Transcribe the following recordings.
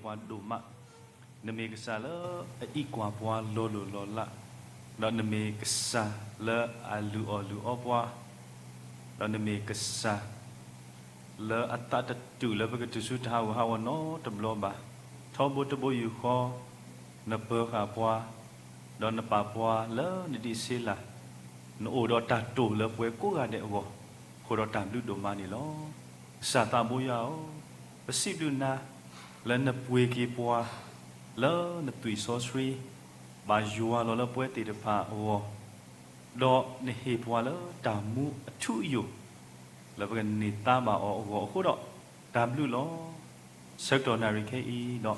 ပှၤဒိၣ်မး, နမ့ၢ်ကစၢ်လၢအအံးကွၢ်ပှၤလီၤလိၢ်လီၤလး, ဒီးနမ့ၢ်ကစၢ်လၢအလုၢ်အီၣ်လုၢ်အီပှၤ, ဒီးနမ့ၢ်ကစၢ် လၢအသးတတုာ်လၢပကတုၤဆူတၢ်ဟးဂူာ်ဟးဂီၤနီတဘျီဘၣ်. ထီဘိတဘိယူၢ်ဃီ, နပၢၤဃာ်ပှၤ, ဒီးနပာ်ပှၤလၢနဒံးဆ့လၢ်, နအိၣ်ဒီးတၢ်တိာ်လၢပှၤကိးဂၤဒဲးအဂီၢ်, အဃိဒီးတၢ်ဘျုးဒိၣ်မးန့ၣ်လီၤ. ကစၢ်သးဘိယွၤဧၢ, ပစံးဘျုးနၤ လၢနပှ့ၤက့ၤပှၤ လၢနသွံၣ်စီဆှံ ဘၣ်ယွၤလီၤလၢပဝဲသ့ၣ်တဖၣ်အဂီၢ်, ဒီးနဟ့ၣ်ပှၤလၢတၢ်မူအထူအယိာ် လၢပကန့ၢ်သါဘၣ်အီၤအဂီၢ်အဃိဒီး တၢ်ဘျုးလီၤ. ဆၢကတီၢ်နၣ်ရံၣ်ခဲအံၤ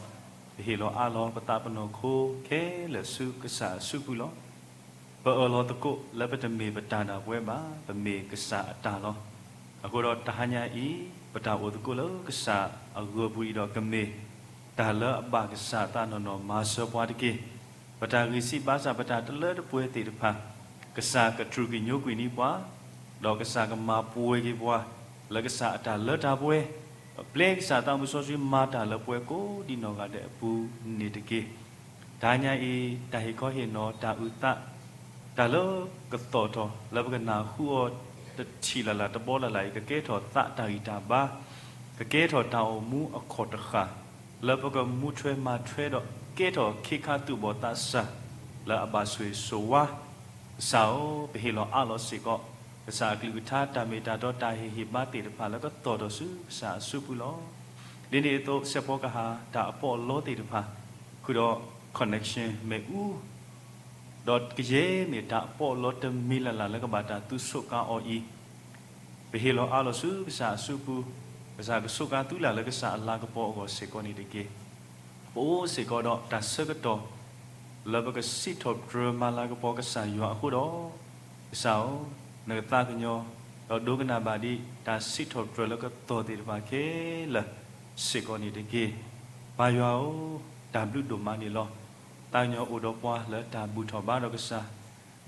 ဒီး ပဟ့ၣ်လီၤအးလီၤပသးပနီၢ်ခိခဲလၢာ်ဆူကစၢ်အစုပူၤလီၤ. ပအၢၣ်လီၤသကိးလၢပတမ့ၢ်ပတၢ်ဒၣ်ပဝဲဘၣ်, ပမ့ၢ်ကစၢ်အတၢ်လီၤ. အဃိဒီးတဟါညါအံၤ ပတၢ်အိၣ်သကိးလၢကစၢ်အဂၢၤပူၤအံၤဒီးကမ့ၢ် တၢ်လၢအဘၣ်ကစၢ်အသးနီၢ်နီၢ်မၤစၢၤပှၤတက့ၢ်. ပတၢ်ဂံၢ်စၢ်ဘါစၢ် ပတၢ်တလၢတပှဲၤသ့ၣ်တဖၣ်, ကစၢ်ကတြူာ်ကညိကွံာ်န့ၢ်ပှၤ, ဒီးကစၢ်ကမၤပှဲၤက့ၤပှၤ လၢကစၢ်အတၢ်လၢတၢ်ပှဲၤ, ဒီးပျဲကစၢ်သးမုၢ်စီဆှံမၤတၢ်လၢပှၤကိးဒံနီၢ်ဂၤဒဲးအပူၤန့ၣ်တက့ၢ်. တဟါညါအံၤ တၢ်ဟ့ၣ်ခီဟ့ၣ်နီၤ တၢ်အုၣ်သး တၢ်လၢကသီၣ်ထီၣ် လၢပကနၢ်ဟူအီၤတထံၣ်လၢ်လၢ်တဘီလၢ်လၢ်အံၤ ကကဲထီၣ်သးတၢ်ဂံၢ်တၢ်ဘါ, ကကဲထီၣ်တၢ်အိၣ်မူအခီၣ်တဃၣ် လၢပကမူထွဲမၤထွဲဒီး ကဲထီၣ်ခ့ခါသူၣ်ဘီၣ်သးစၢ် လၢအဘၣ်ဆိၣ်ဂ့ၤဆိၣ်ဝါ. ကစၢ်ဧၢ, ပဟ့ၣ်လီၤအးလီၤစ့ၢ်ကီး ကစၢ်အကလုၢ်ကထါတၢ်မ့ၢ်တၢ်တီတၢ်ဟ့ၣ်ဟ့ၣ်ဘါသ့ၣ်တဖၣ်လၢကသီၣ်ထီၣ်ဆူကစၢ်အစုပူၤလီၤ. ဒ်န့ၣ်အသိး စဲးဖီကဟၣ်တၢ်အပီးအလီသ့ၣ်တဖၣ် ဃုာ်ဒီး connection မ့ၣ်အူ ဒီးကယဲၢ်မ့ၢ်တၢ်အပီးအလီတမံၤလၢ်လၢ်လၢကဘၣ်တၢ်သုးဆိးကါအီၤအံၤ, ပဟ့ၣ်လီၤအးလီၤဆူကစၢ်အစုပူၤ, ကစၢ်ကဆိးကါသုလၢ်လၢကစၢ်အလၤကပီၤအဂီၢ်စ့ၢ်ကီးန့ၣ်တက့ၢ်. ပအိၣ်စ့ၢ်ကီးဒီးတၢ်ဆၢကတီၢ် လၢပကစံးထီၣ်ပတြၢၤမၤလၤကပီၤကစၢ်ယွၤအဃိဒီး, ကစၢ်ဧၢ, နကသးကညီၤ ဒီးဒိကနၣ်ဘၣ်ဒံး တၢ်စံးထီၣ်ပတြၢၤလၢကသီၣ်သ့ၣ်တဖၣ်ခဲလၢာ်စ့ၢ်ကီးန့ၣ်တက့ၢ်. ပၢ်ယွၤဧၢ, တၢ်ဘျုးဒိၣ်မးန့ၣ်လီၤ. သးကညီၤအိၣ်ဒီးပှၤလၢတၢ်ဘူၣ်ထီၣ်ဘါဒီးကစၢ်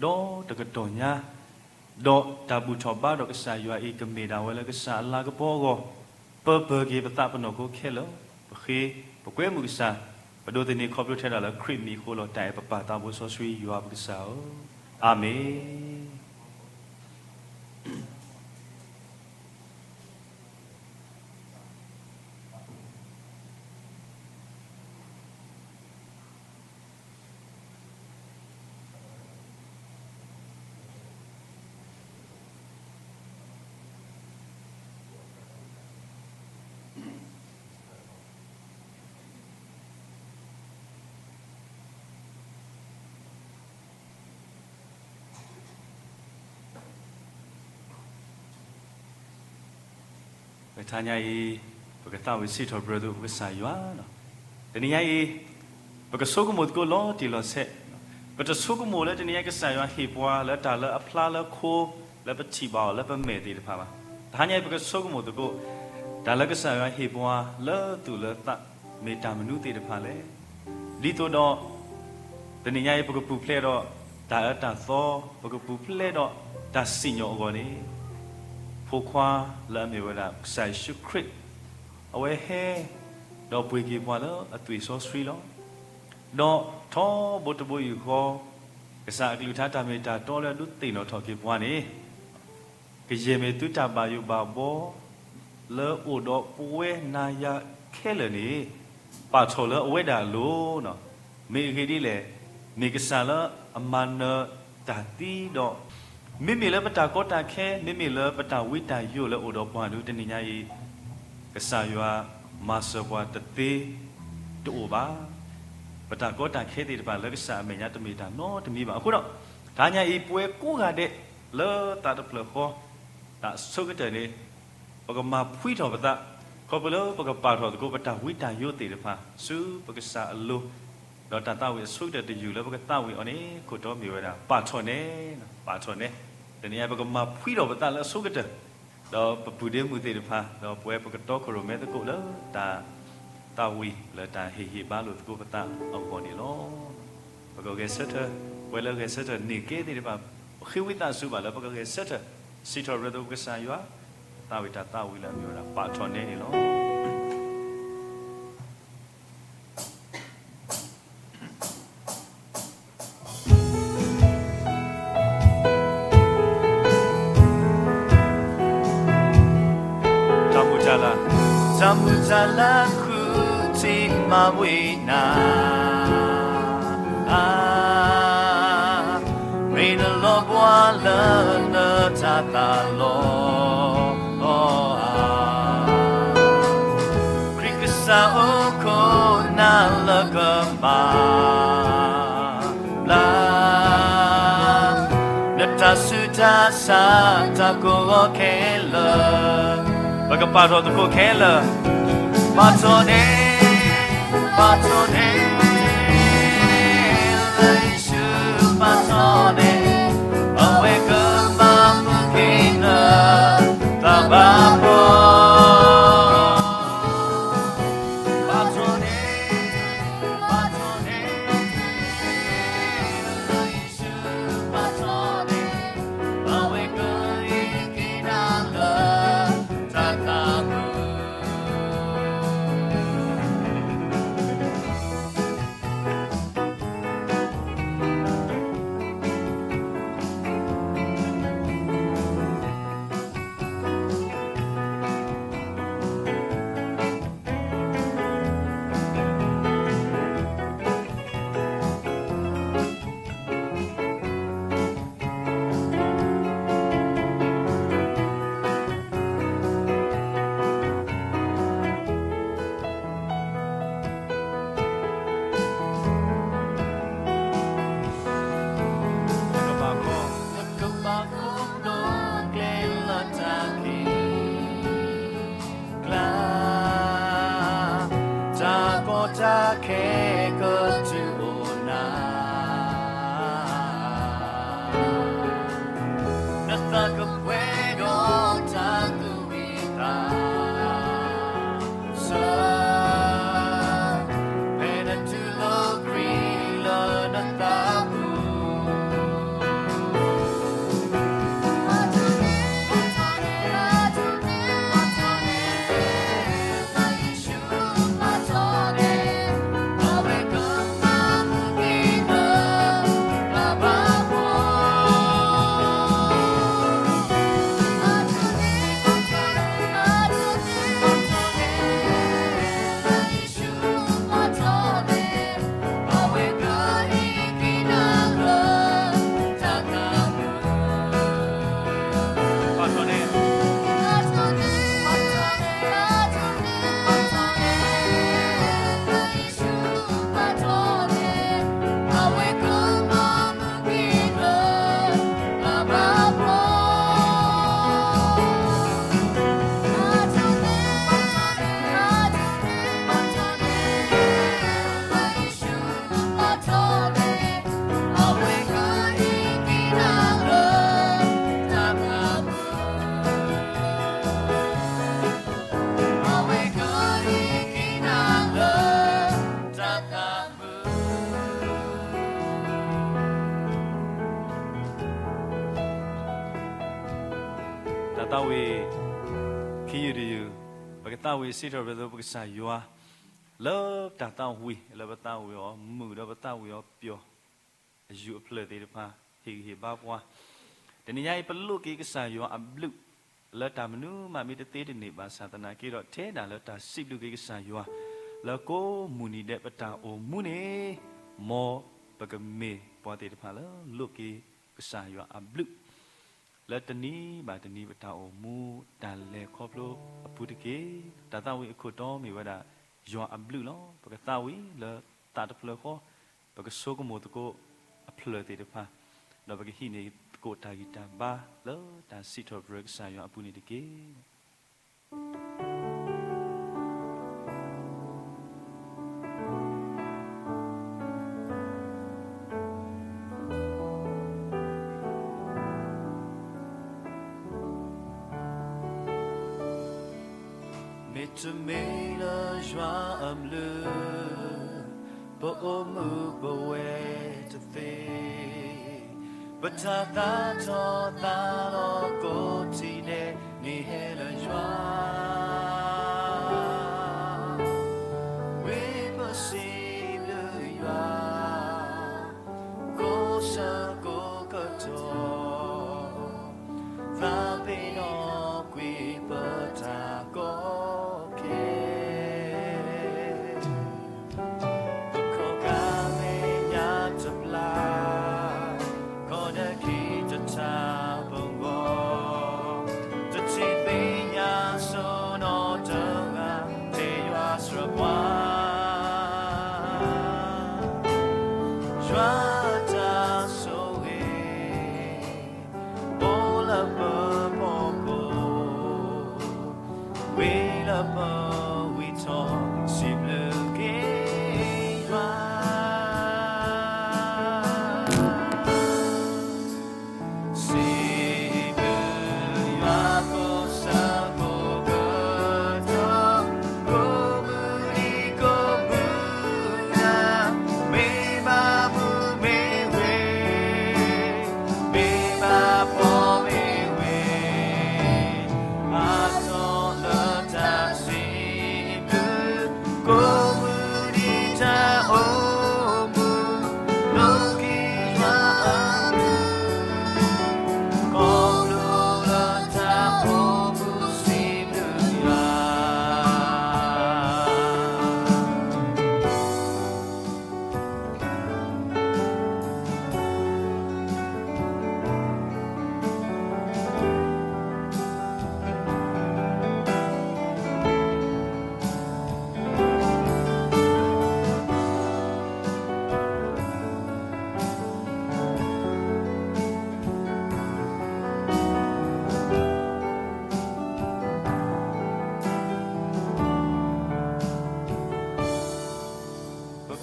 ဒီးတကတီၢ်ညါ, ဒီးတၢ်ဘူၣ်ထီၣ်ဘါဒီးကစၢ်ယွၤအံၤ ကမ့ၢ်ဒၣ်ဝဲလၢကစၢ်အလၤကပီၤအဂီၢ်, ပၢပၢၢ်က့ၤပသးပနီၢ်ခိခဲလၢာ်, ပဃ့, ပကွဲမုာ်ကစၢ်, ပဒိးသန့ၤခီဖျိထဲဒၣ်လၢခရံာ်မံၤအဃိလီၤ. တၢ်အဲၣ်ပပၢ်သးဘိစီဆှံယွၤပကစၢ်ဧၢ, အၤမ့ၣ်. တဟါညါအံၤ ပကသးဝံၣ်စံးထီၣ်ပတြၢၤသကိးပကစၢ်ယွၤလီၤ. တနံၤညါအံၤ ပကဆိကမိၣ်သကိးလီၤတံၢ်လီၤဆဲး, ပတဆိကမိၣ်လၢတနံၤညါအံၤ ကစၢ်ယွၤဟ့ၣ်ပှၤလၢတၢ်လၢအဖျါလၢခိ လၢပထံၣ်ဘၣ်အီၤလၢပမဲာ်သ့ၣ်တဖၣ်ဘၣ်. တဟါညါအံၤ ပကဆိကမိၣ်သကိး တၢ်လၢကစၢ်ယွၤဟ့ၣ်ပှၤလၢသူၣ်လၢသး မ့ၢ်တၢ်မနုၤသ့ၣ်တဖၣ်လဲၣ်. ဒ်သိးဒီး တနံၤညါအံၤ ပကပူၤဖျဲးဒီးတၢ်အၢတၢ်သီ, ပကပူၤဖျဲးဒီးတၢ်စံၣ်ညီၣ်အဂီၢ်န့ၣ်, ဖိခွါလၢအမ့ၢ်ဝဲဒၣ်ကစၢ်ယ့ၣ်ၡူးခရံာ်, အဝဲဟဲ ဒီးပှ့ၤက့ၤပှၤလၢအသွံၣ်စီဆှံလီၤ. ဒီးထီဘိတဘိယူၢ်ဃီ, ကစၢ်အကလုၢ်ကထါတၢ်မ့ၢ်တၢ်တီလၢအဒုးသ့ၣ်နီၣ်ထီၣ်က့ၤပှၤန့ၣ် ကယဲၢ်မ့ၢ်သုတၢ်ဘၣ်ယိၣ်ဘၣ်ဘီ လၢအိၣ်ဒီးပဝဲနၤယၤခဲလၢာ်န့ၣ်, ပာ်ထီၣ်လၢအဝဲဒၣ်အလိၤ, မ့ၢ်အဂ့ၢ်ဒ်လဲၣ်, မ့ၢ်ကစၢ်လၢအမၤနၢၤတၢ်သံဒီး, မ့မ့ၢ်လၢပတၢ်ကီတၢ်ခဲ, မ့မ့ၢ်လၢပတၢ်ဝံတၢ်ယိာ်လၢအိၣ်ဒီးပှၤဒုး တနံၤညါအံၤ, ကစၢ်ယွၤမၤစၢၤပှၤတသ့တအိၣ်ဘၣ်. ပတၢ်ကီတၢ်ခဲသ့ၣ်တဖၣ်လၢကစၢ်အမဲာ်ညါတမ့ၢ်တၢ်နီတမံၤဘၣ်. အဃိဒီး တဟါညါအံၤ ပဝဲကိးဂၤဒဲးလၢသးတဖျၢၣ်ဃီ, တၢ်အဆိကတၢၢ်န့ၣ်, ပကမၤဖှံထီၣ်ပသး, ခီဖျိလၢပကပာ်ထီၣ်သကိးပတၢ်ဝံတၢ်ယိာ်သ့ၣ်တဖၣ် ဆူပကစၢ်အလိၤ, ဒီးတၢ်သးဝံၣ်အဆိကတၢၢ်တယုၢ်လၢပကသးဝံၣ်အီၤန့ၣ် ခိၣ်တီမ့ၢ်ဝဲဒၣ် ပာ်ထီၣ်နဲ, ပာ်ထီၣ်နဲ. တနံၤညါအံၤ ပကမၤဖှံထီၣ်ပသးလၢအဆိကတၢၢ်, ဒီးပပုၢ်ဒ့မုၣ်သ့ၣ်တဖၣ်, ဒီးပဝဲပကတီခိၣ်ရိၣ်မဲသကိးလၢတၢ်သးဝံၣ်လၢတၢ်ဟ့ၣ်ဟ့ၣ်ဘါလိာ်သကိးပသးအဂီၢ်န့ၣ်လီၤ. ပကဂဲၤဆၢထၢၣ်, ပဝဲလၢဂဲၤဆၢထၢၣ်န့ၢ်ကဲသ့ၣ်တဖၣ်, ပဃ့ဝံသးစူၤဘၣ်လၢပကဂဲၤဆၢထၢၣ် စံးထီၣ်ပတြၢၤသကိးပကစၢ်ယွၤ, သးဝံၣ်တၢ်သးဝံၣ်လၢအမ့ၢ်ဝဲဒၣ် ပာ်ထီၣ်နဲန့ၣ်လီၤ. လၢဃုထံးမၤဝံၤနၤ, မ့ၢ်နလီၤဘှါလၢနတၤသၣ်လီၤဧါ. ခရံာ်ကစၢ်အိၣ်ခိးနၤလၢကမၤ ဘျါ နတၢ်ဆူးတၢ်ဆါ တၢ်ကိးဂီၤခဲလၢာ်, ပကပာ်ထီၣ်သကိးခဲလၢာ်, ပာ်ထီၣ်န့ၣ်, ပာ်ထီၣ်န့ၣ်, လၢယ့ၣ်ၡူးပာ်ထီၣ်န့ၣ်, အဝဲကမၤမုာ်က့ၤနတၢ်ဘၣ်ဘီ ပာ်ထီၣ်န့ၣ်, ပာ်ထီၣ်န့ၣ်, လၢယ့ၣ်ၡူးပာ်ထီၣ်န့ၣ်, အဝဲကဟ့ၣ်က့ၤနၤလၢတၢ်သးမုာ်. ကဘၣ်ဃီ, ကဘၣ်ဃီဒီးကျဲလၢတၢ်ခံးကျါ, တၢ်ကီတၢ်ခဲကတုၤအိၣ်နၤ, နသးကပှဲၤဒီးတၢ်သူၣ်ဝံသး ဆၢ, ဖဲနတူၢ်လိာ်ခရံာ်လၢနသးပူၤ, တၢ်သးဝံၣ်ခံယုၢ်တယုၢ်, ပကသးဝံၣ်စံးထီၣ်ပတြၢၤသပှၢ်ကစၢ်ယွၤ လၢတၢ်သးဝံၣ်လၢပသးဝံၣ်အီၤမုာ်ဒီးပသးဝံၣ်အီၤပျီၢ် အယူၢ်အဖျၢၣ်သ့ၣ်တဖၣ် ဟ့ၣ်ဂံၢ်ဟ့ၣ်ဘါပှၤ. တနံၤညါအံၤ ပလိးက့ၤကစၢ်ယွၤအဘျုး လၢတၢ်မနုၤမးမ့ၢ်တသ့တန့ၢ်ဘၣ်ဆၣ်သနာ်က့ဒီး ထဲဒၣ်လၢတၢ်စံးဘျုးက့ၤကစၢ်ယွၤ လၢကိးမုၢ်နံၤဒဲးပတၢ်အိၣ်မူန့ၣ် မ်ပကမ့ၢ်ပှၤသ့ၣ်တဖၣ်လၢလိးက့ၤကစၢ်ယွၤအဘျုး လၢတနံၤဘၣ်တနံၤပတၢ်အိၣ်မူတၢ်လဲၤခီဖျိအပူၤတက့ၢ်. တၢ်သးဝံၣ်အခိၣ်တီမ့ၢ်ဝဲဒၣ် ယွၤအဘျုးလီၤ. ပကသးဝံၣ်လၢသးတဖျၢၣ်ဃီ, ပကဆိကမိၣ်သကိးအဖျၢၣ်သ့ၣ်တဖၣ်, ဒီးပကဟံးန့ၢ်သကိးတၢ်ဂံၢ်တၢ်ဘါလၢတၢ်စံးထီၣ်ပတြၢၤကစၢ်ယွၤအပူၤန့ၣ်တက့ၢ်. မ့တမ့ၢ်လၢယွၤအဘျုး, ပအိၣ်မူပဝဲတသ့, ပတၢ်သးထီၣ်သးလီၤကိးထံၣ်ဒဲး မ့ၢ်ဟဲလၢယွၤ ဝံပစံးဘျုးယွၤ ကိးဆၢကိးကတီၢ်, သးပ့ၤနီၣ်ကွံာ်ပတၢ်ကီခဲ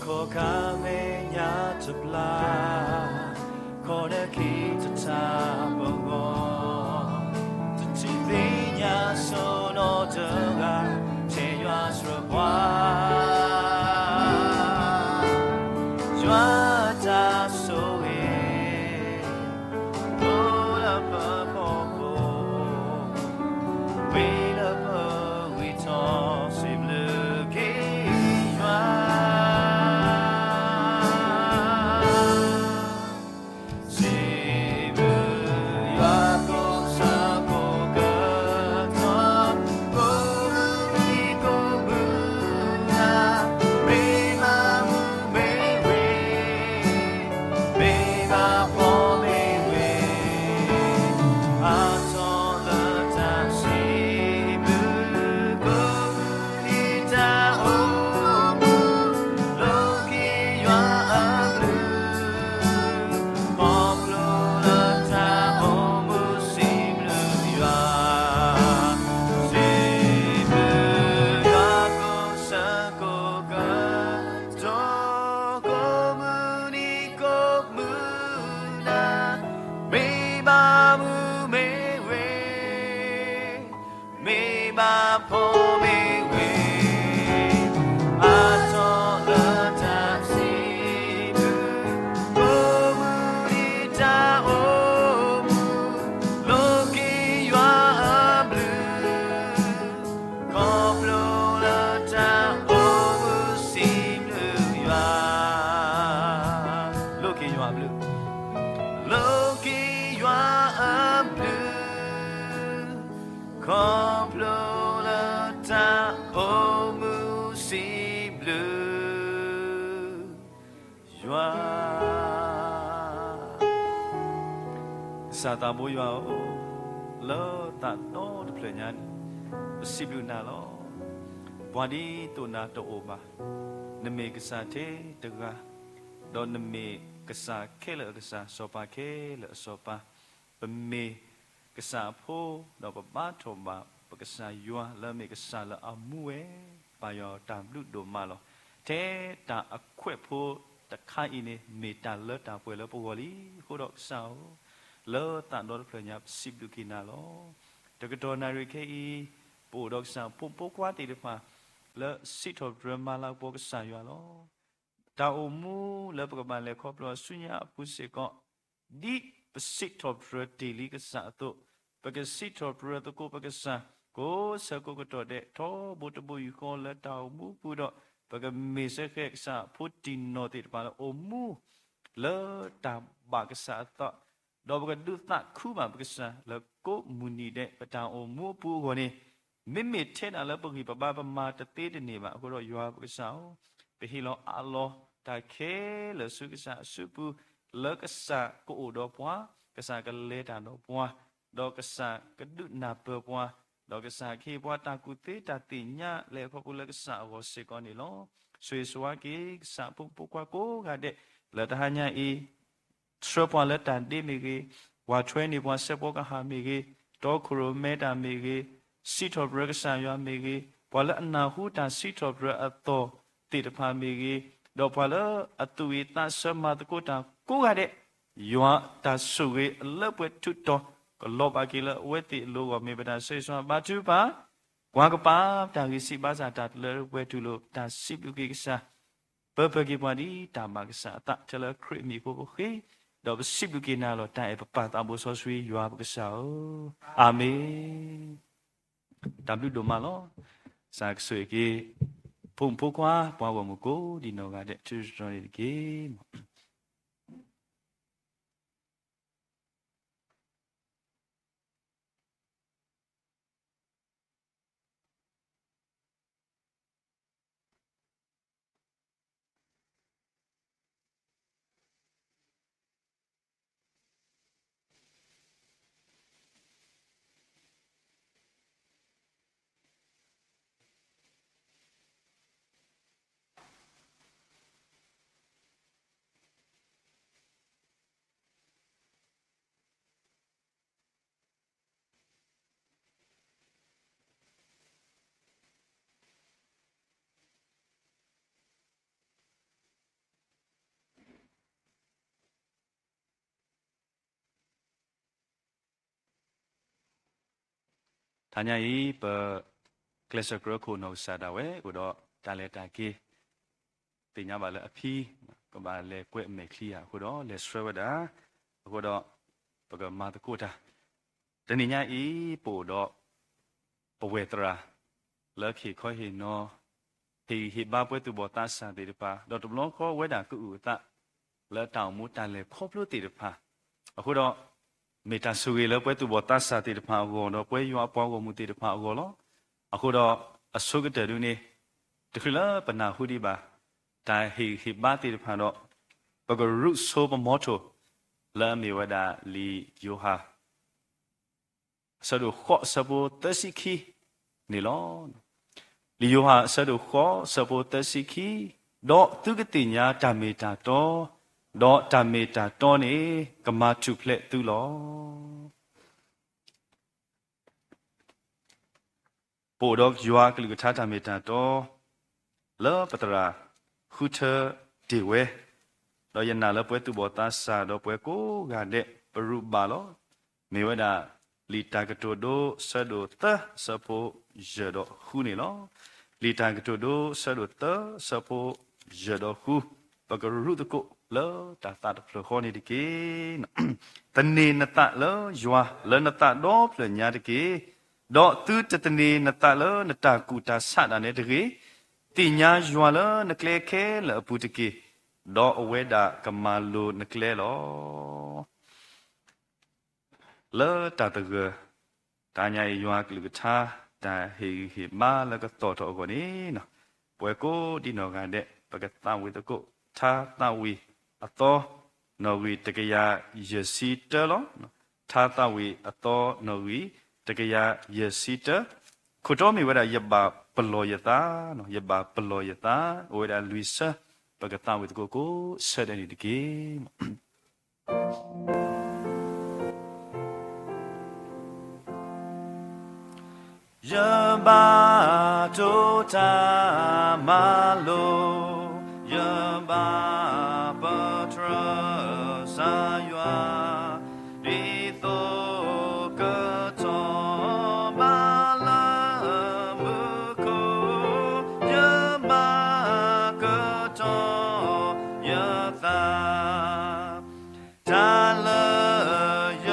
ခီခါမဲာ်ညါတဘျါ, ခီနခံတထါပဂီၢ်, တထံၣ်သ့ၣ်ညါဆိနီတဂၤ, ထဲယွၤစၢၤပှၤ, ယွၤတၢ်ဆိၣ်ဂ့ၤ အိၣ်လၢပဖီခိၣ်, ဝံၤလၢပဂံၢ်ထီၣ်, စံးဘျုးက့ၤယွၤ. စံးဘျုးယွၤကိးဆၢကိးကတီၢ်, ကိးမုၢ်နံၤကိးမုၢ်နၤ, မ့ၢ်ဘၣ်မုာ်မ့ၢ်ဝ့ၤ မ့ၢ်ဘၣ်ဖှီၣ်မ့ၢ်ဝ့ၤ, အါထီၣ်လၢတၢ်စံးဘျုး, ကိးမုၢ်နံၤတၢ်အိၣ်မူ, လိးက့ၤယွၤအဘျုး, ခီဖျိလၢတၢ်အိၣ်မူစံးဘျုးယွၤ. စံးဘျုးယွၤကိးဆၢကိးကတီၢ်, ကိးမုၢ်နံၤကိးမုၢ်နၤ, မ့ၢ်ဘၣ်မုာ်မ့ၢ်ဝ့ၤ, မ့ၢ်ဘၣ်ဖှီၣ်မ့ၢ်ဝ့ၤ, အါထီၣ်လၢတၢ်စံးဘျုး, ကိးမုၢ်နံၤတၢ်အိၣ်မူ, လိးက့ၤယွၤအဘျုး, ခီဖျိလၢတၢ်အိၣ်မူစံးဘျုးယွၤ. လိးက့ၤယွၤအဘျုး, လိးက့ၤယွၤအဘျုး, ခီဖျိလၢတၢ်အိၣ်မူစံးဘျုး ယွၤ. ကစၢ်သးဘိယွၤဧၢ, လၢသးဒီတဖျၢၣ်ညါန့ၣ်, ပစံးဘျုးနၤလီၤ. ပှၤဒ်သိးနၤတအိၣ်ဘၣ်. နမ့ၢ်ကစၢ်ထဲတဂၤ, ဒီးနမ့ၢ်ကစၢ်ခဲလၢာ်အကစၢ်, စီၤပၤခဲလၢာ်အစီၤပၤ, ပမ့ၢ်ကစၢ်အဖိ, ဒီးပဘါထီၣ်ဘၣ်ပကစၢ်ယွၤလၢအမ့ၢ်ကစၢ်လၢအမူဝဲ, ပၢ်ယွၤတၢ်ဘျုးဒိၣ်မးလီၤ. ထဲတၢ်အခွဲးဖိတခါအံၤန့ၣ် မ့ၢ်တၢ်လၢတၢ်ပှဲၤလၢပဂီၢ်လံ. အဃိဒီးကစၢ်ဧၢ, လၢသးဒီတဖျၢၣ်ညါပစံးဘျုးက့ၤနၤလီၤ. တကတီၢ်နၣ်ရံၣ်ခဲအံၤ, ပအိၣ်ဒီးကစၢ်ဖိမုၣ်ဖိခွါသ့ၣ်တဖၣ် လၢစံးထီၣ်ပတြၢၤမၤလၤကပီၤကစၢ်ယွၤလီၤ. တၢ်အိၣ်မူလၢပကဘၣ်လဲၤခီဖျိဆူညါအပူၤစ့ၢ်ကီး, ဒ်ပစံးထီၣ်ပတြၢၤတ့ၢ်လံကစၢ်အသိး, ပကစံးထီၣ်ပတြၢၤသကိးပကစၢ်, ကိးဆၢကိးကတီၢ်ဒဲး, ထီဘိတဘိယူၢ်ဃီလၢတၢ်အိၣ်မူအပူၤဒီး, ပကမ့ၢ်စ့ၢ်ကီးကစၢ်ဖိတံၢ်နီၢ်သ့ၣ်တဖၣ်လၢအိၣ်မူ လၢတၢ်ဘၣ်ကစၢ်အသး, ဒီးပကဒုးသးခုဘၣ်ပကစၢ်လၢကိးမုၢ်နံၤဒဲး ပတၢ်အိၣ်မူအပူၤအဂီၢ်န့ၣ်, မ့မ့ၢ်ထဲဒၣ်လၢပဂံၢ်ပဘါပမၤတသ့တန့ၢ်ဘၣ်. အဃိဒီးယွၤပကစၢ်ဧၢ, ပဟ့ၣ်လီၤအးလီၤတၢ်ခဲလၢာ်ဆူကစၢ်အစုပူၤ, လၢကစၢ်ကအိၣ်ဒီးပှၤ, ကစၢ်ကလဲၤတၢ်ဒီးပှၤ, ဒီးကစၢ်ကဒုးနၢ်ပၢၢ်ပှၤ, ဒီးကစၢ်ကဟ့ၣ်ပှၤတၢ်ကူၣ်သ့တၢ်သ့ၣ်ညါလၢအခီပူၤလၢကစၢ်အဂီၢ်စ့ၢ်ကီးန့ၣ်လီၤ. ဆိၣ်ဂ့ၤဆိၣ်ဝါက့ၤကစၢ်ဖိမုၣ်ဖိခွါကိးဂၤဒဲး, လၢတဟါညါအံၤ ဆှၢပှၤလၢတၢ်ဒ့မ့ၢ်ဂ့ၤ, ဝးထွဲန့ၢ်ပှၤဆဲးဖီကဟၣ်မ့ၢ်ဂ့ၤ, တီခိၣ်ရိၣ်မဲတၢ်မ့ၢ်ဂ့ၤ, စံးထီၣ်ပတြၢၤကစၢ်ယွၤမ့ၢ်ဂ့ၤ, ပှၤလၢအနၢ်ဟူတၢ်စံးထီၣ်ပတြၢၤအသီၣ်သ့ၣ်တဖၣ်မ့ၢ်ဂ့ၤ, ဒီးပှၤလၢအသူၣ်ဝံၣ်သးဆၢမၤသကိးတၢ်ကိးဂၤဒဲး, ယွၤတၢ်ဆိၣ်ဂ့ၤအလၢပှဲၤထူးတီၤ ကလီၤဘၣ်က့ၤလၢအဝဲသ့ၣ်အလိၤအဂီၢ် မ့ၢ်ပတၢ်ဆိၣ်ဂ့ၤဆိၣ်ဝါဘါထုကဖၣ်, ကွၢ်ကပၤပတၢ်ဂ့ၢ်စံးဘၣ်ဆၣ်တၢ်လၢပှဲၤထူးလိာ် ပတၢ်စံးဘျုးက့ၤကစၢ် ပၢပၢက့ၤပှၤဒ်တၢ်ဘၣ်ကစၢ်အသး ထဲလၢခရံာ်အမံၤအဃိပဃ့, ဒီးပစံးဘျုးက့ၤနၤလီၤ တၢ်အဲၣ်ပပၢ်သးဘိစီဆှံယွၤပကစၢ်ဧၢ, အၤမ့ၣ်. တၢ်ဘျုးဒိၣ်မးလီၤ. ကစၢ်ကဆိၣ်ဂ့ၤက့ၤ ဖိမုၣ်ဖိခွါ ပှၤဂီၢ်မုၢ်ကိးဒံးနီၢ်ဂၤဒဲး ထူးထူးတီၤတီၤန့ၣ်တက့ၢ်. တနံၤညါအံၤ ပကျဲးစၢးကြၢးခိၣ်နီၢ်ကစၢ်ဒၣ်ဝဲ အိၣ်ဒီးတၢ်လဲၤတၢ်က့ၤ သ့ၣ်ညါဘၣ်လၢအဖံ ကဘၣ်လဲၤကွဲးအမဲာ်ချံဧါအဃိဒီး လဲၤဆှၢဝဲဒၣ် အဃိဒီး ပကမၤသကိးတၢ် တနံၤညါအံၤ ပအိၣ်ဒီး ပဝဲၢ်သရၣ် လၢကဟ့ၣ်ခီဟ့ၣ်နီၤ ဟ့ၣ်ဂံၢ်ဟ့ၣ်ဘါပှၤသူၣ်ဘီၣ်သးစၢ်သ့ၣ်တဖၣ် ဒီးတဘျီဃီဝဲဒၣ်ကအုၣ်အသး လၢတၢ်အိၣ်မူတၢ်လဲၤခီဖျိသ့ၣ်တဖၣ် အဃိဒီး မ့ၢ်တၢ်ဆိၣ်ဂ့ၤလၢပှၤသူၣ်ဘီၣ်သးစၢ်သ့ၣ်တဖၣ်အဂီၢ် ဒီးပှၤယွၤအပှၤဂီၢ်မုၢ်သ့ၣ်တဖၣ်အဂီၢ်လီၤ. အဃိဒီး အဆိကတၢၢ်ဒုန့ၣ် တချုးလၢပနၢ်ဟူဒံးဘၣ် တၢ်ဟ့ၣ်ဂံၢ်ဟ့ၣ်ဘါသ့ၣ်တဖၣ်ဒီး ပကရူးဆိပမီထိၣ် လၢအမ့ၢ်ဝဲဒၣ်လံာ်ယိၤဟၣ် အဆၢဒိၣ်ဃိး အဆၢဖိသၢဆံခံန့ၣ်လီၤ. လံာ်ယိၤဟၣ် အဆၢဒိၣ်ဃိး အဆၢဖိသၢဆံခံ, ဒီးသုကသ့ၣ်ညါတၢ်မ့ၢ်တၢ်တီ, ဒီးတၢ်မ့ၢ်တၢ်တီန့ၣ် ကမၤထူၣ်ဖျဲးသုလီၤ. ပအိၣ်ဒီးယွၤအကလုၢ်ကထါတၢ်မ့ၢ်တၢ်တီ လၢပသရၣ်ဃုထၢတ့ၢ်ဝဲ, ဒီးယနာ်လၢပှၤသူၣ်ဘီၣ်သးစၢ်ဒီးပှၤကိးဂၤဒဲး ပရူးဘၣ်လီၤ. မ့ၢ်ဝဲဒၣ် လံာ်တၢ်ကတိၤဒိ အဆၢဒိၣ်သၢ အဆၢဖိယဲၢ်ဒီးဃုန့ၣ်လီၤ. လံာ်တၢ်ကတိၤဒိ အဆၢဒိၣ်သၢ အဆၢဖိယဲၢ်ဒီးဃု, ပကရူးသကိးလၢတၢ်သးတဖျၢၣ်ဃီန့ၣ်တက့ၢ်. သန့ၤနသးလၢယွၤလၢနသးဒီဖျၢၣ်ညါတက့ၢ်. ဒီးသုတသန့ၤနသးလၢနတၢ်ကူၣ်တၢ်ဆးဒၣ်နဲတဂ့ၤ. သ့ၣ်ညါယွၤလၢနကျဲခဲလၢာ်အပူၤတက့ၢ်. ဒီးအဝဲဒၣ်ကမၤလိၤနကျဲလီၤ. လၢတၢ်သဂၢၢ် တနံၤညါအံၤယွၤအကလုၢ်ကထါ တၢ်ဟ့ၣ်ဂံၢ်ဟ့ၣ်ဘါလၢကသီၣ်ထီၣ်အဂီၢ်န့ၣ်, ပှၤကိးဒံနီၢ်ဂၤဒဲး ပကသးဝံၣ်သကိး ထါသးဝံၣ်အသီ နီၣ်ဂံၢ်တကယၤယဲၢ်ဆံတၢလီၤ. ထါသးဝံၣ်အသီ နီၣ်ဂံၢ် တကယၤယဲၢ်ဆံတၢ, ခိၣ်တီမ့ၢ်ဝဲဒၣ် ယဘၣ်ပလီၢ်ယသး, ယဘၣ်ပလီၢ်ယသး, အိၣ်ဝဲဒၣ်လွံၢ်ဆၢ, ပကသးဝံၣ်သကိးကိးဆၢဒဲးန့ၣ်တက့ၢ်. ယဘၣ်တိၢ်တၢ်မၤလိာ်, ယဘၣ်ပတြၢၤကစၢ်ယွၤ, ဒ်သိးကထီၣ်ဘးလၢမူခိၣ်, ယဘၣ်ကထီၣ်ယသး တၢ်လၢယ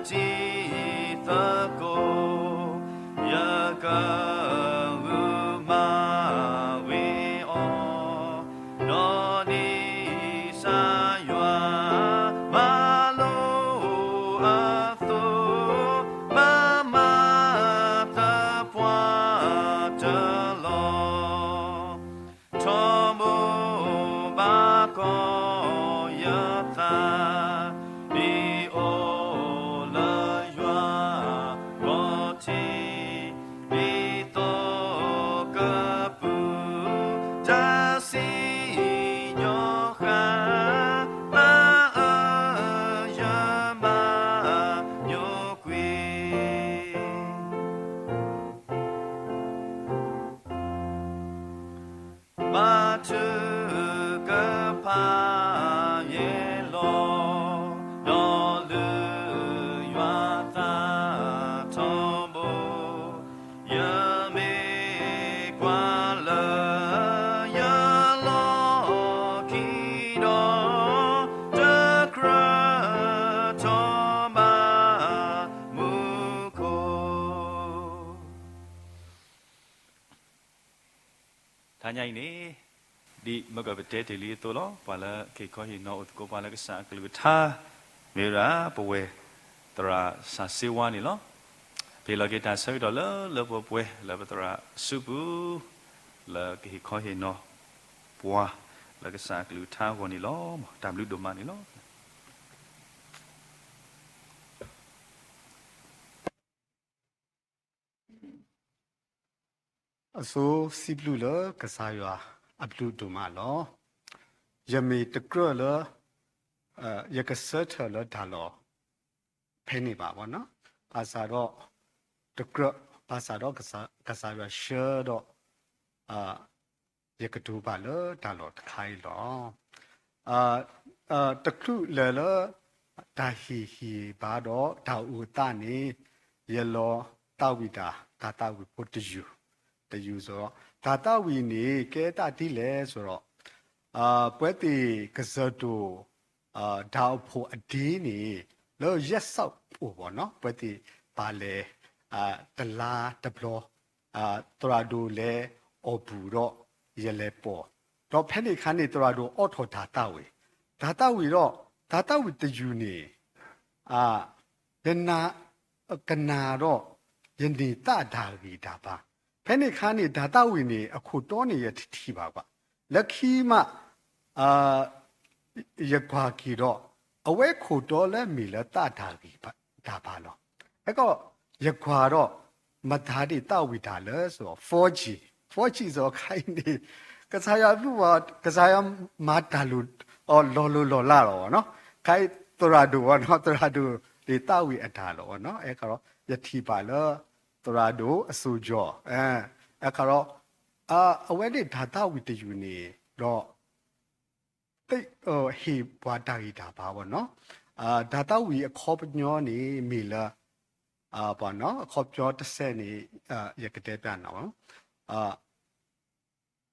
ထံၣ်သကိး, ယကဂုာ်မၤဝံၤအီၤ, ဒီးဒ်ကစၢ်ယွၤမၤလိာ်အသိး, ဘၣ်မၤသပှၢ်တၢၢ်လီၤ. ထီဘိဘၣ်ကီၢ်ယသး, ဒ်အိၣ်လၢယွၤဂီၢ်ထံး, ဒ်သိးကပူၤတၢ်စံၣ်ညီၣ်ဃာ်, သးအၢယဘၣ်ညိကွံာ် ဘါထုကဖၣ်ယဲလီၤ, ဒီးလုၢ်ယွၤသးထီဘိ, ယမ့ၢ်ကွၢ်လၢယလီၢ်ခံဒီး, တကြၢးထီၣ်ဘးမူခိၣ် တနံၤညါအံၤန့ၣ်, ဒ်မ့ၢ်ကပတဲတ့ၢ်လံအသိးလီၤ. ပှၤလၢကဟ့ၣ်ခီဟ့ၣ်နီၤအိၣ်သကိးပှၤလၢကစၢ်အကလုၢ်ကထါ, မ့ၢ်ဝဲဒၣ်ပဝဲၢ်သရၣ်စၢ်စ့ဝါန့ၣ်လီၤ. ပဟ့ၣ်လီၤက့ၤတၢ်ဆၢကတီၢ်လၢလၢပှဲၤပှဲၤ လၢပသရၣ်စုပူၤ, လၢကဟ့ၣ်ခီဟ့ၣ်နီၤပှၤ လၢကစၢ်အကလုၢ်ကထါအဂီၢ်န့ၣ်လီၤ. တၢ်ဘျုးဒိၣ်မးန့ၣ်လီၤ. အဆိစံးဘျုးလၢကစၢ်ယွၤအဘျုးဒိၣ်မးလီၤ. ယမ့ၢ်တကြၢးလၢ ယကဆၢထၢၣ်လၢတၢ်လီၢ်ဖဲန့ၣ်ဘၣ်, ဘၣ်ဆၣ်ဒီး တကြၢး ဘၣ်ဆၣ်ဒီးကစၢ်ယွၤဆှၢဒီး ယကတိၤဘၣ်လၢတၢ်လီၢ်တခါအံၤလီၤ. တချုးလၢာ်လၢ တၢ်ဟ့ၣ်ဂံၢ်ဟ့ၣ်ဘါဒီးတၢ်အိၣ်သးန့ၣ် ယလီၤသးဝံၣ်တၢ် တၢ်သးဝံၣ်ဖိတယုၢ်, တယုၢ်စ့ၢ်ကီး တၢ်သးဝံၣ်န့ၣ် ကဲတၢ်ဒ်လဲၣ်စ့ၢ်ကီး ပဝဲသ့ၣ်ကစၢၢ်ဒိၣ် ဒၣ်အဖိအဒ့န့ၣ် လၢယဲၢ်စီၤအိၣ်ဘၣ်နီၤ ပဝဲသ့ၣ်ပာ်လဲၤ တလါတဘျီ သရၣ်ဒိၣ်လဲၤအီၣ်ဘူၣ်ဒီး ယလဲၤပိာ်, ဒီးဖဲန့ၣ်အခါန့ၣ် သရၣ်ဒိၣ်အိးထီၣ်တၢ်သးဝံၣ်, တၢ်သးဝံၣ်ဒီး တၢ်သးဝံၣ်တယုၢ်န့ၣ် ယနာ် ကနၣ်ဒီး ယန့ၢ်သးဒၣ်ဂံၢ်ဒၣ်ဘါ, ဖဲန့ၣ်အခါန့ၣ် တၢ်သးဝံၣ်န့ၣ် အခိၣ်တီန့ၣ် ယတထံၣ်ဘၣ်ဘၣ်, လၢခံမး ယကွၢ်က့ၤဒီး အဝဲခိၣ်တီလၢမ့ၢ်လၢသးဒၣ်ဂံၢ်ဒၣ်ဘါလီၤ. အဃိ ယကွၢ်ဒီး မတၤဒၣ်သးဝံၣ်တၢ်လၢစ့ၢ်ကီး four G, four G စ့ၢ်ကီးခါအံၤန့ၣ် ကစၢ်ယွၤဘျုးဝဲ ကစၢ်ယွၤမၤတၢ်လိၣ်အီၤလီၤလိၤလီၤလးလီၤနီၤ, ခါအံၤသရၣ်ဒိၣ်ဝဲနီၤ သရၣ်ဒိၣ်ဒၣ်သးဝံၣ်အတၢ်လီၤနီၤ, အဃိ ယထံၣ်ဘၣ်လၢ သရၣ်ဒိၣ်အစိၤကၠီၤ, အဃိ အဝဲန့ၣ်တၢ်သးဝံၣ်တယုၢ်န့ၣ်ဒီး ဟ့ၣ်ပှၤတၢ်ဂံၢ်တၢ်ဘါဝဲနီၤ, တၢ်သးဝံၣ်အခီပညီန့ၣ်မ့ၢ်လၢ အခီပညီတစဲးန့ၣ် ယကတဲပျးနၤ,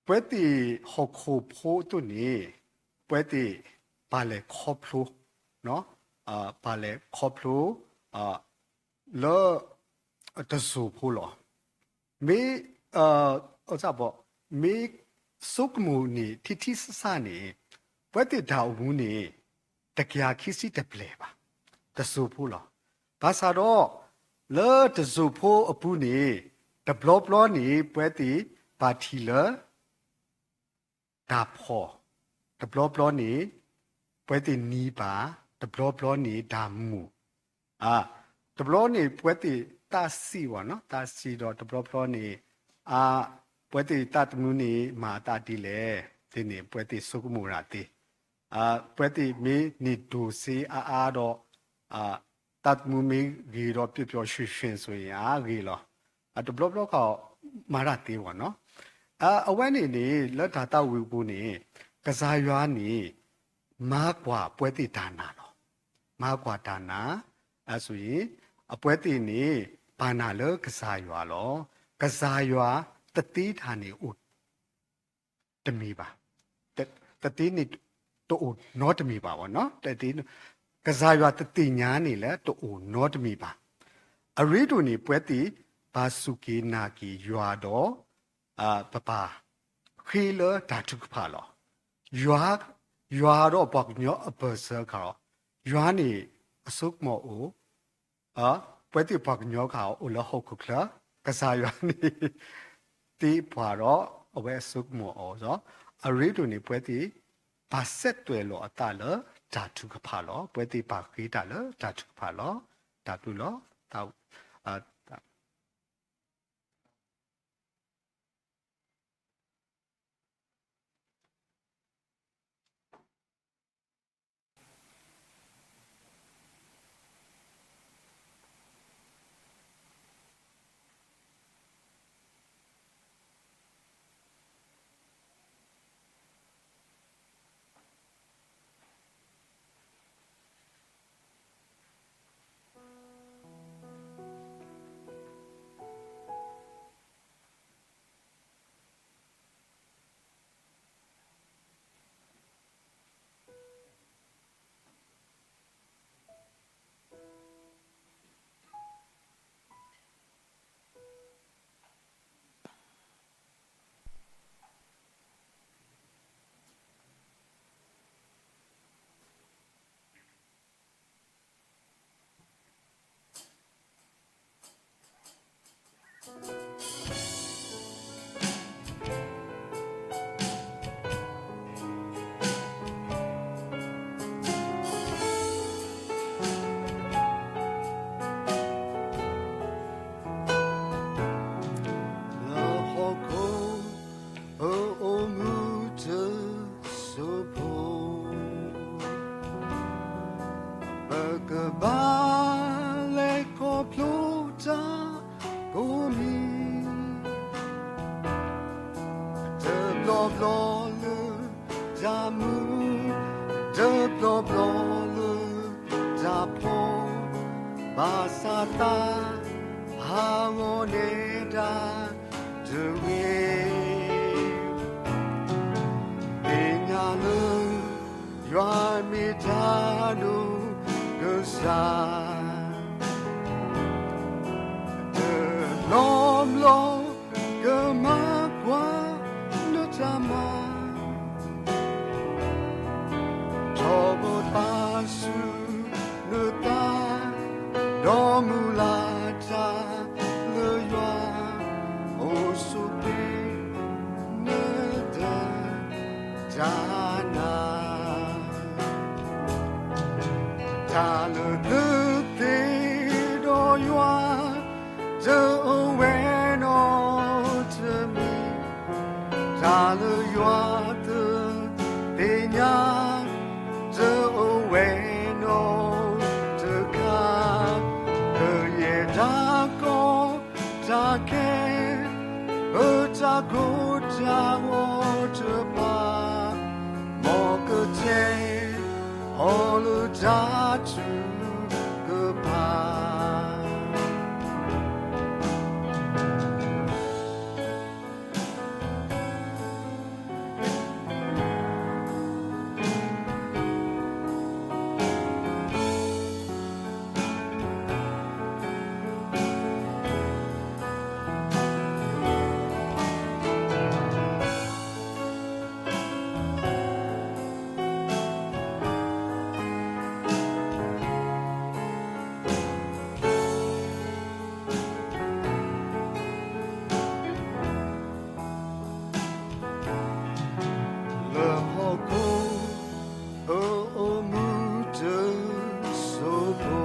ပဝဲသ့ၣ်ဟီၣ်ခိၣ်ဖိအသိးန့ၣ် ပဝဲသ့ၣ်ပာ်လဲၤခီဖျိ ပာ်လဲၤခီဖျိ လၢ တစိၢ်ဖိလီၤ. မ့ၢ် မ့ၢ်ဆိကမိၣ်န့ၣ် ထံထံဆးဆးန့ၣ် ပဝဲသ့ၣ်တၢ်အိၣ်မူန့ၣ် တကယၤခံဆံတပျဲၢ်ဘၣ်, တစိၢ်ဖိလီၤ. ဘၣ်ဆၣ်ဒီး လၢတစိၢ်ဖိအပူၤန့ၣ် တဘျီဘျီန့ၣ် ပဝဲသ့ၣ်ပာ်ထံၣ်လၢ တၢ်ဖှီၣ်, တဘျီဘျီန့ၣ် ပဝဲသ့ၣ်နံၤဘၣ်, တဘျီဘျီန့ၣ်တၢ်မူၣ်, တဘျီန့ၣ် ပဝဲသ့ၣ်သးဆံးဝဲနီၤ, သးဆံးဒီးတဘျီဘျီန့ၣ် ပဝဲသ့ၣ်သးသမူန့ၣ် မၤအသးဒ်လဲၣ်, ဒ်န့ၣ် ပဝဲသ့ၣ်ဆိကမိၣ်တၢ်သ့, ပဝဲသ့ၣ်မ့ၢ်န့ၢ်ဒိၣ်စ့အါအါဒီး သးသမူမ့ၢ်ဂ့ၤဒီးပျီပျီရွှ့ၣ်ရွှ့ၣ်ဆိအံၤ အါဂ့ၤလီၤ. တဘျီဘျီဃီ မၤတၢ်သ့ဝဲနီၤ. အဝဲန့ၣ်န့ၣ် လၢတၢ်သးဝံၣ်အပူၤန့ၣ် ကစၢ်ယွၤန့ၣ် မၤကွၢ်ပဝဲသ့ၣ်တၢ်နာ်လီၤ. မၤကွၢ်တၢ်နာ်, အဆိအံၤ အပဝဲသ့ၣ်န့ၣ် ပာ်နာ်လၢကစၢ်ယွၤလီၤ. ကစၢ်ယွၤတသ့တၢ်န့ၣ်အိၣ် တမံၤဘၣ်. တသ့န့ၣ် တအိၣ်နီတမံၤဘၣ်ဝဲနီၤ. ကစၢ်ယွၤတသ့ၣ်ညါန့ၣ်လၢတအိၣ်နီတမံၤဘၣ်. အရ့ဒိၣ်န့ၣ် ပဝဲသ့ၣ် ပာ်စူၢ်က့ၤနာ်က့ၤယွၤဒီး ပပာ်ဃ့လၢတၢ်ထုကဖၣ်လီၤ. ယွၤ, ယွၤဒီးပှၤကညီအဘၢၣ်စၢၤခါလီၤ. ယွၤန့ၣ်အစိကမီၤအိၣ် ပဝဲသ့ၣ်ပှၤကညီခါအိၣ်လၢဟီၣ်ခိၣ်ချၢ, ကစၢ်ယွၤန့ၣ် သ့ပှၤဒီး အဝဲအစိကမီၤအီၤလီၤ. အရ့ဒိၣ်န့ၣ် ပဝဲသ့ၣ် ပာ်စဲးသွဲၣ်လီၤအသးလၢတၢ်ထုကဖၣ်လီၤ. ပဝဲသ့ၣ်ပာ်ဃ့တၢ်လၢတၢ်ထုကဖၣ်လီၤ. တၢ်ဘျုးလီၤ.လၢဟီၣ်ခိၣ် ပအိၣ်မူတစိၢ်ဖိ, ပကဘၣ်လဲၤခီဖျိတၢ်ကိးမံၤ, တဘျီဘျီလၢတၢ်မူ, တဘျီဘျီလၢတၢ်ဖှီၣ်, ဘၣ်ဆၣ်သးဟးဂီၤန့ၣ် တၢ်တဂ့ၤ, သ့ၣ်ညါလၢ ယွၤမ့ၢ်တၢ်ဒိၣ်ကစၢ်, တဘျီဘျီ ကမၤကွၢ်နတၢ်မၤ ထီဘိပာ်ဆူနသး, ဒီးမုၢ်လၢ်တၢ်လၢယွၤ, အိၣ်ဆိးက့ၤနတၢ်နာ်, တၢ်လၢသုသ့ဒီးယွၤ တအိၣ်ဝဲနီတမံၤ, တၢ်လၢယွၤသုသ့ၣ်ညါ တအိၣ်ဝဲနီတခါ, ကယဲၢ်တၢ်ကီတၢ်ခဲ ပတၢ်ကိၢ်တၢ်ဂီၤတဖၣ်, မ်ကတဲ အီၤလၢတၢ်ထုကဖၣ်. လၢဟီၣ်ခိၣ်အအိၣ်မူတစိၤဖိ,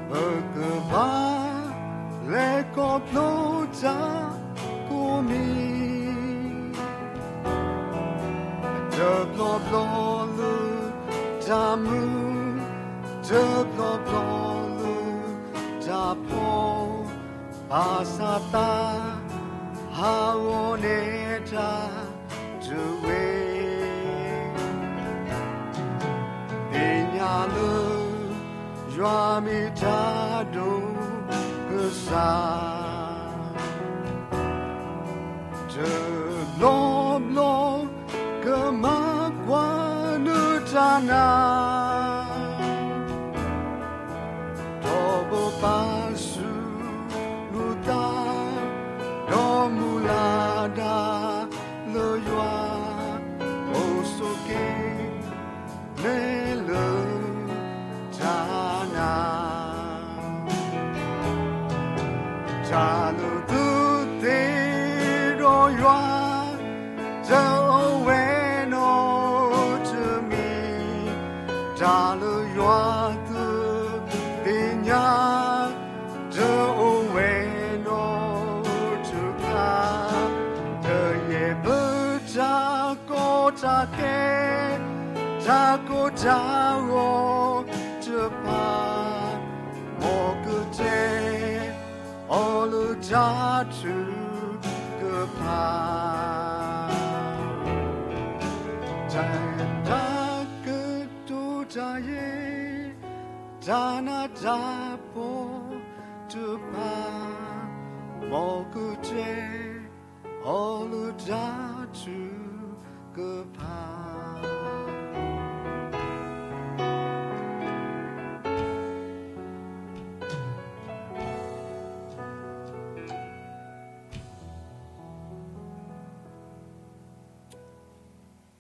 ပကဘၣ်လဲၤခီဖျိတၢ်ကိးမံၤ, တဘျီဘျီလၢတၢ်မုာ်, တဘျီဘျီလၢတၢ်ဖှီၣ်, ဘၣ်ဆၣ်သး ဟးဂီၤန့ၢ်တၢ်တဂ့ၤ, သ့ၣ်ညါလၢ ယွၤမ့ၢ်တၢ်ဒိၣ်ကစၢ်, တဘျီဘျီ ကမၤကွၢ်နတၢ်နာ်, ထီဘိပာ်ဆူနသး, ဒီးမုၢ်လၢ်ဒၣ်လၢယွၤ, အိၣ်ဆိးက့ၤ နဲလၢတၢ်နာ်, တၢ်လၢသုသ့ဒီးယွၤ, တအိၣ်ဝဲနီတမံၤ, တၢ်လၢယွၤသုသ့ၣ်ညါ, တအိၣ်ဝဲနီတခါ, ကယဲၢ်ပတၢ်ကီတၢ်ခဲ, တၢ်ကိၢ်တၢ်ဂီၤတဖၣ်, မ်ကတဲ အီၤလၢတၢ်ထုကဖၣ်, တၢ်ကတိၤတၢ်ယဲၢ်, တၢ်နးတၢ်ဖှီၣ်တဖၣ်, မ်ကတဲ အီၤလၢတၢ်ထုကဖၣ်.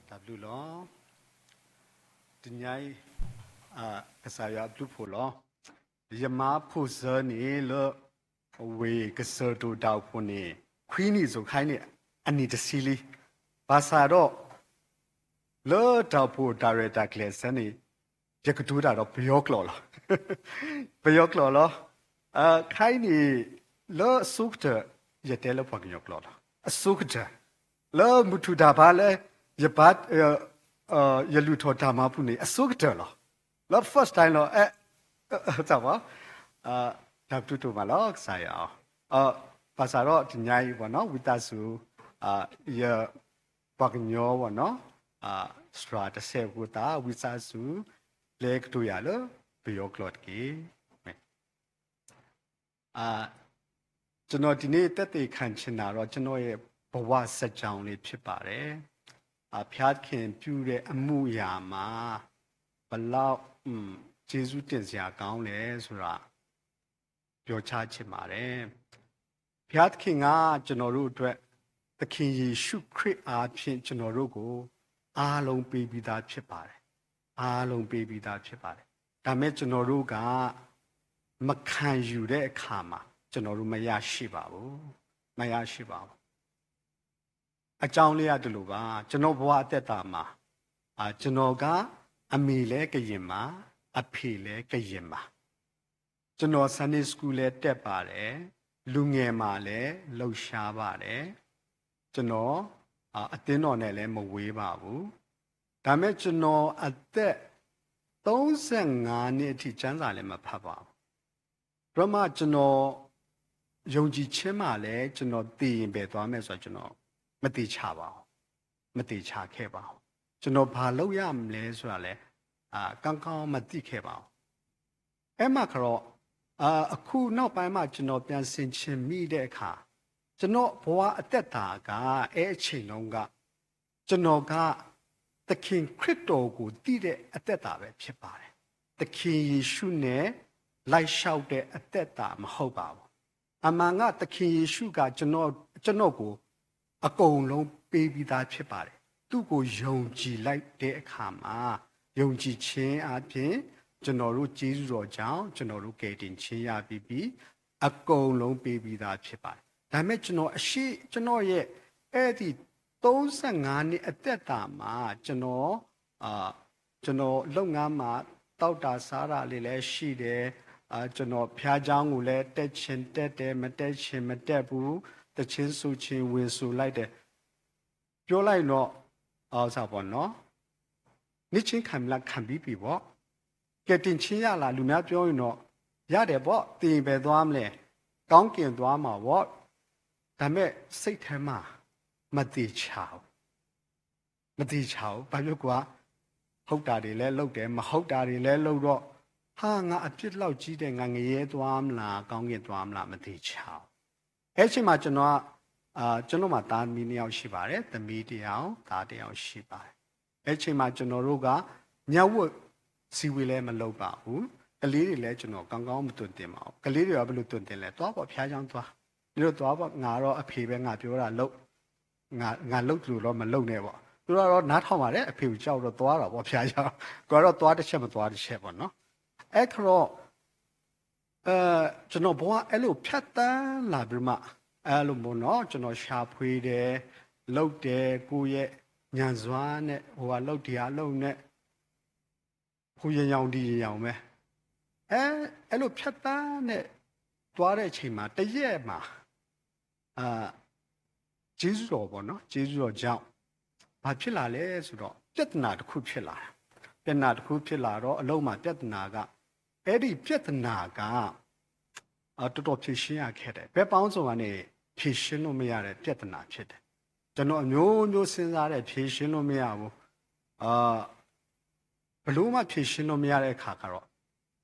တၢ်ဘျုးလီၤ. တနံၤအံၤ ကစၢ်ယွၤအဘျုးဖှိၣ်လီၤ. ယမၤဖိၣ်စၢၤန့ၣ်လၢ အဝ့ၢ်ကစၢၢ်ဒိၣ်တၢ်အိၣ်ဖှိၣ်န့ၣ် ခွံနံၣ်စိၤခါအံၤန့ၣ် အနံၣ်တဆံလံ. ဘၣ်ဆၣ်ဒီး လၢတၢ်အိၣ်ဖှိၣ်တၢ်ရဲၣ်တၢ်ကျဲၤအဆၢန့ၣ် ယကတိၤတၢ်ဒီးပယီၤကျိာ်လီၤ. ပယီၤကျိာ်လီၤ. ခါအံၤန့ၣ် လၢအဆိကတၢၢ် ယတဲလၢပှၤကညီကျိာ်လီၤ. အဆိကတၢၢ် လၢမုၢ်ထူၣ်တၢ်ဘါလၢ ယဘါ ယလုၢ်ထီၣ်တၢ်မၤပူၤန့ၣ် အဆိကတၢၢ်လီၤ. လၢ first time လီၤ. တၢ်ဘျုးဒိၣ်မးလီၤ ကစၢ်ယွၤ. ဘၣ်ဆၣ်ဒီးတနံၤအံၤဘၣ်နီၤ ဝံသးစူၤ ယပှၤကညီဘၣ်နီၤ စှၤတစဲးအဃိသတး ဝံသးစူၤ လဲၤကတိၤယၤလၢပယီၤကျိာ်တက့ၢ်. ကျွန်တော်ဒီနေ့သက်သေခံချင်တာတော့ ကျွန်တော်ရဲ့ဘဝဇာတ်ကြောင်းလေးဖြစ်ပါတယ်။ အာ၊ ဘုရားသခင်ပြုတဲ့အမှုအရာမှာ ဘယ်လောက် อืม ကျေးဇူးတင်စရာကောင်းလဲဆိုတာ ပြောချချင်ပါတယ်။ ဘုရားသခင်ကကျွန်တော်တို့အတွက် သခင်ယေရှုခရစ်အားဖြင့် ကျွန်တော်တို့ကို အားလုံးပေးပြီးသားဖြစ်ပါတယ်။ အားလုံးပေးပြီးသားဖြစ်ပါတယ်။ ဒါပေမဲ့ကျွန်တော်တို့က မခံယူတဲ့အခါမှာ ကျွန်တော်တို့မရရှိပါဘူး။ မရရှိပါဘူး။ အကြောင်းလေးကဒီလိုပါ။ ကျွန်တော်ဘဝအသက်တာမှာ အာ၊ ကျွန်တော်က အမေလည်းကရင်ပါ။ အဖေလည်းကရင်ပါ။ ကျွန်တော် Sunday School လည်းတက်ပါတယ်။ လူငယ်မှာလည်းလှုပ်ရှားပါတယ်။ ကျွန်တော် အာ၊ အသင်းတော်နဲ့လည်းမဝေးပါဘူး။ ဒါပေမဲ့ကျွန်တော်အသက် သုံးဆယ့်ငါးနှစ်အထိကျမ်းစာလည်းမဖတ်ပါဘူး။ ပြီးတော့မှကျွန်တော် ယုံကြည်ခြင်းမှာလည်း ကျွန်တော်သေရင်ဘယ်သွားမယ်ဆိုတာ ကျွန်တော်မသေချာပါဘူး။ မသေချာခဲ့ပါဘူး။ ကျွန်တော်ဘာလုပ်ရမလဲဆိုတာလည်း အာ၊ ကောင်းကောင်းမသိခဲ့ပါဘူး။ အဲ့မှာကတော့ အာ၊ အခုနောက်ပိုင်းမှာကျွန်တော်ပြန်ဆင်ခြင်မိတဲ့အခါ ကျွန်တော်ဘဝအသက်တာက အဲ့အချိန်တုန်းက ကျွန်တော်က သခင်ခရစ်တော်ကိုသိတဲ့အသက်တာပဲဖြစ်ပါတယ်။ သခင်ယေရှုနဲ့လိုက်လျှောက်တဲ့အသက်တာမဟုတ်ပါဘူး။ အမှန်က သခင်ယေရှုကကျွန်တော်၊ ကျွန်တော်ကို အကုန်လုံးပေးပြီးသားဖြစ်ပါတယ်။ သူ့ကိုယုံကြည်လိုက်တဲ့အခါမှာ ယုံကြည်ခြင်းအားဖြင့် ကျွန်တော်တို့ကျေးဇူးတော်ကြောင့် ကျွန်တော်တို့ကယ်တင်ခြင်းရပြီးပြီ။ အကုန်လုံးပေးပြီးသားဖြစ်ပါတယ်။ ဒါပေမဲ့ကျွန်တော်အရှိ၊ ကျွန်တော်ရဲ့ အဲ့ဒီသုံးဆယ့်ငါးနှစ်အသက်တာမှာ ကျွန်တော်၊ အာ၊ ကျွန်တော်လုပ်ငန်းမှာ သောက်တာစားတာလေးလည်းရှိတယ်။ အာ၊ ကျွန်တော်ဘုရားကျောင်းကိုလည်းတက်ချင်တက်တယ်၊ မတက်ချင်မတက်ဘူး။ သီချင်းဆိုချင်ဝင်ဆိုလိုက်တယ်။ ပြောလိုက်တော့ ဥစ္စာပေါ့နော်။ နှစ်ချင်းခံပြီလား၊ ခံပြီးပြီပေါ့။ ကယ်တင်ခြင်းရလား၊ လူများပြောရင်တော့ ရတယ်ပေါ့။ သေရင်ဘယ်သွားမလဲ၊ ကောင်းကင်သွားမှာပေါ့။ ဒါပေမဲ့စိတ်ထဲမှာ မသေချာဘူး။ မသေချာဘူး။ ဘာဖြစ်လို့လဲဆိုတော့ ဟုတ်တာတွေလည်းလုပ်တယ်၊ မဟုတ်တာတွေလည်းလုပ်တော့ ဟာ၊ ငါအပြစ်လောက်ကြီးတယ်၊ ငါငရဲသွားမလား၊ ကောင်းကင်သွားမလား၊ မသေချာဘူး။ အဲ့ချိန်မှာကျွန်တော်က၊ အာ၊ ကျွန်တော်မှာသားသမီးနှစ်ယောက်ရှိပါတယ်။ သမီးတစ်ယောက်၊ သားတစ်ယောက်ရှိပါတယ်။ အဲ့ချိန်မှာကျွန်တော်တို့က ညဝတ်စည်းဝေးလည်းမလုပ်ပါဘူး။ ကလေးတွေလည်း ကျွန်တော်ကောင်းကောင်းမသွန်သင်ပါဘူး။ ကလေးတွေရော ဘယ်လိုသွန်သင်လဲ။ သွားပေါ့၊ ဘုရားကျောင်းသွား။ နင်တို့သွားပေါ့၊ ငါတော့အဖေပဲ၊ ငါပြောတာလုပ်၊ ငါ၊ ငါလုပ်သလိုတော့မလုပ်နဲ့ပေါ့။ သူတို့ကတော့နားထောင်ပါတယ်။ အဖေကိုကြောက်တော့သွားတာပေါ့၊ ဘုရားကျောင်း။ ကိုယ်ကတော့သွားတစ်ချက်မသွားတစ်ချက်ပေါ့နော်။ အဲ့ခါတော့ အဲ၊ ကျွန်တော်ဘဝအဲ့လိုဖြတ်သန်းလာပြီးမှ အဲ့လိုပေါ့နော်၊ ကျွန်တော်ရှာဖွေတယ်၊ လုပ်တယ်၊ ကိုယ့်ရဲ့ညံစွမ်းနဲ့ ဟိုဟာလုပ်၊ ဒီဟာလုပ်နဲ့ ဟိုယင်ရောင်ဒီယင်ရောင်ပဲ။ အဲ၊ အဲ့လိုဖြတ်သန်းနဲ့သွားတဲ့အချိန်မှာ တစ်ရက်မှာ၊ အာ၊ ကျေးဇူးတော်ပေါ့နော်၊ ကျေးဇူးတော်ကြောင့် ဘာဖြစ်လာလဲဆိုတော့ ပြဿနာတစ်ခုဖြစ်လာတယ်။ ပြဿနာတစ်ခုဖြစ်လာတော့ အလုပ်မှာပြဿနာက၊ အဲ့ဒီပြဿနာက အာ၊ တော်တော်ဖြေရှင်းရခက်တယ်။ ဘက်ပေါင်းစုံကနေဖြေရှင်းလို့မရတဲ့ပြဿနာဖြစ်တယ်။ ကျွန်တော်အမျိုးမျိုးစဉ်းစားတယ်၊ ဖြေရှင်းလို့မရဘူး။ အာ၊ ဘယ်လိုမှဖြေရှင်းလို့မရတဲ့အခါကျတော့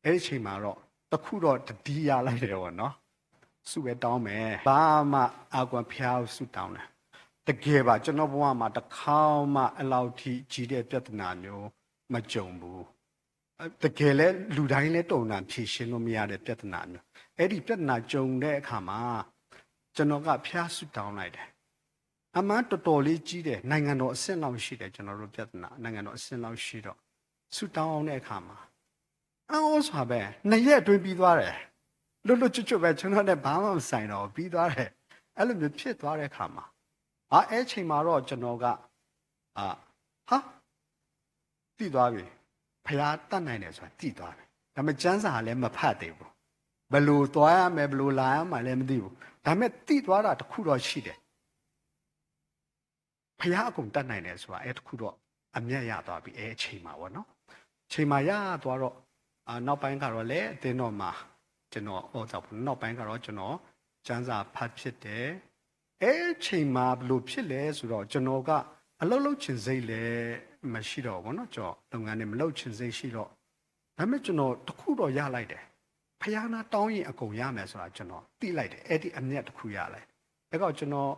အဲ့ဒီအချိန်မှာတော့ တစ်ခုတော့တတိယလိုက်တယ်ပေါ့နော်။ ဆုပဲတောင်းမယ်။ ဘာမှအာ၊ ကိုယ်ဘုရားကိုဆုတောင်းတယ်။ တကယ်ပါ၊ ကျွန်တော်ဘဝမှာတစ်ခါမှအဲ့လောက်ထိကြီးတဲ့ပြဿနာမျိုးမကြုံဘူး။ အဲ၊ တကယ်လဲလူတိုင်းလည်းတုံ့ပြန်ဖြေရှင်းလို့မရတဲ့ပြဿနာမျိုး။ အဲ့ဒီပြဿနာကြုံတဲ့အခါမှာ ကျွန်တော်ကဘုရားဆုတောင်းလိုက်တယ်။ အမှန်တော်တော်လေးကြီးတယ်။ နိုင်ငံတော်အဆင့်လောက်ရှိတယ်၊ ကျွန်တော်တို့ပြဿနာ နိုင်ငံတော်အဆင့်လောက်ရှိတော့ ဆုတောင်းတဲ့အခါမှာ အံၤစွာပဲ၊ နှစ်ရက်အတွင်းပြီးသွားတယ်။ လွတ်လွတ်ချွတ်ချွတ်ပဲ၊ ကျွန်တော်နဲ့ဘာမှမဆိုင်တော့ဘူး၊ ပြီးသွားတယ်။ အဲ့လိုမျိုးဖြစ်သွားတဲ့အခါမှာ၊ အာ၊ အဲ့ချိန်မှာတော့ကျွန်တော်က၊ အာ၊ ဟာ၊ သိသွားပြီ။ ဘုရားတတ်နိုင်တယ်ဆိုတာသိသွားပြီ။ ဒါပေမဲ့ကျမ်းစာကလည်းမဖတ်သေးဘူး။ ဘယ်လိုသွားရမယ်၊ ဘယ်လိုလာရမှာလဲမသိဘူး။ ဒါပေမဲ့သိသွားတာတစ်ခုတော့ရှိတယ်။ ဘုရားအကုန်တတ်နိုင်တယ်ဆိုတာ အဲတစ်ခုတော့အမြတ်ရသွားပြီ၊ အဲအချိန်မှာပေါ့နော်။ အချိန်မှာရသွားတော့၊ အာ၊ နောက်ပိုင်းကတော့လည်းအသင်းတော်မှာ ကျွန်တော်၊ ဟို၊ နောက်ပိုင်းကတော့ကျွန်တော်ကျမ်းစာဖတ်ဖြစ်တယ်။ အဲအချိန်မှာဘယ်လိုဖြစ်လဲဆိုတော့ ကျွန်တော်ကအလုပ်လုပ်ချင်စိတ်လည်းမရှိတော့ဘူးပေါ့နော်။ ကျွန်တော်လုပ်ငန်းတွေမလုပ်ချင်စိတ်ရှိတော့ ဒါပေမဲ့ကျွန်တော်တစ်ခုတော့ရလိုက်တယ်။ ဘုရားနားတောင်းရင်အကုန်ရမယ်ဆိုတာ ကျွန်တော်သိလိုက်တယ်။ အဲ့ဒီအမျက်တစ်ခုရလိုက်တယ်။ အဲ့တော့ ကျွန်တော်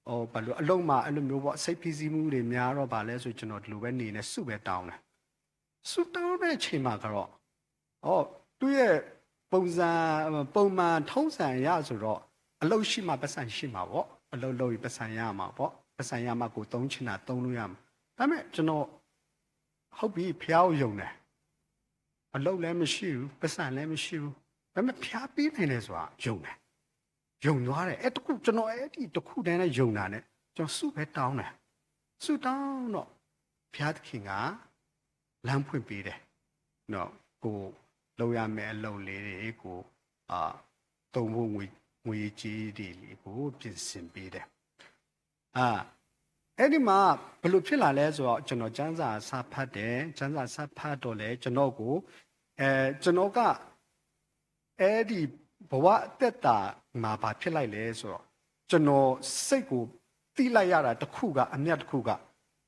ဟို ဘာလို့ အလုပ်မှာ အဲ့လိုမျိုးပေါ့ စိတ်ဖိစီးမှုတွေများတော့ ဘာလဲဆို ကျွန်တော် ဒီလိုပဲနေနေ ဆုပဲတောင်းတယ်။ ဆုတောင်းတဲ့အချိန်မှာ ကတော့ အော် သူ့ရဲ့ ပုံစံ ပုံမှန်ထုံးစံအရဆိုတော့ အလုပ်ရှိမှ ပိုက်ဆံရှိမှာပေါ့ အလုပ်လုပ်ရင် ပိုက်ဆံရမှာပေါ့ ပိုက်ဆံရမှ ကိုယ်သုံးချင်တာ သုံးလို့ရမှာ။ ဒါပေမဲ့ ကျွန်တော် ဟုတ်ပြီ ဘုရားကိုယုံတယ်။ အလုပ်လည်းမရှိဘူး ပိုက်ဆံလည်းမရှိဘူး ဒါပေမဲ့ ဘုရားပေးနိုင်တယ်ဆိုတာ ယုံတယ်။ ယုံသွားတယ်။ အဲ တစ်ခု ကျွန်တော် အဲ့ဒီတစ်ခုတည်းနဲ့ ယုံတာနဲ့ ကျွန်တော် ဆုပဲတောင်းတယ်။ ဆုတောင်းတော့ ဘုရားသခင်က လမ်းဖွင့်ပေးတယ်။ နော် ကိုယ်လုပ်ရမယ့်အလုပ်လေးတွေကို အာ သုံးဖို့ ငွေ ငွေကြေးတွေလေးကို ပြင်ဆင်ပေးတယ်။ အာ အဲ့ဒီမှာ ဘယ်လိုဖြစ်လာလဲဆိုတော့ ကျွန်တော် ကျမ်းစာ စဖတ်တယ်။ ကျမ်းစာ စဖတ်တော့လဲ ကျွန်တော်ကို အဲ ကျွန်တော်က အဲ့ဒီ ဘဝအသက်တာမှာ ဘာဖြစ်လိုက်လဲဆိုတော့ ကျွန်တော် စိတ်ကို သိလိုက်ရတာတစ်ခုက အမျက်တစ်ခုက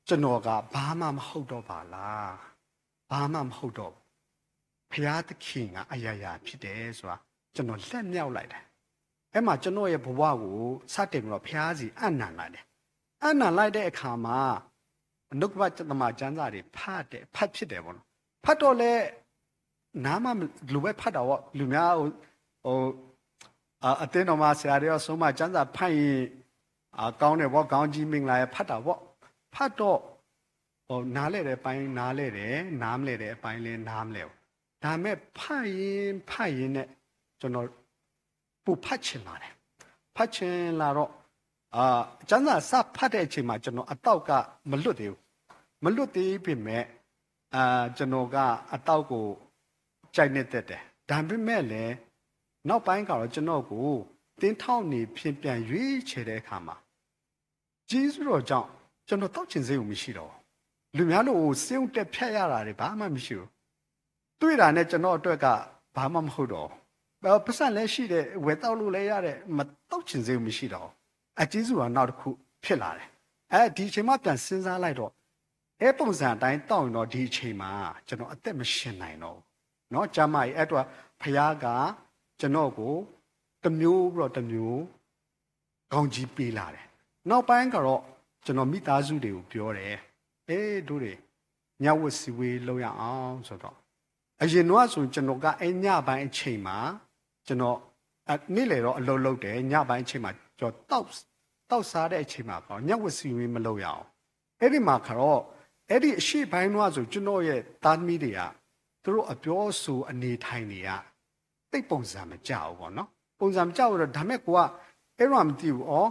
ကျွန်တော်က ဘာမှမဟုတ်တော့ပါလား။ ဘာမှမဟုတ်တော့ဘူး။ ဘုရားသခင်က အရာရာဖြစ်တယ်ဆိုတာ ကျွန်တော် လက်မြောက်လိုက်တယ်။ အဲ့မှာ ကျွန်တော်ရဲ့ဘဝကို စတင်ပြီးတော့ ဘုရားဆီ အပ်နှံလိုက်တယ်။ အပ်နှံလိုက်တဲ့အခါမှာ နှုတ်ကပတ်သမ္မာကျမ်းစာတွေ ဖတ်တယ် ဖတ်ဖြစ်တယ်ပေါ့နော်။ ဖတ်တော့လဲ နားမ လူပဲဖတ်တာပေါ့။ လူများ ဟို ဟို အာ အသင်းတော်မှာ ဆရာတွေရော ဆုံးမ ကျမ်းစာဖတ်ရင် အာ ကောင်းတယ်ပေါ့။ ကောင်းကြီးမင်္ဂလာရယ် ဖတ်တာပေါ့။ ဖတ်တော့ ဟို နားလဲတဲ့ပိုင်း နားလဲတယ်။ နားမလဲတဲ့အပိုင်းလည်း နားမလဲဘူး။ ဒါပေမဲ့ ဖတ်ရင်း ဖတ်ရင်းနဲ့ ကျွန်တော် ပိုဖတ်ချင်လာတယ်။ ဖတ်ချင်လာတော့ အာ ကျမ်းစာ စဖတ်တဲ့အချိန်မှာ ကျွန်တော် အသောက်က မလွတ်သေးဘူး။ မလွတ်သေးပေမဲ့ အာ ကျွန်တော်က အသောက်ကို ကြိုက်နှစ်သက်တယ်။ ဒါပေမဲ့လည်း နောက်ပိုင်းကျတော့ ကျွန်တော်ကို သင်းထောက်အနေဖြင့် ပြန်ရွေးချယ်တဲ့အခါမှာ ကျေးဇူးတော်ကြောင့် ကျွန်တော် သောက်ချင်စိတ်ကို မရှိတော့ဘူး။ လူများလို ဆေးရုံတက်ဖြတ်ရတာတွေ ဘာမှမရှိဘူး။ တွေ့တာနဲ့ ကျွန်တော့်အတွက်က ဘာမှမဟုတ်တော့ဘူး။ ပိုက်ဆံလည်းရှိတယ်၊ ဝယ်သောက်လို့လည်းရတယ်၊ မသောက်ချင်စိတ်မရှိတော့ဘူး။ အကျေးဇူးတော်နောက်တစ်ခု ဖြစ်လာတယ်။ အဲဒီအချိန်မှ ပြန်စဉ်းစားလိုက်တော့ အဲပုံစံအတိုင်းသောက်ရင်တော့ ဒီအချိန်မှာ ကျွန်တော်အသက်မရှင်နိုင်တော့ဘူးနော်။ ကျန်းမာရေးအတွက် ဘုရားက ကျွန်တော့်ကို တစ်မျိုးပြီးတော့တစ်မျိုး ကောင်းကြီးပေးလာတယ်။ နောက်ပိုင်းကျတော့ ကျွန်တော်မိသားစုတွေကိုပြောတယ်။ အေး တို့တွေ ညဝတ်စည်းဝေးလုပ်ရအောင်ဆိုတော့ အရင်တုန်းကဆိုရင် ကျွန်တော်က အဲညပိုင်းအချိန်မှာ ကျွန်တော် အ နေ့လယ်တော့အလုပ်လုပ်တယ်။ ညပိုင်းအချိန်မှာ ကျွန်တော် သောက် သောက်စားတဲ့အချိန်မှာ ညဝတ်စည်းဝေးမလုပ်ရအောင်။ အဲ့ဒီမှာခါတော့ အဲ့ဒီအရှေ့ပိုင်းတုန်းကဆို ကျွန်တော်ရဲ့သားသမီးတွေက သူတို့အပြောအဆို အနေထိုင်တွေက သိပ်ပုံစံမကျဘူးပေါ့နော်။ ပုံစံမကျဘူးတော့ ဒါမဲ့ကိုက အဲ့တော့မသိဘူး။ အော်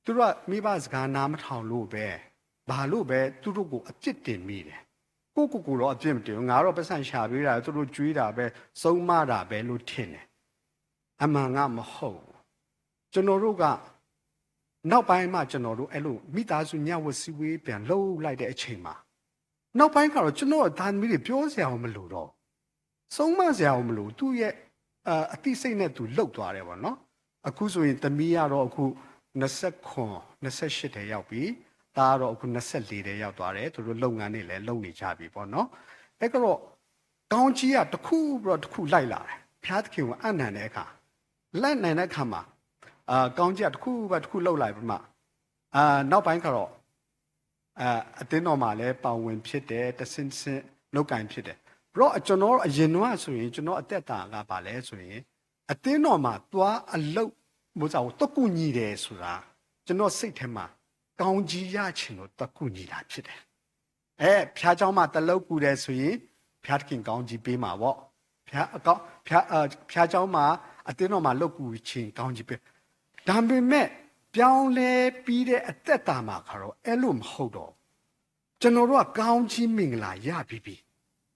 သူတို့ကမိဘစကားနားမထောင်လို့ပဲ ဘာလို့ပဲ သူတို့ကိုအပြစ်တင်မိတယ်။ ကိုယ့်ကိုယ်ကိုတော့အပြစ်မတင်ဘူး။ ငါတော့ပိုက်ဆံရှာပေးတာ သူတို့ကျွေးတာပဲ ဆုံးမတာပဲလို့ထင်တယ်။ အမှန်ကမဟုတ်ဘူး။ ကျွန်တော်တို့က နောက်ပိုင်းမှ ကျွန်တော်တို့အဲ့လို မိသားစုညဝတ်စည်းဝေး ပြန်လုပ်လိုက်တဲ့အချိန်မှာ နောက်ပိုင်းကျတော့ ကျွန်တော့်သားသမီးတွေ ပြောစရာကိုမလိုတော့ဘူး။ ဆုံးမစရာကိုမလိုဘူး။ သူ့ရဲ့ အ အသိစိတ်နဲ့သူလုပ်သွားတယ်ပေါ့နော်။ အခုဆိုရင် သမီးကတော့အခု နှစ်ဆယ့်ခုနှစ် နှစ်ဆယ့်ရှစ်ထဲရောက်ပြီ။ သားကတော့အခု နှစ်ဆယ့်လေးထဲရောက်သွားတယ်။ သူတို့လုပ်ငန်းတွေလည်းလုပ်နေကြပြီပေါ့နော်။ အဲ့တော့ ကောင်းကြီးကတစ်ခုပြီးတော့တစ်ခုလိုက်လာတယ်။ ဘုရားသခင်ကိုအပ်နှံတဲ့အခါ လိုက်နိုင်တဲ့အခါမှာ အာ ကောင်းကြီးကတစ်ခုပြီးတစ်ခုလုပ်လာပြီးမှ အာ နောက်ပိုင်းကျတော့ အာ အသင်းတော်မှာလည်းပါဝင်ဖြစ်တယ်။ တဆင့်တဆင့်လုပ်ကိုင်ဖြစ်တယ်။ ပြီးတော့ ကျွန်တော်အရင်တုန်းကဆိုရင် ကျွန်တော့်အသက်တာကဘာလဲဆိုရင် အသင်းတော်မှာသွားအလုပ် မို့စာကိုသွားကူညီတယ်ဆိုတာ ကျွန်တော့်စိတ်ထဲမှာ ကောင်းကြီးရချင်လို့သွားကူညီတာဖြစ်တယ်။ အဲ ဘုရားကျောင်းမှာသွားလုပ်ကူတယ်ဆိုရင် ဘုရားသခင်ကောင်းကြီးပေးမှာပေါ့။ ဘုရားအကောင်း ဘုရား အဲ ဘုရားကျောင်းမှာ အသင်းတော်မှာလုပ်ကူခြင်း ကောင်းကြီးပေး။ ဒါပေမဲ့ ပြောင်းလဲပြီးတဲ့အသက်တာမှာခါတော့ အဲ့လိုမဟုတ်တော့ဘူး။ ကျွန်တော်တို့က ကောင်းကြီးမင်္ဂလာရပြီးပြီ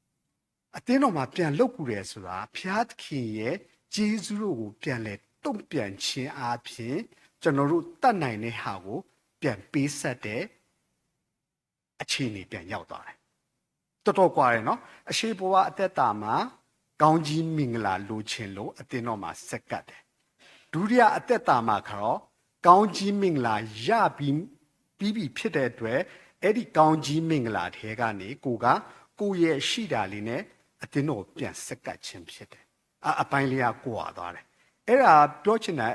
။ အသင်းတော်မှာပြန်လုပ်ကူတယ်ဆိုတာ ဘုရားသခင်ရဲ့ကျေးဇူးတော်ကို ပြန်လည်တုံ့ပြန်ခြင်းအားဖြင့် ကျွန်တော်တို့တတ်နိုင်တဲ့ဟာကို ပြန်ပေးဆပ်တဲ့ အခြေအနေပြန်ရောက်သွားတယ်။ တော်တော်ကွာတယ်နော်။ အရှိဘဝအသက်တာမှာ ကောင်းကြီးမင်္ဂလာလိုချင်လို့ အသင်းတော်မှာဆက်ကပ်တယ်။ ဒုတိယအသက်တာမှာခါတော့ ကောင်းကြီးမင်္ဂလာရပြီး ပြီးပြီဖြစ်တဲ့အတွက် အဲ့ဒီကောင်းကြီးမင်္ဂလာထဲကနေ ကိုယ်က ကိုယ့်ရဲ့ရှိတာလေးနဲ့ အသင်းတော်ကိုပြန်ဆက်ကပ်ခြင်းဖြစ်တယ်။ အပိုင်းလေးကကွာသွားတယ်. အဲ့ဒါပြောချင်တာ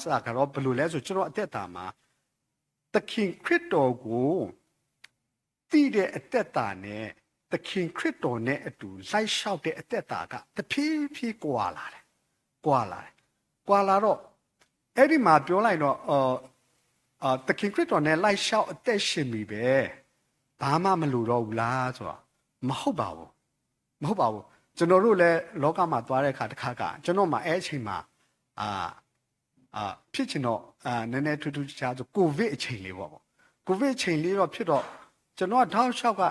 စကားတော့ဘယ်လိုလဲဆို ကျွန်တော်အသက်တာမှာ သခင်ခရစ်တော်ကို သိတဲ့အသက်တာနဲ့ သခင်ခရစ်တော်နဲ့အတူလိုက်လျှောက်တဲ့အသက်တာက တဖြည်းဖြည်းကွာလာတယ်. ကွာလာတယ်. ကွာလာတော့ အဲ့ဒီမှာပြောလိုက်တော့ အာ၊ အာ၊ သခင်ခရစ်တော်နဲ့လိုက်လျှောက်အသက်ရှင်ပြီပဲ၊ ဘာမှမလိုတော့ဘူးလားဆိုတော့ မဟုတ်ပါဘူး။ မဟုတ်ပါဘူး။ ကျွန်တော်တို့လည်းလောကမှာသွားတဲ့အခါတစ်ခါခါ ကျွန်တော်မှာအဲ့အချိန်မှာ အာ၊ အာ၊ ဖြစ်ချင်တော့၊ အာ၊ နည်းနည်းထူးထူးခြားခြားဆို ကိုဗစ်အချိန်လေးပေါ့။ ကိုဗစ်အချိန်လေးတော့ဖြစ်တော့ ကျွန်တော်ကတောက်လျှောက်က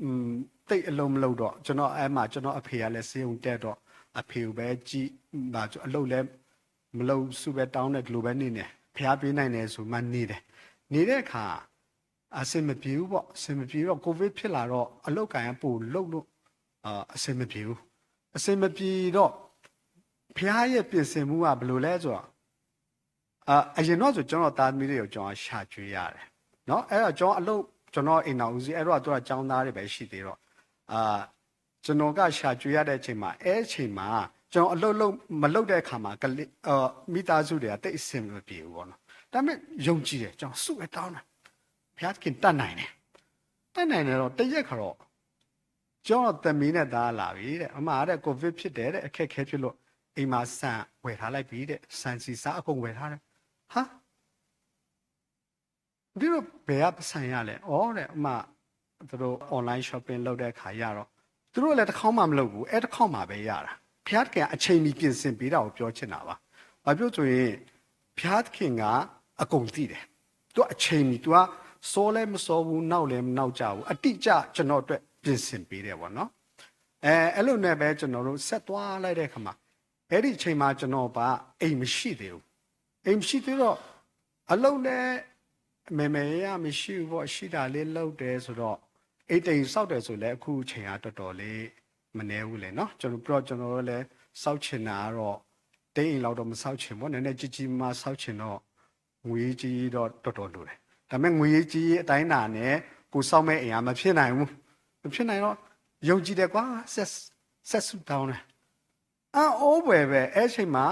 อืม၊ သိပ်အလုပ်မလုပ်တော့ ကျွန်တော်အဲ့မှာ ကျွန်တော်အဖေကလည်းဆေးရုံတက်တော့ အဖေကိုပဲကြည့်၊ ဘာ၊ အလုပ်လည်းမလုပ် ဆူပဲတောင်းနဲ့ ဒီလိုပဲနေနေ၊ ဘုရားပေးနိုင်တယ်ဆိုမှနေတယ်။ နေတဲ့အခါ အဆင်မပြေဘူးပေါ့။ အဆင်မပြေတော့ ကိုဗစ်ဖြစ်လာတော့ အလုပ်အကိုင်ကပိုလုပ်လို့ အာ၊ အဆင်မပြေဘူး။ အဆင်မပြေတော့ ဘုရားရဲ့ပြင်ဆင်မှုကဘယ်လိုလဲဆိုတော့ အာ၊ အရင်တော့ဆို ကျွန်တော်သားသမီးတွေကို ကျွန်တော်ရှာကျွေးရတယ်နော်။ အဲ့တော့ ကျွန်တော်အလုပ်၊ ကျွန်တော်အိမ်ထောင်ဦးစီး၊ အဲ့တော့ သူကကျောင်းသားတွေပဲရှိသေးတော့၊ အာ၊ ကျွန်တော်ကရှာကျွေးရတဲ့အချိန်မှာ အဲ့အချိန်မှာ ကျွန်တော်အလုပ်လုပ်၊ မလုပ်တဲ့အခါမှာ ကလေး၊ အာ၊ မိသားစုတွေက သိပ်အဆင်မပြေဘူးပေါ့နော်။ ဒါပေမဲ့ ယုံကြည်တယ်။ ကျွန်တော်ဆုပဲတောင်းတယ်။ ဘုရားသခင်တတ်နိုင်တယ်။ တတ်နိုင်တယ်တော့ တစ်ရက်ခါတော့ ကျွန်တော်သမီးနဲ့သားလာပြီတဲ့။ အမတဲ့ ကိုဗစ်ဖြစ်တယ်တဲ့။ အခက်အခဲဖြစ်လို့ အိမ်မှာဆန်ဝယ်ထားလိုက်ပြီတဲ့။ ဆန်ဆီဆားအကုန်ဝယ်ထားတယ်။ ဟာ၊ ဒီတော့ ဘယ်ကပိုက်ဆံရလဲ။ အော်တဲ့၊ အမ သူတို့ online shopping လုပ်တဲ့အခါရတော့ သူတို့လည်းတစ်ခေါက်မှမလုပ်ဘူး။ အဲ့တစ်ခေါက်မှပဲရတာ။ ဘုရားသခင်ကအချိန်မီပြင်ဆင်ပေးတာကိုပြောချင်တာပါ။ ဘာဖြစ်လို့ဆိုရင် ဘုရားသခင်ကအကုန်သိတယ်။ သူကအချိန်မီ၊ သူကစောလည်းမစောဘူး၊ နောက်လည်းမနောက်ကျဘူး။ အတိအကျကျွန်တော်အတွက်ပြင်ဆင်ပေးတယ်ပေါ့နော်။ အဲ၊ အဲ့လိုနဲ့ပဲကျွန်တော်တို့ဆက်သွားလိုက်တဲ့အခါမှာ အဲ့ဒီအချိန်မှာကျွန်တော်ပါအိမ်မရှိသေးဘူး။ အိမ်မရှိသေးတော့ အလုပ်လည်း မယ်မယ်ရရမရှိဘူးပေါ့။ ရှိတာလေးလုပ်တယ်ဆိုတော့ အိမ်တအိမ်ဆောက်တယ်ဆိုလည်း အခုအချိန်ကတော်တော်လေးမနည်းဘူးလေနော်။ ကျွန်တော်၊ ပြီးတော့ ကျွန်တော်တို့လည်းဆောက်ချင်တာကတော့ တစ်အိမ်လောက်တော့မဆောက်ချင်ပေါ့။ နည်းနည်းကြီးကြီးမားမားဆောက်ချင်တော့ ငွေရေးကြေးရေးတော့တော်တော်လိုတယ်။ ဒါပေမဲ့ ငွေရေးကြေးရေးအတိုင်းအတာနဲ့ ကိုယ်ဆောက်မဲ့အိမ်ကမဖြစ်နိုင်ဘူး။ မဖြစ်နိုင်တော့ ယုံကြည်တယ်ကွာ၊ ဆက်၊ ဆက်ဆုတောင်းတယ်။ အံ့ဩဖွယ်ပဲ၊ အဲ့အချိန်မှာ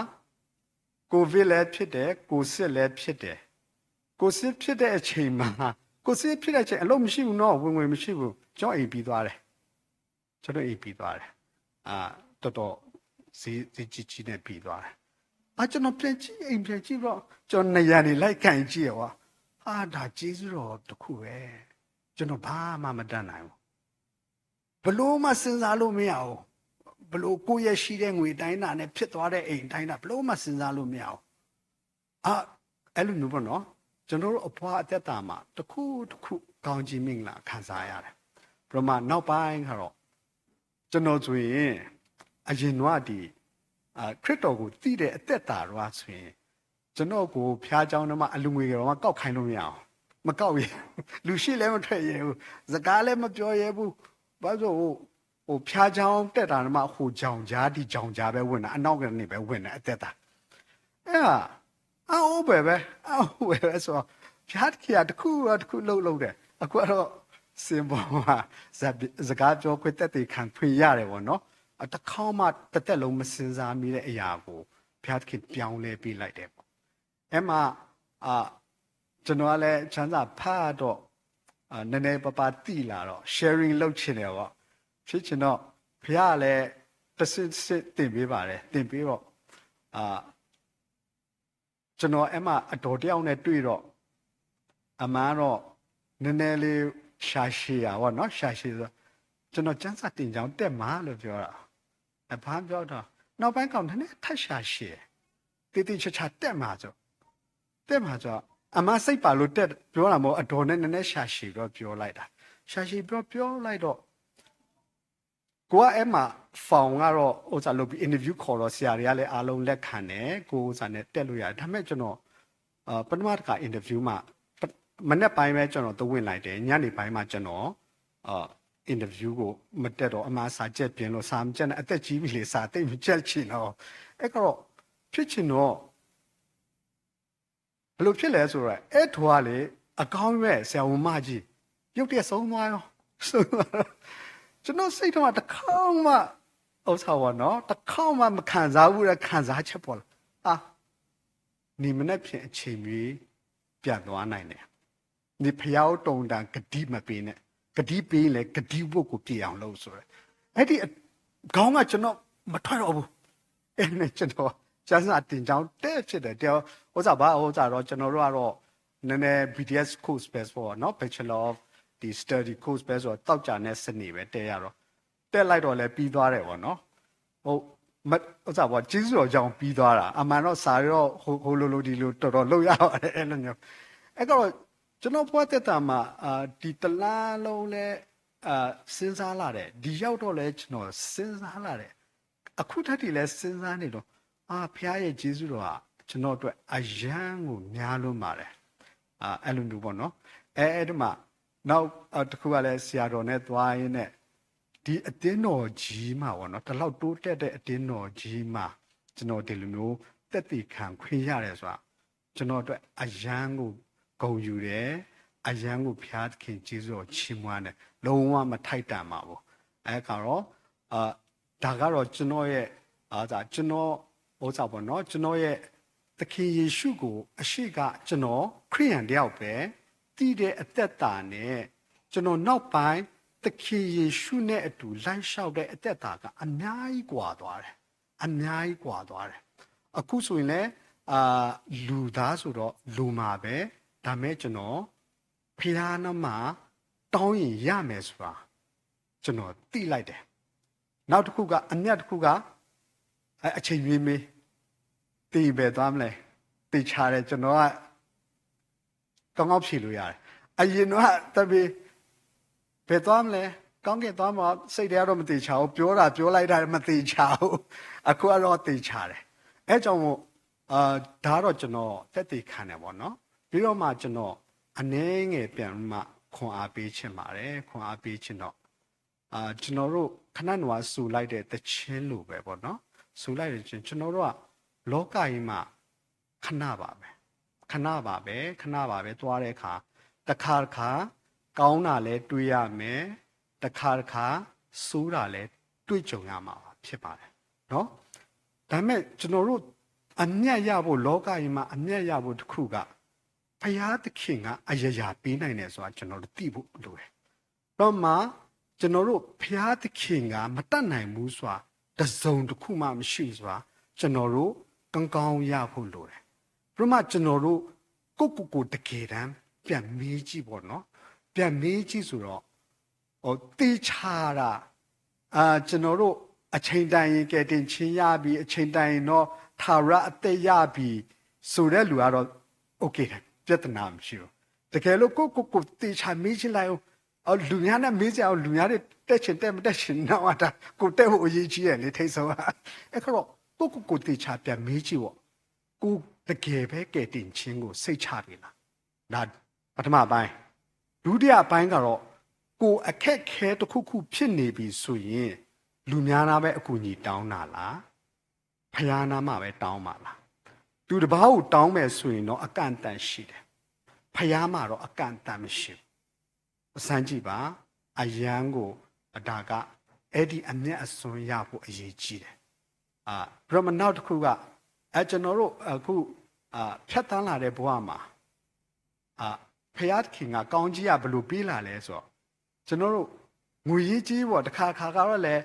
ကိုဗစ်လည်းဖြစ်တယ်၊ ကိုစစ်လည်းဖြစ်တယ်။ ကိုစစ်ဖြစ်တဲ့အချိန်မှာ၊ ကိုစစ်ဖြစ်တဲ့အချိန် အလုပ်မရှိဘူးနော်၊ ဝင်ငွေမရှိဘူး။ ကျွန်တော့်အိမ်ပြီးသွားတယ်။ ကျွန်တော့်အိမ်ပြီးသွားတယ်။ အာ၊ တော်တော်ဈေး၊ ဈေးကြီးကြီးနဲ့ပြီးသွားတယ်။ အာ၊ ကျွန်တော်ပြန်ကြည့်၊ အိမ်ပြန်ကြည့်ပြီးတော့ ကျွန်တော်နံရံတွေလိုက်ကိုင်ကြည့်တယ်ကွာ။ ဟာ၊ ဒါကျေးဇူးတော်တစ်ခုပဲ။ ကျွန်တော်ဘာမှမတတ်နိုင်ဘူး။ ဘယ်လိုမှစဉ်းစားလို့မရဘူး။ ဘယ်လိုကိုယ့်ရဲ့ရှိတဲ့ငွေအတိုင်းအတာနဲ့ဖြစ်သွားတဲ့အိမ်အတိုင်းအတာ ဘယ်လိုမှစဉ်းစားလို့မရဘူး။ အာ၊ အဲ့လိုမျိုးပေါ့နော်။ ကျွန်တော်တို့အဘဝအသက်တာမှာတစ်ခုတစ်ခုကောင်းကြီးမင်္ဂလာခံစားရတယ်။ ပြီးတော့မှနောက်ပိုင်းကတော့ ကျွန်တော်ဆိုရင် အရင်တုန်းကဒီ၊ အာ၊ ခရစ်တော်ကိုသိတဲ့အသက်တာတော့ဆိုရင် ကျွန်တော့်ကိုဘုရားကျောင်းထဲမှာအလူငွေတော်မှကောက်ခိုင်းလို့မရအောင်။ မကောက်ရဲဘူး။ လူရှေ့လည်းမထွက်ရဲဘူး။ စကားလည်းမပြောရဲဘူး။ ဘာလို့လဲဆိုတော့ ဟို၊ ဟိုဘုရားကျောင်းတက်တာမှ ဟိုကြောင်ကြားဒီကြောင်ကြားပဲဝင်တာ၊ အနောက်ကနေပဲဝင်တာ အသက်တာ။ အဲ့ဒါ အံ့ဩဖွယ်ပဲ၊ အံ့ဩဖွယ်ပဲဆိုတော့ ဘုရားသခင်ကတစ်ခုပြီးတစ်ခုလုပ်လုပ်တယ်။ အခုကတော့ စင်ပေါ်မှာ စ၊ စကားပြောခွင့်သက်သေခံခွင့်ရတယ်ပေါ့နော်။ အတစ်ခေါက်မှတစ်သက်လုံးမစဉ်းစားမိတဲ့အရာကို ဘုရားသခင်ပြောင်းလဲပေးလိုက်တယ်ပေါ့။ အဲ့မှာ အာ၊ ကျွန်တော်ကလည်းကျမ်းစာဖတ်တော့ အာ၊ နည်းနည်းပါးပါးသိလာတော့ sharing လုပ်ချင်တယ်ပေါ့။ ဖြစ်ချင်တော့ ဘုရားကလည်းတစ်ဆင့်တစ်ဆင့်သင်ပေးပါတယ်။ သင်ပေးတော့ အာ၊ ကျွန်တော်အဲ့မှာအဒေါ်တစ်ယောက်နဲ့တွေ့တော့ အမကတော့နည်းနည်းလေးရှာရှည်တာပေါ့နော်။ ရှာရှည်ဆိုတော့ ကျွန်တော်ကျမ်းစာသင်ကျောင်းတက်မှာလို့ပြောတာ။ အဖမ်းပြောတော့ နောက်ပိုင်းကောင်နည်းနည်းထပ်ရှာရှည်၊ သေသေချာချာတက်မှာဆို၊ တက်မှာဆို၊ အမစိတ်ပါလို့တက်ပြောတာမဟုတ်၊ အဒေါ်နဲ့နည်းနည်းရှာရှည်ပြီးတော့ပြောလိုက်တာ။ ရှာရှည်ပြီးတော့ပြောလိုက်တော့ ကိုကအဲ့မှာ form ကတော့ ဥစ္စာလုပ်ပြီး interview ခေါ်တော့ ဆရာတွေကလည်းအားလုံးလက်ခံတယ်။ ကိုယ်ဥစ္စာနဲ့တက်လို့ရတယ်။ ဒါပေမဲ့ကျွန်တော် အာ၊ ပထမတစ်ခါ interview မှာ ပ၊ မနက်ပိုင်းပဲကျွန်တော်သွားဝင်လိုက်တယ်။ ညနေပိုင်းမှာကျွန်တော် အာ၊ interview ကိုမတက်တော့ အမစာချက်ပြင်လို့၊ စာမကျက်နဲ့၊ အသက်ကြီးပြီလေ၊ စာသိပ်မကျက်ချင်တော့။ အဲ့တော့ ဖြစ်ချင်တော့ ဘယ်လိုဖြစ်လဲဆိုတော့ အဲ့ထိုးကလေ အကောင်းပဲ၊ ဆရာဝန်မကြီး ရုတ်တရက်ဆုံးသွားရော၊ ဆုံးသွားတော့ ကျွန်တော်စိတ်ထဲမှာတစ်ခါမှ အိၣ်ဆၣ်ဝီၤနီၤ တခီမး မခံစားဘူးတဲ့ ခံစားချက်ပေါ့လေ အာ နေမနက်ဖြန်အချိန်မရွေး ပြန်သွားနိုင်တယ် ဒီဘုရားတို့တောင်းတန်ကတိမပေးနဲ့ ကတိပေးရင်လည်း ကတိဝတ်ကိုပြည့်အောင်လုပ်ဆိုတယ် အဲ့ဒီခေါင်းကကျွန်တော်မထွက်တော့ဘူး အဲ့နဲ့ကျွန်တော်ကျမ်းစာတင်ကျောင်းတက်ဖြစ်တယ်တယောက်ဥစ္စာပါဥစ္စာတော့ကျွန်တော်တို့ကတော့နည်းနည်း B D S course ပဲဆိုတော့နော် Bachelor of ဒီ study course ပဲဆိုတော့တောက်ကြနဲ့စနေပဲတက်ရတော့ တက်လိုက်တော့လည်းပြီးသွားတယ်ပေါ့နော် ဟုတ်မဥစ္စာပေါ့ကျေးဇူးတော်ကြောင့်ပြီးသွားတာအမှန်တော့စာတော့ဟိုဟိုလိုလိုဒီလိုတော်တော်လုပ်ရပါတယ်အဲ့လိုမျိုးအဲ့တော့ကျွန်တော်ဘဝသက်တာမှာအာဒီတလားလုံးလဲအာစဉ်းစားလာတယ်ဒီရောက်တော့လဲကျွန်တော်စဉ်းစားလာတယ်အခုထက်ထိလဲစဉ်းစားနေတော့အာဖခင်ရဲ့ကျေးဇူးတော်ဟာကျွန်တော်အတွက်အရမ်းကိုများလွန်းပါတယ်အာအဲ့လိုမျိုးပေါ့နော်အဲအဲ့ဒီမှာနောက်တစ်ခုကလည်းဆရာတော်နဲ့သွားရင်းနဲ့ဒီအသင်းတော်ကြီးမှာပေါ့နော်ဒီလောက်တိုးတက်တဲ့အသင်းတော်ကြီးမှာကျွန်တော်ဒီလိုမျိုးသက်သေခံခွင့်ရတယ်ဆိုတာကျွန်တော်အတွက်အရမ်းကိုဂုဏ်ယူတယ်အရမ်းကိုဘုရားသခင်ကျေးဇူးတော်ချီးမွမ်းတယ်လုံးဝမထိုက်တန်ပါဘူးအဲခါတော့အာဒါကတော့ကျွန်တော်ရဲ့အာဒါကျွန်တော်ဥစ္စာပေါ့နော်ကျွန်တော်ရဲ့သခင်ယေရှုကိုအရှိကကျွန်တော်ခရိယန်တယောက်ပဲသိတဲ့အသက်တာနဲ့ကျွန်တော်နောက်ပိုင်းသခင်ယေရှုနဲ့အတူလိုက်လျှောက်တဲ့အသက်တာကအများကြီးကွာသွားတယ်အများကြီးကွာသွားတယ်အခုဆိုရင်လည်းအာလူသားဆိုတော့လူမှာပဲဒါမဲ့ကျွန်တော်ဖျားနှမတောင်းရင်ရမယ်ဆိုတာကျွန်တော်သိလိုက်တယ်နောက်တစ်ခုကအမျက်တစ်ခုကအချိန်မီမီတင်ပဲသွားမလဲတေချာတယ်ကျွန်တော်ကကောင်းကောင်းဖြေလို့ရတယ်အရင်တော့တပီဘယ်သွားမလဲကောင်းကင်သွားမှာစိတ်ထဲကတော့မတေချာဘူးပြောတာပြောလိုက်တာမတေချာဘူးအခုကတော့တေချာတယ်အဲကြောင့်မို့အာဒါတော့ကျွန်တော်သက်သေခံတယ်ပေါ့နော်ပြီးတော့မှကျွန်တော်အနည်းငယ်ပြန်မှခွန်အားပေးချင်ပါတယ်ခွန်အားပေးချင်တော့အာကျွန်တော်တို့ခဏနွားဆူလိုက်တဲ့တခြင်းလိုပဲပေါ့နော်ဆူလိုက်တဲ့ခြင်းကျွန်တော်တို့ကလောကကြီးမှာခဏပါပဲခဏပါပဲခဏပါပဲသွားတဲ့အခါတစ်ခါတစ်ခါကောင်းတာလည်းတွေ့ရမယ်တစ်ခါတစ်ခါဆိုးတာလည်းတွေ့ကြုံရမှာဖြစ်ပါတယ်နော်ဒါပေမဲ့ကျွန်တော်တို့အမျက်ရဖို့လောကကြီးမှာအမျက်ရဖို့တစ်ခုကဘုရားသခင်ကအရရာပေးနိုင်တယ်ဆိုတာကျွန်တော်တို့သိဖို့လိုတယ်တော့မှကျွန်တော်တို့ဘုရားသခင်ကမတတ်နိုင်ဘူးဆိုတာတစုံတစ်ခုမှမရှိဘူးဆိုတာကျွန်တော်တို့ကောင်းကောင်းရဖို့လိုတယ်ပြီးတော့မှကျွန်တော်တို့ကိုယ့်ကိုယ်ကိုယ်တကယ်တမ်းပြန်မေးကြည့်ပေါ့နော်ပြန်မေးကြည့်ဆိုတော့ဟိုတေချာတာအာကျွန်တော်တို့အချိန်တန်ရင်ကယ်တင်ခြင်းရပြီအချိန်တန်ရင်တော့ထာဝရအသက်ရပြီဆိုတဲ့လူကတော့ OK တယ်ပြဿနာမရှိဘူးတကယ်လို့ကိုယ့်ကိုယ်ကိုယ်တေချာမေးကြည့်လိုက်အောင်အော်လူများနဲ့မေးကြည့်အောင်လူများတွေတက်ချင်တက်မတက်ချင်နောက်အတာကိုတက်ဖို့အရေးကြီးတယ်လေထိတ်ဆုံးကအဲ့တော့ကိုယ့်ကိုယ်ကိုယ်တေချာပြန်မေးကြည့်ပေါ့ကိုယ်တကယ်ပဲကယ်တင်ခြင်းကိုစိတ်ချပြီလားဒါပထမပိုင်းဒုတိယပိုင်းကတော့ကိုယ်အခက်ခဲတစ်ခုခုဖြစ်နေပြီဆိုရင်လူများနာပဲအကူအညီတောင်းတာလားဖျားနာမှပဲတောင်းပါလားသူတစ်ပါးကိုတောင်းမယ်ဆိုရင်တော့အကန့်အသတ်ရှိတယ်ဖျားမှာတော့အကန့်အသတ်မရှိဘူးပစမ်းကြည့်ပါအရန်ကိုအဒါကအဲ့ဒီအမျက်အစွန်းရဖို့အရေးကြီးတယ်အာပြီးတော့မနောက်တစ်ခုကအဲကျွန်တော်တို့အခုအာဖြတ်သန်းလာတဲ့ဘဝမှာအာဖျားသခင်ကကောင်းကြီးကဘယ်လိုပေးလာလဲဆိုတော့ကျွန်တော်တို့ငွေရေးကြေးပေါ့တစ်ခါခါကတော့လည်း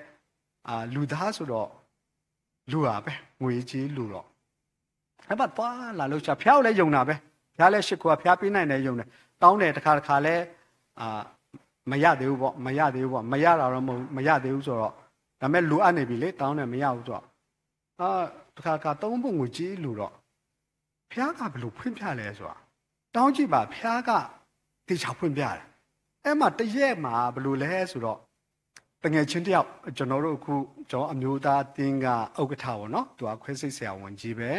အာလူသားဆိုတော့လူပါပဲငွေရေးကြေးလူတော့အဲ့မှာသွားလာလို့ရှာဖျားကိုလည်းယုံတာပဲဖျားလည်းရှိခိုးဖျားပေးနိုင်တယ်ယုံတယ်တောင်းတယ်တစ်ခါတစ်ခါလည်းအာမရသေးဘူးပေါ့မရသေးဘူးပေါ့မရတာတော့မဟုတ်မရသေးဘူးဆိုတော့ဒါပေမဲ့လူအပ်နေပြီလေတောင်းတယ်မရဘူးဆိုတော့အာတစ်ခါတစ်ခါသုံးဖို့ငွေကြေးလူတော့ဖျားကဘယ်လိုဖွင့်ပြလဲဆိုတာတောင်းကြည့်ပါဖျားကတေချာဖွင့်ပြတယ်အဲ့မှာတရက်မှာဘယ်လိုလဲဆိုတော့တငယ်ချင်းတယောက်ကျွန်တော်တို့အခုကျွန်တော်အမျိုးသားအသင်းကဥက္ကဋ္ဌပေါ့နော်သူကခွဲစိတ်ဆရာဝန်ကြီးပဲ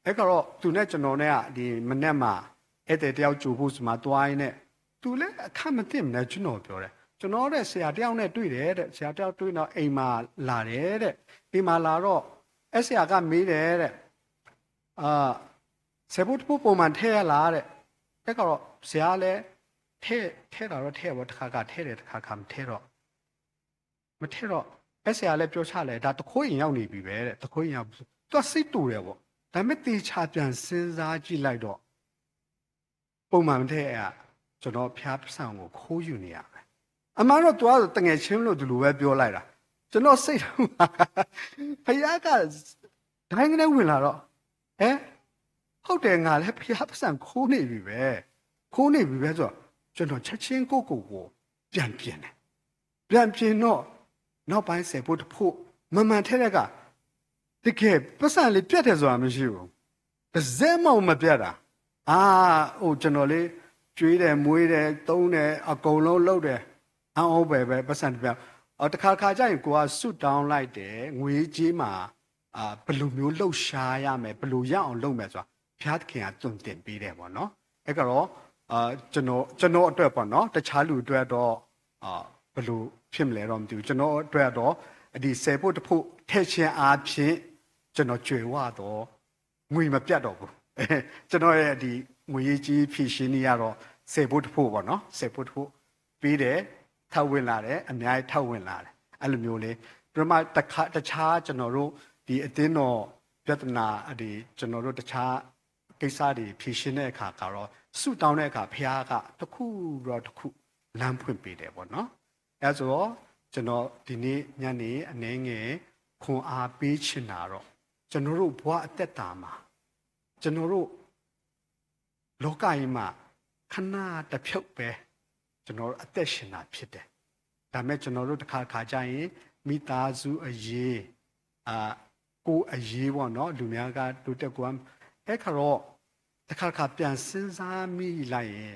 အဲ့ကတော့သူနဲ့ကျွန်တော်နဲ့ကဒီမနေ့မှာဧည့်သည်တယောက်ကြိုဖို့ဆိုမှသွားရင်းနဲ့သူလည်းအခက်မသင့်မနဲ့ကျွန်တော်ပြောတယ်ကျွန်တော်တဲ့ဆရာတယောက်နဲ့တွေ့တယ်တဲ့ဆရာတယောက်တွေ့တော့အိမ်မှာလာတယ်တဲ့အိမ်မှာလာတော့အဲ့ဆရာကမေးတယ်တဲ့အာဆယ်ဖို့တစ်ဖို့ပုံမှန်ထဲရလားတဲ့အဲ့ကတော့ဆရာလည်းထဲထဲတာတော့ထဲပေါ့တစ်ခါခါထဲတယ်တစ်ခါခါမထဲတော့မထဲတော့ အဲၣ်စရာလဲၣ် ပြောချင်လဲၣ် ဒါတခွိအင်ရောက်နေပြီပဲ တခွိအင်ရောက် သူကစိတ်တူတယ်ပေါ့ ဒါပေမဲ့သေချာပြန်စဉ်းစားကြည့်လိုက်တော့ ပုံမှန်မထည့်อ่ะ ကျွန်တော်ဘုရားပိုက်ဆံကိုခိုးယူနေရမယ် အမှန်တော့သူကတငယ်ချင်းလို့ဒီလိုပဲပြောလိုက်တာ ကျွန်တော်စိတ်ထဲမှာဘုရားကတိုင်းကလေးဝင်လာတော့ ဟဲ ဟုတ်တယ် ငါလည်းဘုရားပိုက်ဆံခိုးနေပြီပဲ ခိုးနေပြီပဲဆိုတော့ ကျွန်တော်ချက်ချင်းကိုယ့်ကိုယ်ကိုပြန်ပြင်တယ် ပြန်ပြင်တော့ နောက်ပိုင်းဆယ်ဖို့တစ်ဖို့ မှန်မှန်ထဲထဲက တကယ်ပိုက်ဆံလေးပြတ်တယ်ဆိုတာမရှိဘူး တစ်စက်မှမပြတ်တာ အာအိုကျွန်တော်လေး ကျွေးတယ်မွေးတယ်သုံးတယ်အကုန်လုံးလုပ်တယ် အဝဲပဲပိုက်ဆံတစ်ပြတ် တခါတခါကျရင်ကိုကဆုတောင်းလိုက်တယ် ငွေရေးကြေးမှာ ဘယ်လိုမျိုးလှုပ်ရှားရမယ် ဘယ်လိုရအောင်လုပ်မယ်ဆိုတာဘုရားသခင်ကသွန်သင်ပေးတယ်ပေါ့နော် အဲ့တော့ကျွန်တော်အတွက်ပေါ့နော် တခြားလူအတွက်တော့ဘယ်လိုဖြစ်မလဲတော့မသိဘူး ကျွန်တော်အတွက်တော့ဒီဆယ်ဖို့တစ်ဖို့ထည့်ခြင်းအားဖြင့်ကျွန်တော်ကြွယ်ဝတော့ငွေမပြတ်တော့ဘူးကျွန်တော်ရဲ့ဒီငွေရေးကြေးဖြေရှင်းနေရတော့ဆယ်ဖို့တစ်ဖို့ပေါ့နော်ဆယ်ဖို့တစ်ဖို့ပေးတယ်ထပ်ဝင်လာတယ်အများကြီးထပ်ဝင်လာတယ်အဲ့လိုမျိုးလေးပြီးတော့မှတခါတခြားကျွန်တော်တို့ဒီအသင်းတော်ပြဿနာဒီကျွန်တော်တို့တခြားကိစ္စတွေဖြေရှင်းတဲ့အခါကတော့ဆုတောင်းတဲ့အခါဘုရားကတစ်ခုပြီးတော့တစ်ခုလမ်းဖွင့်ပေးတယ်ပေါ့နော်အဲဒါဆိုတော့ကျွန်တော်ဒီနေ့ညနေအနည်းငယ်ခွန်အားပေးချင်တာတော့ကျွန်တော်တို့ဘဝအသက်တာမှာကျွန်တော်တို့လောကကြီးမှာခဏတစ်ဖြုတ်ပဲကျွန်တော်တို့အသက်ရှင်တာဖြစ်တယ်ဒါပေမဲ့ကျွန်တော်တို့တစ်ခါတစ်ခါကျရင်မိသားစုအရေးအာကိုယ်အရေးပေါ့နော်လူများကတိုးတက်ကိုယ်အဲခါတော့တစ်ခါတစ်ခါပြန်စဉ်းစားမိလိုက်ရင်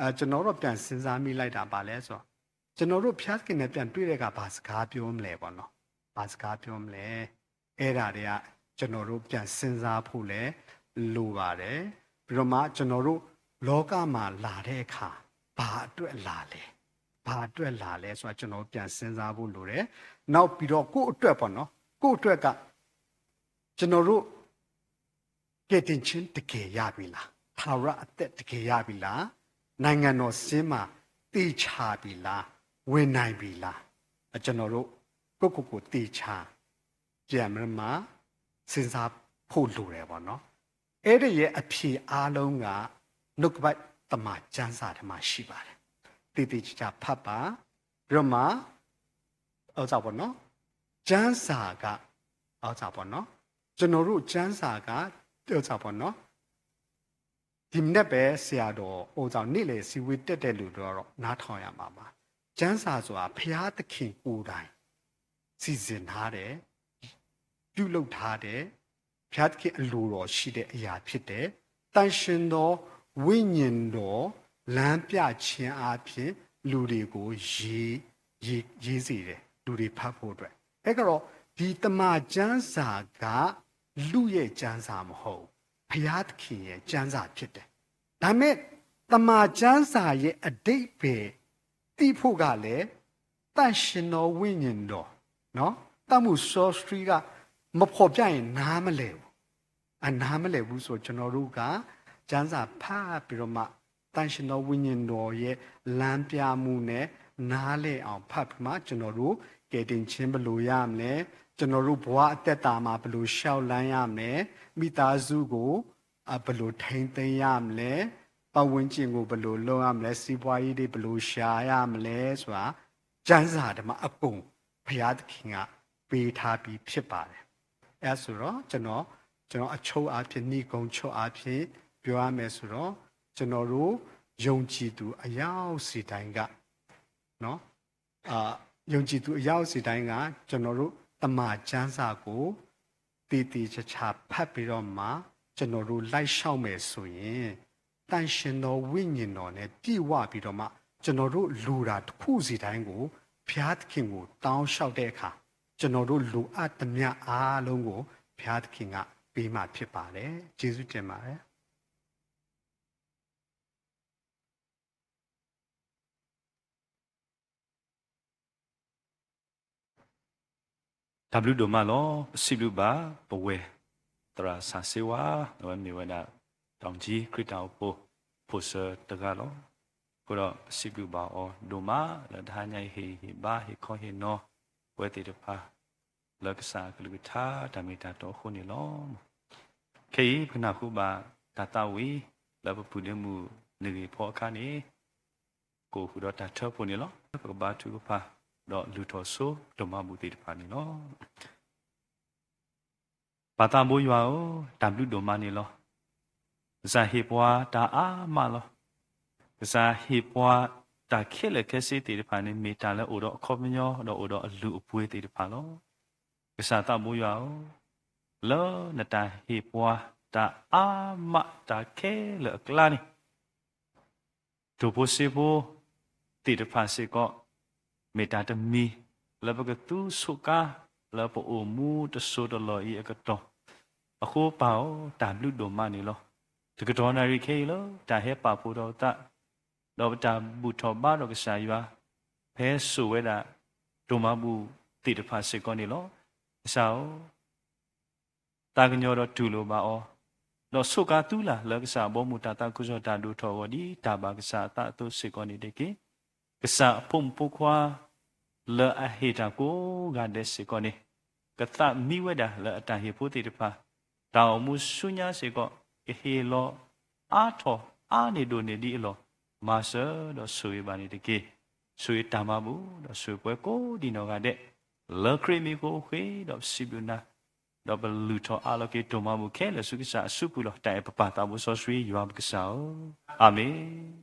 အဲကျွန်တော်တို့ပြန်စဉ်းစားမိလိုက်တာပါလဲဆိုတော့ကျွန်တော်တို့ဘုရားသခင်နဲ့ပြန်တွေ့တဲ့အခါဘာစကားပြောမလဲပေါ့နော်ဘာစကားပြောမလဲအဲ့ဒါတွေကကျွန်တော်တို့ပြန်စဉ်းစားဖို့လည်းလိုပါတယ်ပြီးတော့မှကျွန်တော်တို့လောကမှာလာတဲ့အခါဘာအတွက်လာလဲဘာအတွက်လာလဲဆိုတာကျွန်တော်တို့ပြန်စဉ်းစားဖို့လိုတယ်နောက်ပြီးတော့ကိုယ့်အတွက်ပေါ့နော်ကိုယ့်အတွက်ကကျွန်တော်တို့ကယ်တင်ခြင်းတကယ်ရပြီလားထာဝရအသက်တကယ်ရပြီလားနိုင်ငံတော်စင်းမှာသေချာပြီလားဝင်နိုင်ပြီလားကျွန်တော်တို့ကိုယ့်ကိုယ်ကိုသေချာပြန်မမှာစဉ်းစားဖို့လိုတယ်ပေါ့နော်အဲ့ဒီရဲ့အဖြေအားလုံးကနှုတ်ကပတ်သမ္မာကျမ်းစာထဲမှာရှိပါတယ်သေသေချာချာဖတ်ပါပြီးတော့မှဥစ္စာပေါ့နော်ကျမ်းစာကဥစ္စာပေါ့နော်ကျွန်တော်တို့ကျမ်းစာကဥစ္စာပေါ့နော်ဒီမနက်ပဲဆရာတော်အိုသောနေ့လေစီဝေးတက်တဲ့လူတော့နားထောင်ရမှာပါကျမ်းစာဆိုတာဘုရားသခင်ကိုယ်တိုင်စီစဉ်ထားတယ်ပြုလုပ်ထားတယ်ဘုရားသခင်အလိုတော်ရှိတဲ့အရာဖြစ်တယ်တန်ရှင်သောဝိညာဉ်တော်လမ်းပြခြင်းအပြင်လူတွေကိုရေးရေးရေးစေတယ်လူတွေဖတ်ဖို့အတွက်အဲကတော့ဒီတမန်ကျမ်းစာကလူရဲ့ကျမ်းစာမဟုတ်ဘူးဘုရားသခင်ရဲ့ကျမ်းစာဖြစ်တယ်ဒါပေမဲ့တမန်ကျမ်းစာရဲ့အဓိပ္ပာယ်သိဖို့ကလည်းတန်ရှင်သောဝိညာဉ်တော်နော်တတ်မှုစောစတရီကမဖော်ပြရင်နားမလည်ဘူးအနားမလည်ဘူးဆိုကျွန်တော်တို့ကကျမ်းစာဖတ်ပြီးတော့မှတန်ရှင်သောဝိညာဉ်တော်ရဲ့လမ်းပြမှုနဲ့နားလည်အောင်ဖတ်ပြီးမှကျွန်တော်တို့ကယ်တင်ခြင်းဘယ်လိုရမလဲကျွန်တော်တို့ဘဝအသက်တာမှာဘယ်လိုလျှောက်လှမ်းရမလဲမိသားစုကိုအဘယ်လိုထိန်းသိမ်းရမလဲပတ်ဝန်းကျင်ကိုဘယ်လိုလုပ်ရမလဲစီးပွားရေးတွေဘယ်လိုရှာရမလဲဆိုတာကျမ်းစာထဲမှာအကုန်ဘုရားသခင်ကပေးထားပြီးဖြစ်ပါတယ်အဲဆိုတော့ကျွန်တော်ကျွန်တော်အချုပ်အားဖြင့်ညီကုန်းချုပ်အားဖြင့်ပြောရမယ်ဆိုတော့ကျွန်တော်တို့ယုံကြည်သူအယောက်စီတိုင်းကနော်အာယုံကြည်သူအယောက်စီတိုင်းကကျွန်တော်တို့တမန်ကျမ်းစာကိုတည်တည်ချာချာဖတ်ပြီးတော့မှကျွန်တော်တို့လိုက်လျှောက်မယ်ဆိုရင်တန်ရှင်သောဝိညာဉ်တော်နဲ့ပြည့်ဝပြီးတော့မှကျွန်တော်တို့လူတာတစ်ခုစီတိုင်းကိုဘုရားသခင်ကိုတောင်းလျှောက်တဲ့အခါကျွန်တော်တို့လူအပ်သမျှအားလုံးကိုဘုရားသခင်ကပေးမှာဖြစ်ပါတယ်။ကျေးဇူးတင်ပါတယ်။တၢ်ဘျုးဒိၣ်မးလီၤ. ပစံးဘျုးဘၣ်ပဝဲၢ်သရၣ်စၢ်စ့ဝါ, အဝဲမ့ၢ်ဝဲဒၣ် တောင်ကြီး ခရံာ်တၢ်အိၣ်ဖှိၣ်ဖိၣ်စၢၤတဂၤလီၤ. အဃိဒီးပစံးဘျုးဘၣ်အီၤဒိၣ်မး လၢတဟါညါအံၤဟ့ၣ်ဂံၢ်ဟ့ၣ်ဘါ ဟ့ၣ်ခီဟ့ၣ်နီၤ ပှၤသ့ၣ်တဖၣ် လၢကစၢ်အကလုၢ်ကထါတၢ်မ့ၢ်တၢ်တီအဃိန့ၣ်လီၤ. ခဲအံၤပကနၢ်ဟူဘၣ်တၢ်သးဝံၣ် လၢပပုၢ်ဒ့မုၣ်နဂ့ၢ်ဖီအခါန့ၣ် ကအိၣ်ဃုာ်ဒီးတၢ်ထၢဖှိၣ်န့ၣ်လီၤ. ပကဘါထုကဖၣ် ဒီးလုၢ်ထီၣ်ဆိဒိၣ်မးဘူၣ်သ့ၣ်တဖၣ်န့ၣ်လီၤ. ပၢ်သးဘိယွၤဧၢ, တၢ်ဘျုးဒိၣ်မးန့ၣ်လီၤ. ကစၢ်ဟ့ၣ်ပှၤတၢ်အါမးလီၤ. ကစၢ်ဟ့ၣ်ပှၤတၢ်ခဲလၢာ်ခဲဆ့သ့ၣ်တဖၣ်န့ၣ် မ့ၢ်တၢ်လၢအိၣ်ဒီးအခီပညီ ဒီးအိၣ်ဒီးအလုၢ်အပှ့ၤသ့ၣ်တဖၣ်လီၤ. ကစၢ်သးဘိယွၤဧၢ, လၢနတၢ်ဟ့ၣ်ပှၤတၢ်အါမးတၢ်ခဲလၢာ်အကျါန့ၣ် တိၢ်ဖိစ့ဖိသ့ၣ်တဖၣ်စ့ၢ်ကီး မ့ၢ်တၢ်တမံၤလၢပကသူဆိးကါ လၢပအိၣ်မူတစိၤတလီၢ်အံၤအကတီၢ်, အဃိပၢ်ဧၢ, တၢ်ဘျုးဒိၣ်မးန့ၣ်လီၤ. တကတီၢ်နၣ်ရံၣ်ခဲအံၤလၢ တၢ်ဟဲပာ်ဖှိၣ်ထီၣ်ပသး ဒီးပတၢ်ဘူၣ်ထီၣ်ဘါထီၣ်ကစၢ်ယွၤ ဖဲစိာ်ဝဲဒၣ် ဒိၣ်မးဘူၣ်သ့ၣ်တဖၣ်စ့ၢ်ကီးန့ၣ်လီၤ. ကစၢ်ဧၢ, သးကညီၤဒီးတူၢ်လိာ်ဘၣ်အီၤ, ဒီးဆိးကါသုလၢ်လၢကစၢ်အဘီအမုၢ်တၢ်သးခုကစီၣ်တၢ်ဒိၣ်ထီၣ်အဂီၢ် ဒ်တၢ်ဘၣ်ကစၢ်အသးအသိးစ့ၢ်ကီးန့ၣ်တက့ၢ်. ကစၢ်အဖိမုၣ်ဖိခွါ လၢအဟ့ၣ်တၢ်ကိးဂၤဒဲးစ့ၢ်ကီးန့ၣ် ကသးမံဝဲဒၣ်လၢအတၢ်ဟ့ၣ်ဖိသ့ၣ်တဖၣ် တၢ်အိၣ်မူဆူညါစ့ၢ်ကီး ကဟ့ၣ်လီၤအါထီၣ်အါန့ၢ်ဒိၣ်န့ၢ်ဒံးအလီၢ် မၤစၢၤဒီးဆိၣ်ဂ့ၤဘၣ်န့ၣ်တက့ၢ်. ဆိၣ်ဂ့ၤတၢ်မၤဘူၣ် ဒီးဆိၣ်ဂ့ၤပှၤကိးဒံနီၢ်ဂၤဒဲး လၢခရံာ်မံၤအဃိ ပစံးဘျုးနၤ ဒီးပလုၢ်ထီၣ်အးလီၤက့ၤဒိၣ်မးဘူၣ်ခဲလၢာ်ဆူကစၢ်အစုပူၤလီၤ. တၢ်အဲၣ်ပပၢ်သးဘိစီဆှံယွၤပကစၢ်ဧၢ, အၤမ့ၣ်.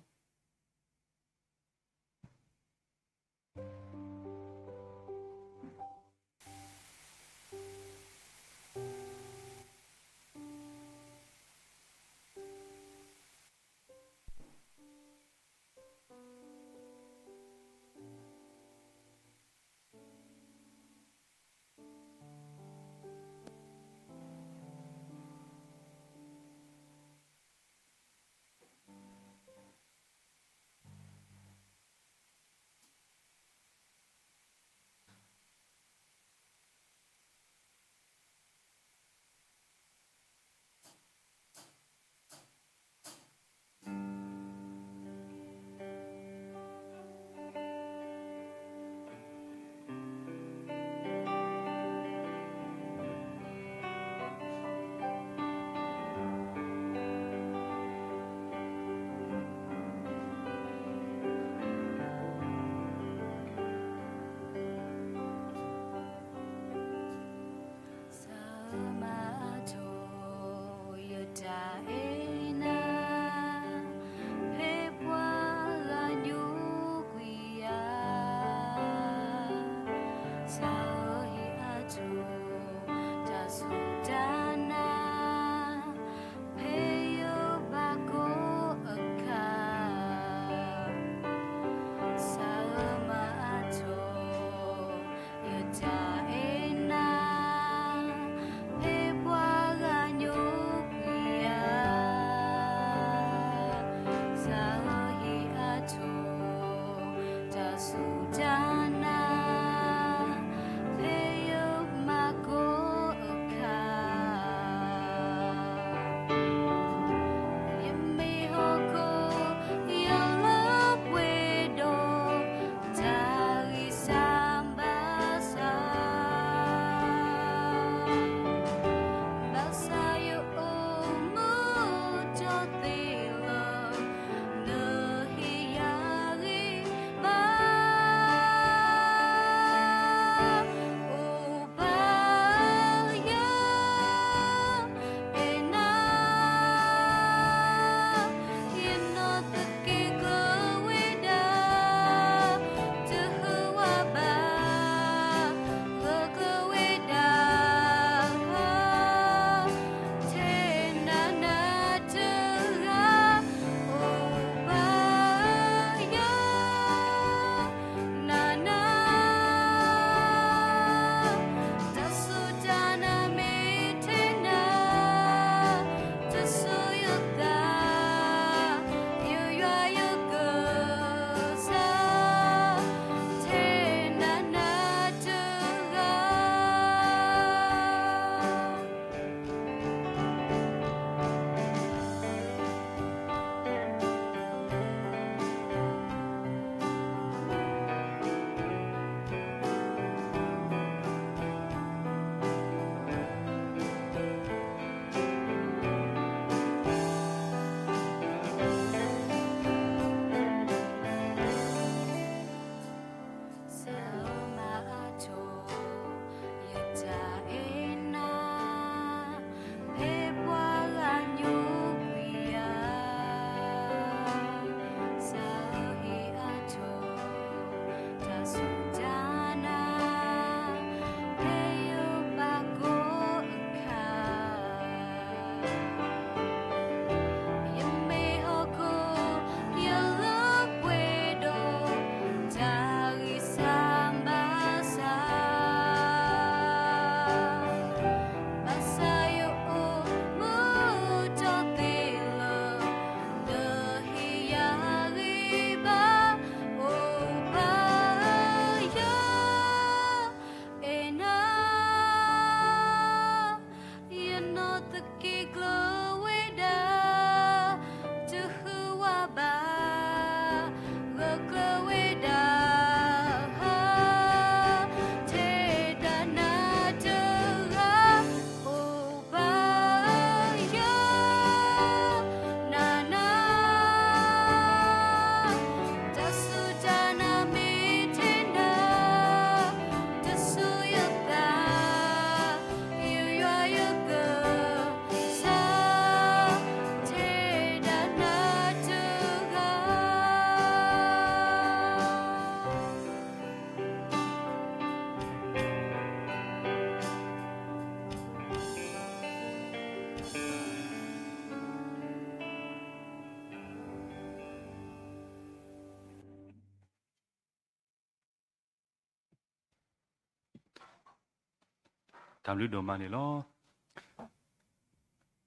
တၢ်ဘျုးဒိၣ်မးန့ၣ်လီၤ.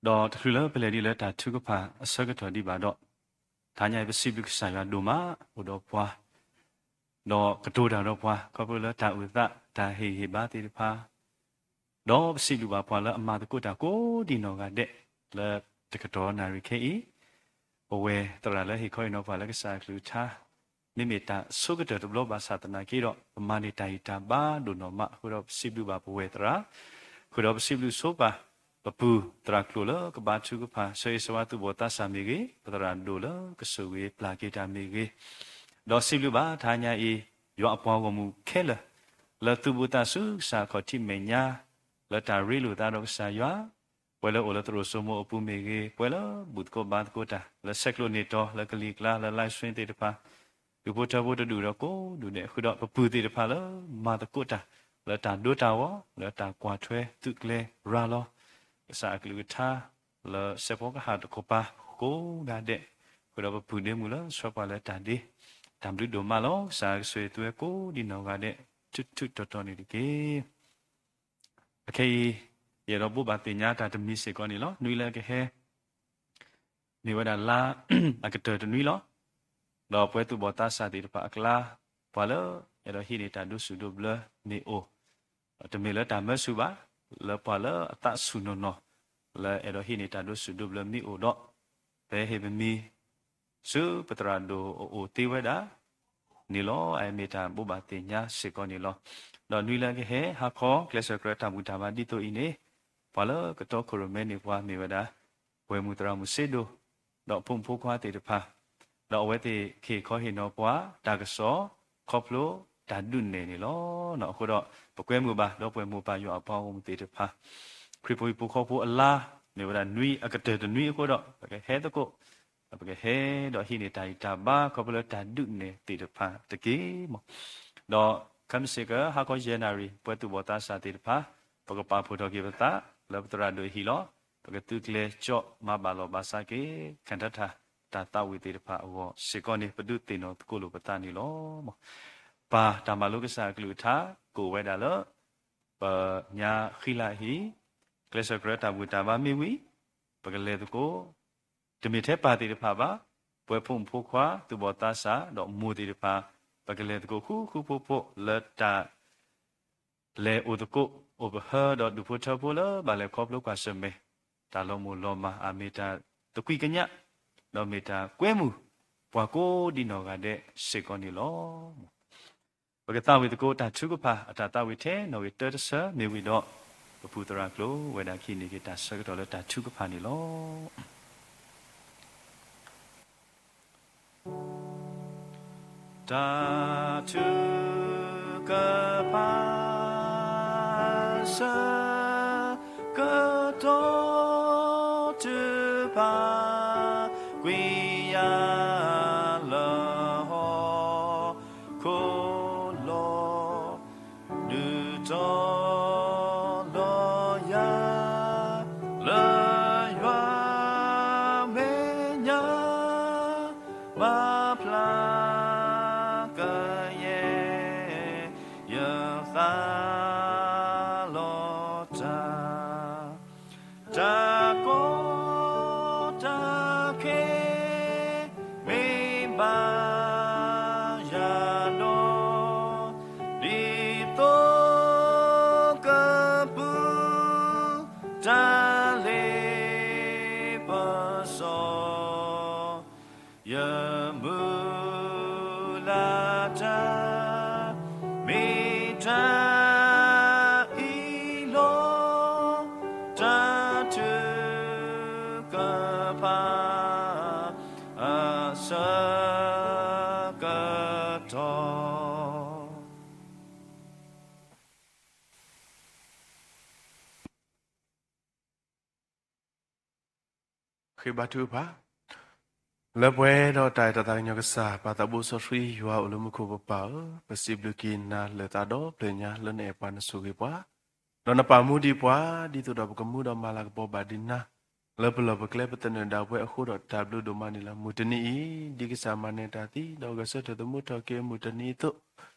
ဒီးတချုးလၢပလဲၤဒံးလၢတၢ်ထုကဖၣ်အဆၢကတီၢ်ဒံးဘၣ်ဒီး, တဟါညါအံၤ ပစံးဘျုးကစၢ်ယွၤဒိၣ်မး အိၣ်ဒီးပှၤ, ဒီးကတိၤတၢ်ဒီးပှၤ ခီဖျိလၢတၢ်အုၣ်သး တၢ်ဟ့ၣ်ဂံၢ်ဟ့ၣ်ဘါသ့ၣ်တဖၣ်, ဒီးပစံးဘျုးဘၣ်ပှၤလၢအမၤသကိးတၢ်ကိးဒံးနီၢ်ဂၤဒဲး လၢတကတီၢ်နၣ်ရံၣ်ခဲအံၤ, ပဝဲသရၣ်လၢဟ့ၣ်ခီဟ့ၣ်နီၤပှၤလၢကစၢ်အကလုၢ်ကထါ မ့မ့ၢ်တၢ်ဆိကတၢၢ်တဘျီဘၣ်ဆၣ်သနာ်က့ဒီး ပမၤန့ၢ်တၢ်ဂံၢ်တၢ်ဘါဒိၣ်နီၢ်မးအဃိဒီး ပစံးဘျုးဘၣ်ပဝဲသရၣ်, ဃုာ်ဒီးပစံးဘျုးဆိပာ် ပပုၢ်သရၣ်ကျိာ်လၢကဘါထုကဖၣ် ဆၢဂ့ၤဆၢဝါသူၣ်ဘီၣ်သးစၢ်မ့ၢ်ဂ့ၤ, ပသရၣ်ဒိၣ်လၢကဆိၣ်ဂ့ၤပျၢ်က့ၤတၢ်မ့ၢ်ဂ့ၤ, ဒီးစံးဘျုးဘၣ်တဟါညါအံၤ ယွၤအပှၤဂီၢ်မုၢ်ခဲလၢာ် လၢသူၣ်ဘီၣ်သးစူၤကစၢ်အခီၣ်ထံးမဲာ်ညါ လၢတၢ်ရ့လိာ်သးဒီးကစၢ်ယွၤ ပှၤလၢအိၣ်လၢသရိာ်စိမိၤအပူၤမ့ၢ်ဂ့ၤ, ပှၤလၢဘူၣ်သကိးဘါသကိးတၢ် လၢဆဲးကျိးန့ၢ်တီၤ လၢကလံၤကျါ လၢ live stream သ့ၣ်တဖၣ်, ဒူၣ်ဖိထၢဖိတဒူၣ်ဒီးကိးဒူၣ်ဒဲး ဃုာ်ဒီးပပုၢ်သ့ၣ်တဖၣ်လၢမၤသကိးတၢ် လၢတၢ်ဒိတၢ်ဂီၤ လၢတၢ်ကွၢ်ထွဲသုးကျဲၤရၤလီၤ ကစၢ်အကလုၢ်ကထါ လၢစဲးဖီကဟၣ်တကပၤကိးဂၤဒဲး, ဃုာ်ဒီးပပုၢ်ဒ့မုၣ်လၢဆှၢပှၤလၢတၢ်ဒ့, တၢ်ဘျုးဒိၣ်မးလီၤ. ကစၢ်ကဆိၣ်ဂ့ၤသုဝဲကိးဒံးနီၢ်ဂၤဒဲး ထူးထူးတီၤတီၤန့ၣ်တက့ၢ်. အခဲအံၤ ယအဲၣ်ဒိးဘိးဘၣ်သ့ၣ်ညါတၢ်တမံၤစ့ၢ်ကီးန့ၣ်လီၤ. နွံလၢအကဟဲ မ့ၢ်ဝဲဒၣ်လါအကတၢၢ်တနွံလီၤ. ဒီးပှၤသူၣ်ဘီၣ်သးစၢ်သ့ၣ်တဖၣ်အကျါ ပှၤလၢအဲၣ်ဒိးဟံးန့ၢ်တၢ်ဒိးဆူၣ်ဒိးဘျၢမ့ၢ်အိၣ်, တမ့ၢ်လၢတၢ်မၢဆူၣ်ဘၣ်, လၢပှၤလၢအသးဆူၣ်နီၢ်နီၢ် လၢအဲၣ်ဒိးဟံးန့ၢ်တၢ်ဒိးဆူၣ်ဒိးဘျၢမ့ၢ်အိၣ်ဒီး, ပဟ့ၣ်ပမံၤ ဆူပသရၣ်ဒိၣ်အအိၣ်သ့ဝဲဒၣ် န့ၣ်လီၤ. အမ့ၢ်တၢ်ဘိးဘၣ်သ့ၣ်ညါစ့ၢ်ကီးန့ၣ်လီၤ. ဒီးနွံလၢအကဟဲဟါခီ ကျဲးစၢးကြၢးတၢ်ဘူၣ်တၢ်ဘါဒ်သိးအံၤန့ၣ်, ပှၤလၢကတီခိၣ်ရိၣ်မဲန့ၢ်ပှၤမ့ၢ်ဝဲဒၣ် ပှဲၤမုၢ်သရၣ်မုၣ်စ့ဒိၣ်, ဒီးဖိမုၣ်ဖိခွါသ့ၣ်တဖၣ်, ဒီးအဝဲသ့ၣ်ကဟ့ၣ်ခီဟ့ၣ်နီၤပှၤ တၢ်ကစီၣ် ခီဖျိတၢ်ဒုးနဲၣ်န့ၣ်လီၤ. အဃိဒီး ပကွဲမုာ်ဘၣ် ဒီးပှဲၤမိၢ်ပၢ်ယွၤအပှၤဂီၢ်မုၢ်သ့ၣ်တဖၣ်, ခရံာ်ဖိဟံၣ်ဖိဃီဖိအလါ မ့ၢ်ဝဲဒၣ်နွံအကတၢၢ်တနွံအဃိဒီး ပကဟဲသကိး ပကဟဲဒီးဟံးန့ၢ်တၢ်ဂံၢ်တၢ်ဘါ ခီဖျိလၢတၢ်ဒုးနဲၣ်သ့ၣ်တဖၣ်တက့ၢ်မး. ဒီးခဲမုၢ်ဆ့ၣ်ကီး ဟါခီယဲၢ်နၣ်ရံၣ် ပှၤသူၣ်ဘီၣ်သးစၢ်သ့ၣ်တဖၣ် ပကပာ်ဖှိၣ်ထီၣ်က့ၤပသး လၢပသရၣ်ဒိၣ်အဟံၣ်လီၤ. ပကသုးကျဲၤကၠီမၤဘၣ်လီၤဘၣ်ဆၣ်က့ၤ ခၣ်ထၢၣ်ထၣ် တၢ်သးဝံၣ်သ့ၣ်တဖၣ်အဂီၢ်စ့ၢ်ကီးန့ၣ် ပဒုးသ့ၣ်နီၣ်သကိးလိာ်ပသးန့ၣ်လီၤ. ပၢ်တၢ်မၤလိကစၢ်အကလုၢ်ကထါ ကအိၣ်ဝဲဒၣ်လၢ ပညါဃံလၤအဟံၣ်, ကျဲးစၢးကြၢးတၢ်ဘူၣ်တၢ်ဘါမ့ၢ်ဝံၤ ပကလဲၤသကိး, တမ့ၢ်ထဲပၢ်သ့ၣ်တဖၣ်ဘၣ်, ပှဲၤဖိမုၣ်ဖိခွါ သူၣ်ဘီၣ်သးစၢ် ဒီးမိၢ်သ့ၣ်တဖၣ် ပကလဲၤသကိးဃူဃူဖိးဖိး လၢတၢ်လဲၤအိၣ်သကိး အိၣ်ပဟၢ ဒီးဒူၣ်ဖိထၢဖိလၢဘၣ်လဲၤခီဖျိကွၢ်ဆၢၣ်မဲာ် တၢ်လီၤမိၢ်လီၤမၢ် အမ့ၢ်တၢ်သကွံာ်ကညး ဒီးမ့ၢ်တၢ်ကွဲမုာ်ပှၤကိးဒံးနီၢ်ဂၤဒဲးစ့ၢ်ကီးန့ၣ်လီၤ. ပကသးဝံၣ်သကိးတၢ်ထုကဖၣ်အတၢ်သးဝံၣ်ထဲနီၣ်ဂံၢ်တၢတဆၢမ့ၢ်ဝံၤဒီး ပပုၢ်သရၣ်ကျိာ်ဝဲဒၣ်ကဟံးန့ၢ်က့ၤတၢ်ဆၢကတီၢ်လၢတၢ်ထုကဖၣ်န့ၣ်လီၤ. တၢ်ထုကဖၣ် ဆၢကတီၢ်တဖၣ် ကွံာ်ယၤလၢဟီၣ်ခိၣ်လီၤ. ဒုးတီၤလီၤယၤ လၢယွၤမဲာ်ညါ ဘၣ်ဖျါကယဲၢ် ယသးလီၤတၢ် တၢ်ကီတၢ်ခဲ မ့ၢ်ဘၣ်ယၤဒီး ဒ်သိးကပုၢ် တၢ်လ့ပစီ ယမုၢ်လၢ်တၢ် မ့ၢ်တၢ်အံၤလီၤ. တၢ်ထုကဖၣ် အဆၢကတီၢ် ဃ့ဘါထုကဖၣ်, လၢပှဲၤဒီးတၢ်အဲၣ်တၢ်သးကညီၤကစၢ် ပၢ်သးဘိစီဆှံ ယွၤအိၣ်လၢမူခိၣ်ပပၢ်ဧၢ, ပစံးဘျုးက့ၤနၤလၢာ်သးဒီဖျၢၣ်ညါ လၢနအဲၣ်ပှၤနဆိၣ်ဂ့ၤပှၤ, ဒီးနပာ်မူဒံးပှၤ ဒ်သိးဒီးပကမူဒီးမၤလၤကပီၤဘၣ်ဒံးနၤ, လၢပလီၢ်ပကျဲပသနၢၣ်ဒၣ်ပှဲၤအဃိဒီး တၢ်ဘျုးဒိၣ်မးန့ၣ်လီၤ. မုၢ်တနံၤအံၤ ဒ်ကစၢ်မၤနၢၤတၢ်သံ ဒီးဂဲၤဆၢထၢၣ်သမူထီၣ်က့ၤအမုၢ်တနံၤအသိး,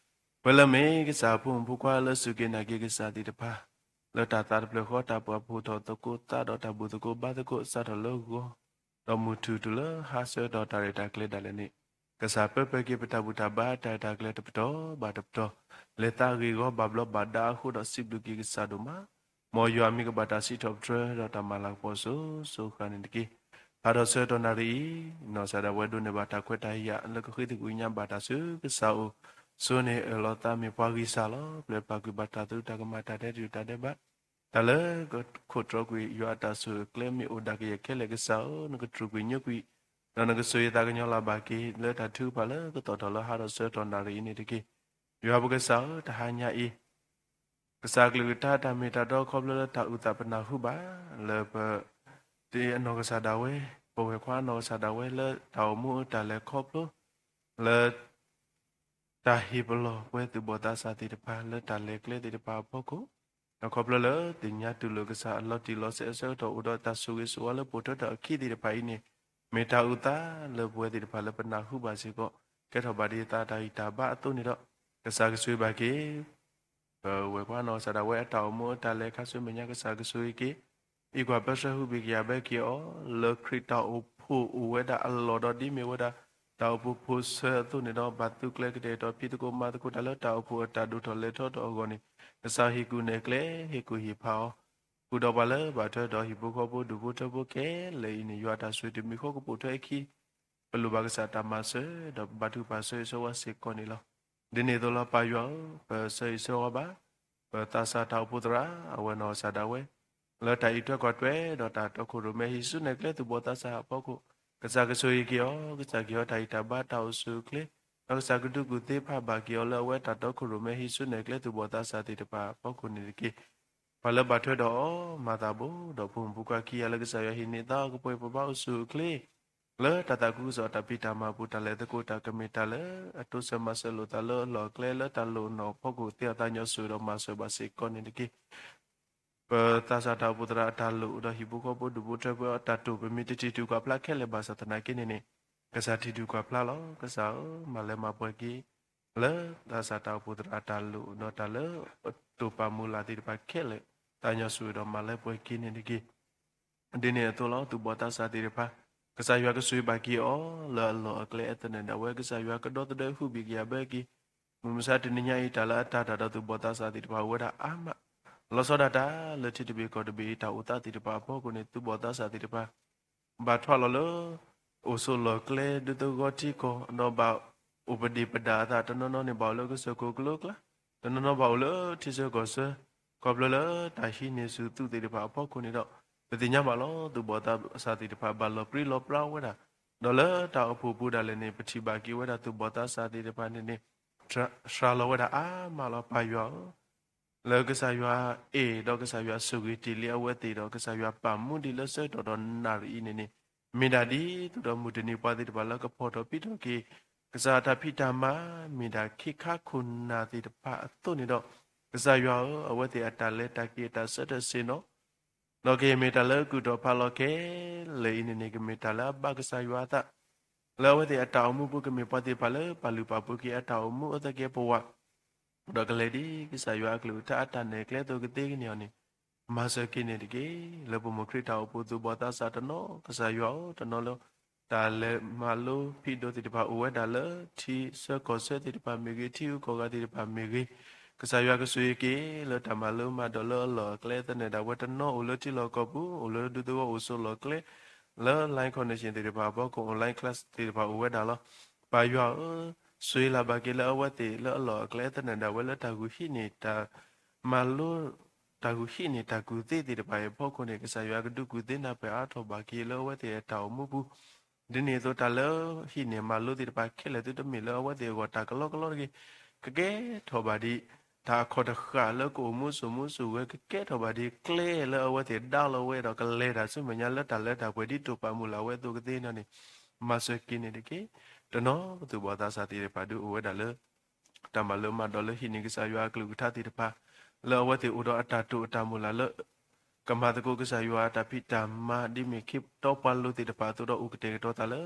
ပဝဲလၢမ့ၢ်ကစၢ်အဖိမုၣ်ဖိခွါလၢစူၢ်က့ၤနာ်က့ၤကစၢ်သ့ၣ်တဖၣ် လၢတၢ်သးတဖျၢၣ်ဃီ တၢ်ပာ်ဖှိၣ်ထီၣ်သကိးသးဒီးတၢ်ဘူၣ်သကိးဘါသကိး စးထီၣ်လၢဂီၤ ဒီးမုၢ်ထူၣ်တုၤလၢဟါဆၢကတီၢ် တၢ်ရဲၣ်တၢ်ကျဲၤဒၣ်လဲာ်န့ၣ်, ကစၢ်ပၢပှဲၤက့ၤပတၢ်ဘူၣ်တၢ်ဘါတၢ်ရဲၣ်တၢ်ကျဲၤတပတီၢ်ဘၣ်တပတီၢ်, လဲၤသးဂ့ၢ်ဂီၤဘၣ်ဘျီးဘၣ်ဒါအဃိဒီး စံးဘျုးက့ၤကစၢ်ဒိၣ်မး, မ်ယွၤမ့ၢ်ကဘၣ်တၢ်စံးထီၣ်ပတြၢၤဒီးတၢ်မၤလၤကပီၤစိၤစိၤဃၣ်န့ၣ်တက့ၢ်. ဖးထီၣ်ဆၢကတီၢ်နၣ်ရံၣ်အံၤ, နီၢ်ကစၢ်ဒၣ်ဝဲဒိးန့ၢ်ဘၣ်တၢ်ခွဲးတၢ်ယာ်လၢကဃ့သကွံာ်ညါဘၣ်တၢ်ဆူကစၢ်အအိၣ်, စိန့ၣ်အၢၣ်လီၤသးမ့ၢ်ပှၤဂံၢ်စၢ်လီၤ. ပျဲပာ်ကွံာ်ဘၣ်တၢ်သရူးတၢ်ကမၣ်တၢ်တဲတၢ်တၢ်ဒဲးဘး, တၢ်လၢကခိးတြီကွံာ်ယွၤအတၢ်ဆိၣ်အၢၣ်ကျဲမ့ၢ်အိၣ်ဒၣ်ကယဲၢ်ခဲလၢာ်ကစၢ်ဧၢ, နကတြူာ်ကွံာ်ညိကွံာ်, ဒီးနကစိာ်ယသးကညီၤလၢ်ဘၣ်က့ၤလၢတၢ်ထုကဖၣ်လၢကတီၢ်ထီၣ်လၢဟါဒီးဆၢကတီၢ်နၣ်ရံၣ်အံၤန့ၣ်တက့ၢ်. ယွၤပကစၢ်ဧၢ, တဟါညါအံၤ ကစၢ်အကလုၢ်ကထါတၢ်မ့ၢ်တၢ်တီခီဖျိလၢတၢ်အုၣ်သးပနၢ်ဟူဘၣ်, လၢပ တ့အနီၢ်ကစၢ်ဒၣ်ဝဲ, ပဝဲၢ်ခွါနီၢ်ကစၢ်ဒၣ်ဝဲလၢတၢ်အိၣ်မူအတၢ်လဲၤခီဖျိ, လၢ တၢ်ဟ့ၣ်ပလီၢ်ပဝဲသူၣ်ဘီၣ်သးစၢ်သ့ၣ်တဖၣ်လၢတၢ်လဲၤကျဲသ့ၣ်တဖၣ်အဖီခိၣ်, ဒီးခီဖျိလၢသ့ၣ်ညါတူၢ်လိာ်ကစၢ်အလီၤတံၢ်လီၤဆဲးအဆၢကတီၢ်အိၣ်ဒီးတၢ်ဆိၣ်ဂ့ၤဆိၣ်ဝါလၢပိာ်ထွဲထီၣ်အခံသ့ၣ်တဖၣ်အံၤန့ၣ်, မ့ၢ်တၢ်အုၣ်သးလၢပဝဲသ့ၣ်တဖၣ်လၢပနၢ်ဟူဘၣ်စ့ၢ်ကီး, ကဲထီၣ်ဘၣ်ဒ်သးတၢ်ဂံၢ်တၢ်ဘါအသိးန့ၣ်ဒီး, ကစၢ်ကဆိၣ်ဂ့ၤဘၣ်က့ၤ ပဝဲၢ်ကွၢ်နီၢ်ကစၢ်ဒၣ်ဝဲအတၢ်အိၣ်မူအတၢ်လဲၤခါဆူမဲာ်ညါ ကစၢ်ကဆိၣ်ဂ့ၤက့ၤ, အံးကွၢ်ပၢဆှၢဟုဘံၣ်ကယာ်ဘၢက့ၤအီၤ, လၢခရံာ်တၢ်အိၣ်ဖှိၣ်အိၣ်ဝဲဒၣ်အလီၢ်ဒီးဒ်မ့ၢ်ဝဲဒၣ် တၢ်အိၣ်ဖှိၣ်ဖိဆၢအသိးန့ၣ်ဒီး ဘၣ်သုးကျဲၤကတဲာ်ကတီၤဖံးသကိးမၤသကိးတၢ်လၢတၢ်အိၣ်ဖှိၣ်အတၢ်ဒိၣ်ထီၣ်လဲၤထီထီၣ်အဂီၢ်န့ၣ်, ကစၢ်ဟ့ၣ်ကူၣ်နဲၣ်ကျဲ, ဟ့ၣ်ကူၣ်ဟ့ၣ်ဖးအီၤ, ဃုာ်ဒီးပှၤလၢဘၣ်ထွဲဒီးဟံၣ်ဖိဃီဖိဒူၣ်ဖိထၢဖိခဲလၢာ်အံၤန့ၣ် ယွၤအတၢ်ဆိၣ်ဂ့ၤတမံၤဃီကပိာ်ထွဲအခံ ပလိၣ်ဘၣ်ကစၢ်တၢ်မၤစၢၤ ဒီးပဘါထုကဖၣ်ဆၢဂ့ၤဆၢဝါစ့ၢ်ကီးန့ၣ်လီၤ. ဒ်န့ၣ်အသိးလီၤ ပၢ်ယွၤဧၢ, ပဆၢဂ့ၤဆၢဝါဘၣ် ပသးစၢ်တၢ်အိၣ်ဖှိၣ်သရၣ် အဝဲနီၢ်ကစၢ်ဒၣ်ဝဲ လၢတၢ်အံးထွဲကွၢ်ထွဲ ဒီးတၢ်တီခိၣ်ရိၣ်မဲဟံးစုနဲၣ်ကျဲသူၣ်ဘီၣ်သးစၢ်အဖီခိၣ်, ကစၢ်ကဆိၣ်ဂ့ၤက့ၤအီၤ, ကစၢ်ကဟ့ၣ်အီၤတၢ်ဂံၢ်တၢ်ဘါတၢ်အိၣ်ဆူၣ်အိၣ်ချ့, ဒီးကစၢ်ကဒုးကူၣ်သ့ဖးဘၣ်က့ၤအီၤလၢအဝဲတၢ်တီခိၣ်ရိၣ်မဲဟံးစုနဲၣ်ကျဲသူၣ်ဘီၣ်သးစၢ်သ့ၣ်တဖၣ်အဖီခိၣ်န့ၣ်တက့ၢ်. ပှၤလၢဘၣ်ထွဲဒီးအီၤ မၤသးဘိ ဒီးဖိမုၣ်ဖိခွါခံဂၤလၢကစၢ်ယွၤဟ့ၣ်န့ၢ်သါအီၤ ကပှဲၤပဘါအိၣ်ဆူၣ်အိၣ်ချ့ လၢတၢ်သးခုကစီၣ်တၢ်ဖံးတၢ်မၤအပူၤ တၢ်လဲၤသကိးတၢ်ကမ့ၢ်တၢ်လၢ အတိစၢၤမၤစၢၤလိာ်သးလၢအလီၢ်အကျဲ လၢတၢ်လိၣ်နီၢ်ဖီခိၣ်သ့အီၤ သးကညီၤဆိၣ်ဂ့ၤဒီးမၤစၢၤဘၣ်စ့ၢ်ကီးန့ၣ်တက့ၢ်. ပသးစၢ်တၢ်အိၣ်ဖှိၣ်သရၣ်အတၢ်လိၣ် ဒီးဟံၣ်ဖိဃီဖိဒူၣ်ဖိထၢဖိအတၢ်တိာ် ပမ့ၢ်တထံၣ်တူၢ်ကွၢ်ဖျါခဲလၢာ်ဘၣ်ဆၣ်သနာ်က့န့ၣ်န့ၣ်, ကစၢ်ထံၣ်တူၢ်ကွၢ်ဖျါလီၤ. ကစၢ်ဧၢ, မၤလၢမၤပှဲၤက့ၤ လၢသးစၢ်တၢ်အိၣ်ဖှိၣ်သရၣ်အတၢ်လိၣ် ဒီးတၢ်လၢအတိာ်ပာ်မုၢ်လၢ်သ့ၣ်တဖၣ်ခဲလၢာ် သးကညီၤဆိၣ်ဂ့ၤဒီးမၤလၢပှဲၤက့ၤန့ၣ်တက့ၢ်. ဒ်န့ၣ်အသိးလီၤ သူၣ်ဘီၣ်သးစၢ်သ့ၣ်တဖၣ် ကစၢ်ယွၤကဆိၣ်ဂ့ၤဘၣ်က့ၤအီၤ လၢအလီၢ်အကျဲအသနၢၣ်ဒၣ်ဝဲ ကစၢ်ယွၤကဒီသဒၢဟုဘံၣ်ကယာ်ဘၢက့ၤ မုၢ်မဆါတနံၤညါအံၤ တၢ်လၢအတၢ်တၢ်ဒီးသူၣ်ဘီၣ်သးစၢ်သ့ၣ်တဖၣ်အိၣ်ဝဲဒၣ်အါမး, လီၤဆီဒၣ်တၢ်လၢထံတဘ့ၣ်ကီၢ်တဘ့ၣ်အံၤ တၢ်အိၣ်သးသ့ၣ်တဖၣ်အဖီခိၣ်န့ၣ် သူၣ်ဘီၣ်သးစၢ်သ့ၣ်တဖၣ် ဘၣ်ထွးလီၤလၢ အိၣ်ဆိးလီၢ်ကျဲဒူသဝီထံကီၢ် ဒီးဘၣ်အိၣ်ပဒ့ၣ်ပဒါအသး တနီၤနီၤန့ၣ် ဘၣ်အိၣ်လၢကစၢၢ်ခိၣ်ကလိကျါ, တနီၤနီၤဘၣ်အိၣ်လၢထံဆၢကီၢ်ဆၢ, ခီဖျိလၢတၢ်ဟံးန့ၢ်ဆူၣ်သူးသ့ၣ်တဖၣ်အဖီခိၣ်န့ၣ်ဒီး ပသ့ၣ်ညါဘၣ်လီၤ သူၣ်ဘီၣ်သးစၢ်သ့ၣ်တဖၣ် ဘၣ်လီၤပြံလီၤပြါဝဲဒၣ်, ဒီးလၢတၢ်အိၣ်ဖှိၣ်ပူၤဒၣ်လဲာ်န့ၣ် ပထံၣ်ဘၣ်က့ၤဝဲဒၣ်သူၣ်ဘီၣ်သးစၢ်သ့ၣ်တဖၣ်န့ၣ်န့ၣ် စှၤလီၤဝဲဒၣ်အါမးလီၤ ပၢ်ယွၤဧၢ လၢကစၢ်ယွၤအဲၣ်ဒီးကစၢ်ယွၤဆိၣ်ဂ့ၤတ့ၢ်လံအဝဲသ့ၣ်ဒီး ကစၢ်ယွၤပာ်မူဒံးလၢဆၢကတီၢ်ဒီးနၣ်ရံၣ်အံၤန့ၣ်န့ၣ်, မ့ၢ်ဒၣ်ဒ်သိးဒီးမုၢ်တနံၤပှၤသ့ၣ်တဖၣ်လၢကဖီၣ်ထီၣ်ပံးထီၣ်က့ၤ ကစၢ်အတၢ်ဖံးတၢ်မၤ မ့ၢ်ဒၣ်ခ့ခါခိၣ်နၢ်သ့ၣ်တဖၣ်အသိးန့ၣ်ဒီး, ကစၢ်ယွၤဧၢ အဝဲသ့ၣ်အတၢ်လဲၤတၢ်က့ၤအတၢ်ဆၢထၢၣ်ဆ့ၣ်နီၤ ဒီးကမ့ၢ်တၢ်လၢအကူၣ်ထီၣ်ဖးလီၤခဲလၢာ်အံၤန့ၣ်န့ၣ် ကမ့ၢ်တၢ်လၢအဘၣ်ကစၢ်ယွၤအသး လၢအဝဲသ့ၣ်အတၢ်အိၣ်မူပူၤ ကမ့ၢ်ပှၤသ့ၣ်တဖၣ်လၢပာ်လုၢ်ပာ်ပှ့ၤက့ၤအတၢ်အိၣ်မူအသကဲးပဝး, ဒီးကလဲၤဒ်ကစၢ်ယွၤအကလုၢ်ကထါအတၢ်နဲၣ်ကျဲအသိးကသ့ကန့ၢ်အီၤန့ၣ်, မၤစၢၤက့ၤန့ၣ်တက့ၢ်. လၢပမိၢ်ခရံာ်တၢ်အိၣ်ဖှိၣ်သူၣ်ဘီၣ်သးစၢ်တနီၤ ကစၢ်ယွၤဧၢ တနီၤလၢ တၢ်လဲၤမၤလိဖံးဒိၣ်သ့ၣ်တဖၣ်အိၣ်ဝဲဒၣ်လၢ ထံဆၢကီၢ်ဆၢသ့ၣ်တဖၣ်မ့ၢ်ဂ့ၤ ထံဂုၤကီၢ်ဂၤသ့ၣ်တဖၣ်မ့ၢ်ဂ့ၤ, ကစၢ်ယွၤကဆိၣ်ဂ့ၤက့ၤလၢတၢ်မၤလိမၤဒိးလၢအလီၢ်အကျဲသနၢၣ်ဒၣ်ဝဲတနီၤအိၣ်လၢထံလီၢ်ကီၢ်ပူၤ အိၣ်လၢဒူသဝီအိၣ်ဆိးလီၢ်ကျဲ လၢ line connection သ့ၣ်တဖၣ်အဖီခိၣ် online class သ့ၣ်တဖၣ်အိၣ်ဝဲဒၣ်လီၤ. ပၢ်ယွၤဧၢ, ဆိၣ်ဂ့ၤလၢ်ဘၣ်က့ၤလၢအဝဲသ့ၣ်လၢအလီၢ်အကျဲသနၢၣ်ဒၣ်ဝဲလၢတၢ်ဂုာ်ဟံးန့ၢ်တၢ် မၤလိ တၢ်ဂုာ်ဟံးန့ၢ်တၢ်ကူၣ်သ့သ့ၣ်တဖၣ်အံၤအဖီခိၣ်န့ၣ် ကစၢ်ယွၤကဒုးကူၣ်သ့နၢ်ပၢၢ်အါထီၣ်ဘၣ်က့ၤလၢအဝဲသ့ၣ်အတၢ်အိၣ်မူပူၤ, ဒ်န့ၣ်အသိးတၢ်လၢဟံးန့ၢ်မၤလိသ့ၣ်တဖၣ်ခဲလၢာ်သုတမ့ၢ်လၢအဝဲသ့ၣ်အဂီၢ်တၢ်ကလီကလီတဂ့ၤ, ကကဲထီၣ်ဘၣ်ဒ် တၢ်အခီၣ်တဃာ်လၢကအိၣ်မူစိာ်မူစိာ်ဝဲ ကကဲထီၣ်ဘၣ်ဒ်ကျဲလၢအဝဲသ့ၣ်ဒါလီၤဝဲဒီးကလဲၤတၢ်ဆူမဲာ်ညါလၢတၢ်လၢတၢ်ပှဲၤဒ်တိာ်ပာ်မုၢ်လၢ်ဝဲအသိးကသ့န့ၣ်န့ၣ်, မၤစၢၤက့ၤန့ၣ်တက့ၢ်. တနီၤသူၣ်ဘီၣ်သးစၢ်သ့ၣ်တဖၣ်ဒုးအိၣ်ဝဲဒၣ်လၢ တၢ်မၤလိမၤဒိးလၢဟံးန့ၢ်ကစၢ်ယွၤအကလုၢ်ကထါသ့ၣ်တဖၣ် လၢအဝဲသ့ၣ်အိၣ်ဒီးအတၢ်တိာ်အတၢ်မုၢ်လၢ်လၢ ကမၤသကိးကစၢ်ယွၤအတၢ်ဖံးတၢ်မၤ ဒ်မ့ၢ်ခ့တီပှၤလိၤသ့ၣ်တဖၣ်အသိးဒီးအိၣ်ကတဲာ်ကတီၤသးလၢ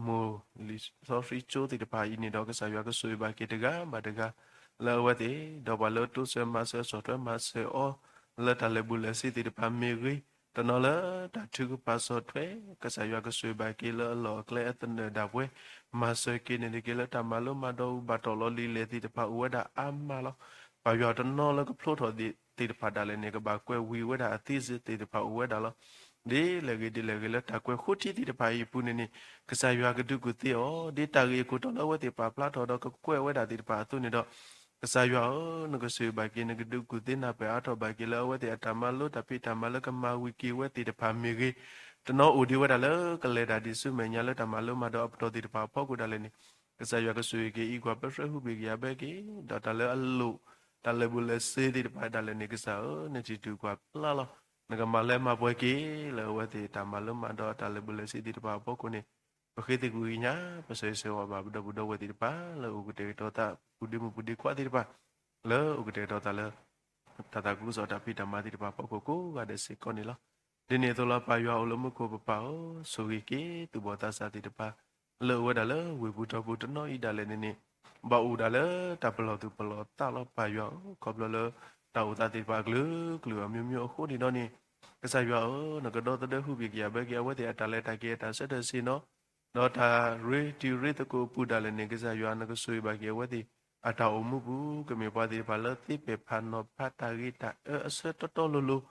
မိၢ်လံာ်စီဆှံကၠိသ့ၣ်တဖၣ်အံၤန့ၣ်ဒီး ကစၢ်ယွၤကဆိၣ်ဂ့ၤဘၣ်က့ၤတဂၤဘၣ်တဂၤ လၢအဝဲသ့ၣ် ဒီးပှၤလၢတိစၢၤမၤစၢၤဆီၣ်ထွဲမၤစၢၤအီၤ လၢတၢ်လဲၤဘူးလဲၤဆှၢသ့ၣ်တဖၣ်မ့ၢ်ဂ့ၤ, တနီၤလၢတၢ်ထုကဖၣ်ဆီၣ်ထွဲ, ကစၢ်ယွၤကဆိၣ်ဂ့ၤဘၣ်က့ၤလၢအလီၢ်အကျဲအသနၢၣ်ဒၣ်ပှဲၤ, မၤစၢၤက့ၤန့ၣ်တက့ၢ်လၢတၢ်မၤလိမၤဒိးအူဘၣ်တီၢ်လီၤလံာ်လဲၢ်သ့ၣ်တဖၣ်အိၣ်ဝဲဒၣ်အါမးလီၤ. ပၢ်ယွၤတနီၤလၢကဖျိထီၣ်သ့ၣ်တဖၣ်ဒၣ်လဲာ်န့ၣ် ကဘၣ်ကွဲးဝံၤဝဲဒၣ်အသ့စ့ၢ်သ့ၣ်တဖၣ်အိၣ်ဝဲဒၣ်လီၤ. ဒ်လဲၣ်ဂ့ၤဒ်လဲၣ်ဂ့ၤ လၢတၢ်ကွဲးဃိထံသ့ၣ်တဖၣ်အံၤအပူၤန့ၣ်န့ၣ်, ကစၢ်ယွၤကဒုးကူၣ်သ့အီၤ, ဒ်တၢ်ဂ့ၢ်အခိၣ်တီလၢအဝဲသ့ၣ်ပာ်ဖျါထီၣ်ဒီးကကွဲးဝဲဒၣ်သ့ၣ်တဖၣ်အသိးန့ၣ်ဒီး, ကစၢ်ယွၤဧၢ, နကဆိၣ်ဂ့ၤဘၣ်က့ၤ နကဒုးကူၣ်သ့နၢ်ပၢၢ်အါထီၣ်ဘၣ်က့ၤလၢအဝဲသ့ၣ်အတၢ်မၤလိတၢ်ဖံးတၢ်မၤလၢကမၤဝံၤက့ၤဝဲသ့ၣ်တဖၣ်မ့ၢ်ဂ့ၤ, တနီၤအိၣ်ဒံးဝဲဒၣ်လၢကလဲၤတၢ်ဒ်ဆူမဲာ်ညါလၢတၢ်မၤလိမၤဒိးအပတီၢ်သ့ၣ်တဖၣ်အဖီခိၣ်ဒၣ်လဲာ်န့ၣ်, ကစၢ်ယွၤကဆိၣ်ဂ့ၤက့ၤအံၤကွၢ်ပၢဆှၢဟူးဘ့ၣ်ကယၤဘၢက့ၤ, ဒီးတၢ်လၢအလိၣ်, တၢ်လဲၤဘူးလဲၤဆှၢသ့ၣ်တဖၣ်ဒၣ်လဲာ်န့ၣ် ကစၢ်ဧၢ, နထံၣ်တူၢ်ကွၢ်ဖျါလီၤ. နကမၤလၢမၤပှဲၤက့ၤ လၢအဝဲသ့ၣ်တၢ်မၤလိမၤဒိးတၢ်လဲၤဘူးလဲၤဆှၢသ့ၣ်တဖၣ်အဖီခိၣ်န့ၣ်, ပဃ့သကွံာ်ကညး ပဆၢဂ့ၤဆၢဝါဘၣ်ပဒီပုၢ်ဒီဝဲၢ်သ့ၣ်တဖၣ် လၢအိၣ်ကတဲာ်ကတီၤသး ပူၤဒ့မုၣ်ပူၤဒ့ခွါသ့ၣ်တဖၣ် လၢအိၣ်ကတဲာ်ကတီၤသးလၢ တၢ်သးခုကစီၣ်တၢ်ဖံးတၢ်မၤသ့ၣ်တဖၣ်အဖီခိၣ်ကိးဂၤဒဲးစ့ၢ်ကီးန့ၣ်လီၤ. ဒ်န့ၣ်အသိးလီၤ ပၢ်ယွၤအိၣ်လၢမူခိၣ်ပပၢ်ဧၢ, ဆိၣ်ဂ့ၤက့ၤသူၣ်ဘီၣ်သးစၢ်သ့ၣ်တဖၣ် လၢအိၣ်ဝဲဒၣ်လၢဝ့ၢ်ပူၤထီပူၤတနီၤအံၤဒၣ်လဲာ်န့ၣ်န့ၣ်, ဘၣ်အိၣ်ဒၣ်လၢတၢ်ပလီၢ်သူၣ်ပလီၢ်သးလီၤ ပၢ်ယွၤဧၢ, ခီဖျိလၢ တၢ်အိၣ်သးသ့ၣ်တဖၣ်အကလုာ်ကလုာ်အမျိုးမျိုးအဃိန့ၣ်ဒီးန့ၣ်, ကစၢ်ယွၤဧၢ, နကဒီသဒၢဟူးဘ့ၣ်ကယၤဘၢက့ၤအဝဲသ့ၣ်အတၢ်လဲၤတၢ်က့ၤအတၢ်ဆၢထၢၣ်ဆ့ၣ်နီၤ ဒီးတၢ်ရ့တံၤရ့သကိးအပူၤဒၣ်လဲာ်န့ၣ် ကစၢ်ယွၤနကဆိၣ်ဂ့ၤဘၣ်က့ၤအဝဲသ့ၣ် အတၢ်အိၣ်မူပူၤ ကမ့ၢ်ပှၤသ့ၣ်တဖၣ်လၢသ့ပဲာ်ဖးနီၤဖးတၢ်ဂ့ၤတၢ်အၢအဆၢတီတီလိၤလိၤ,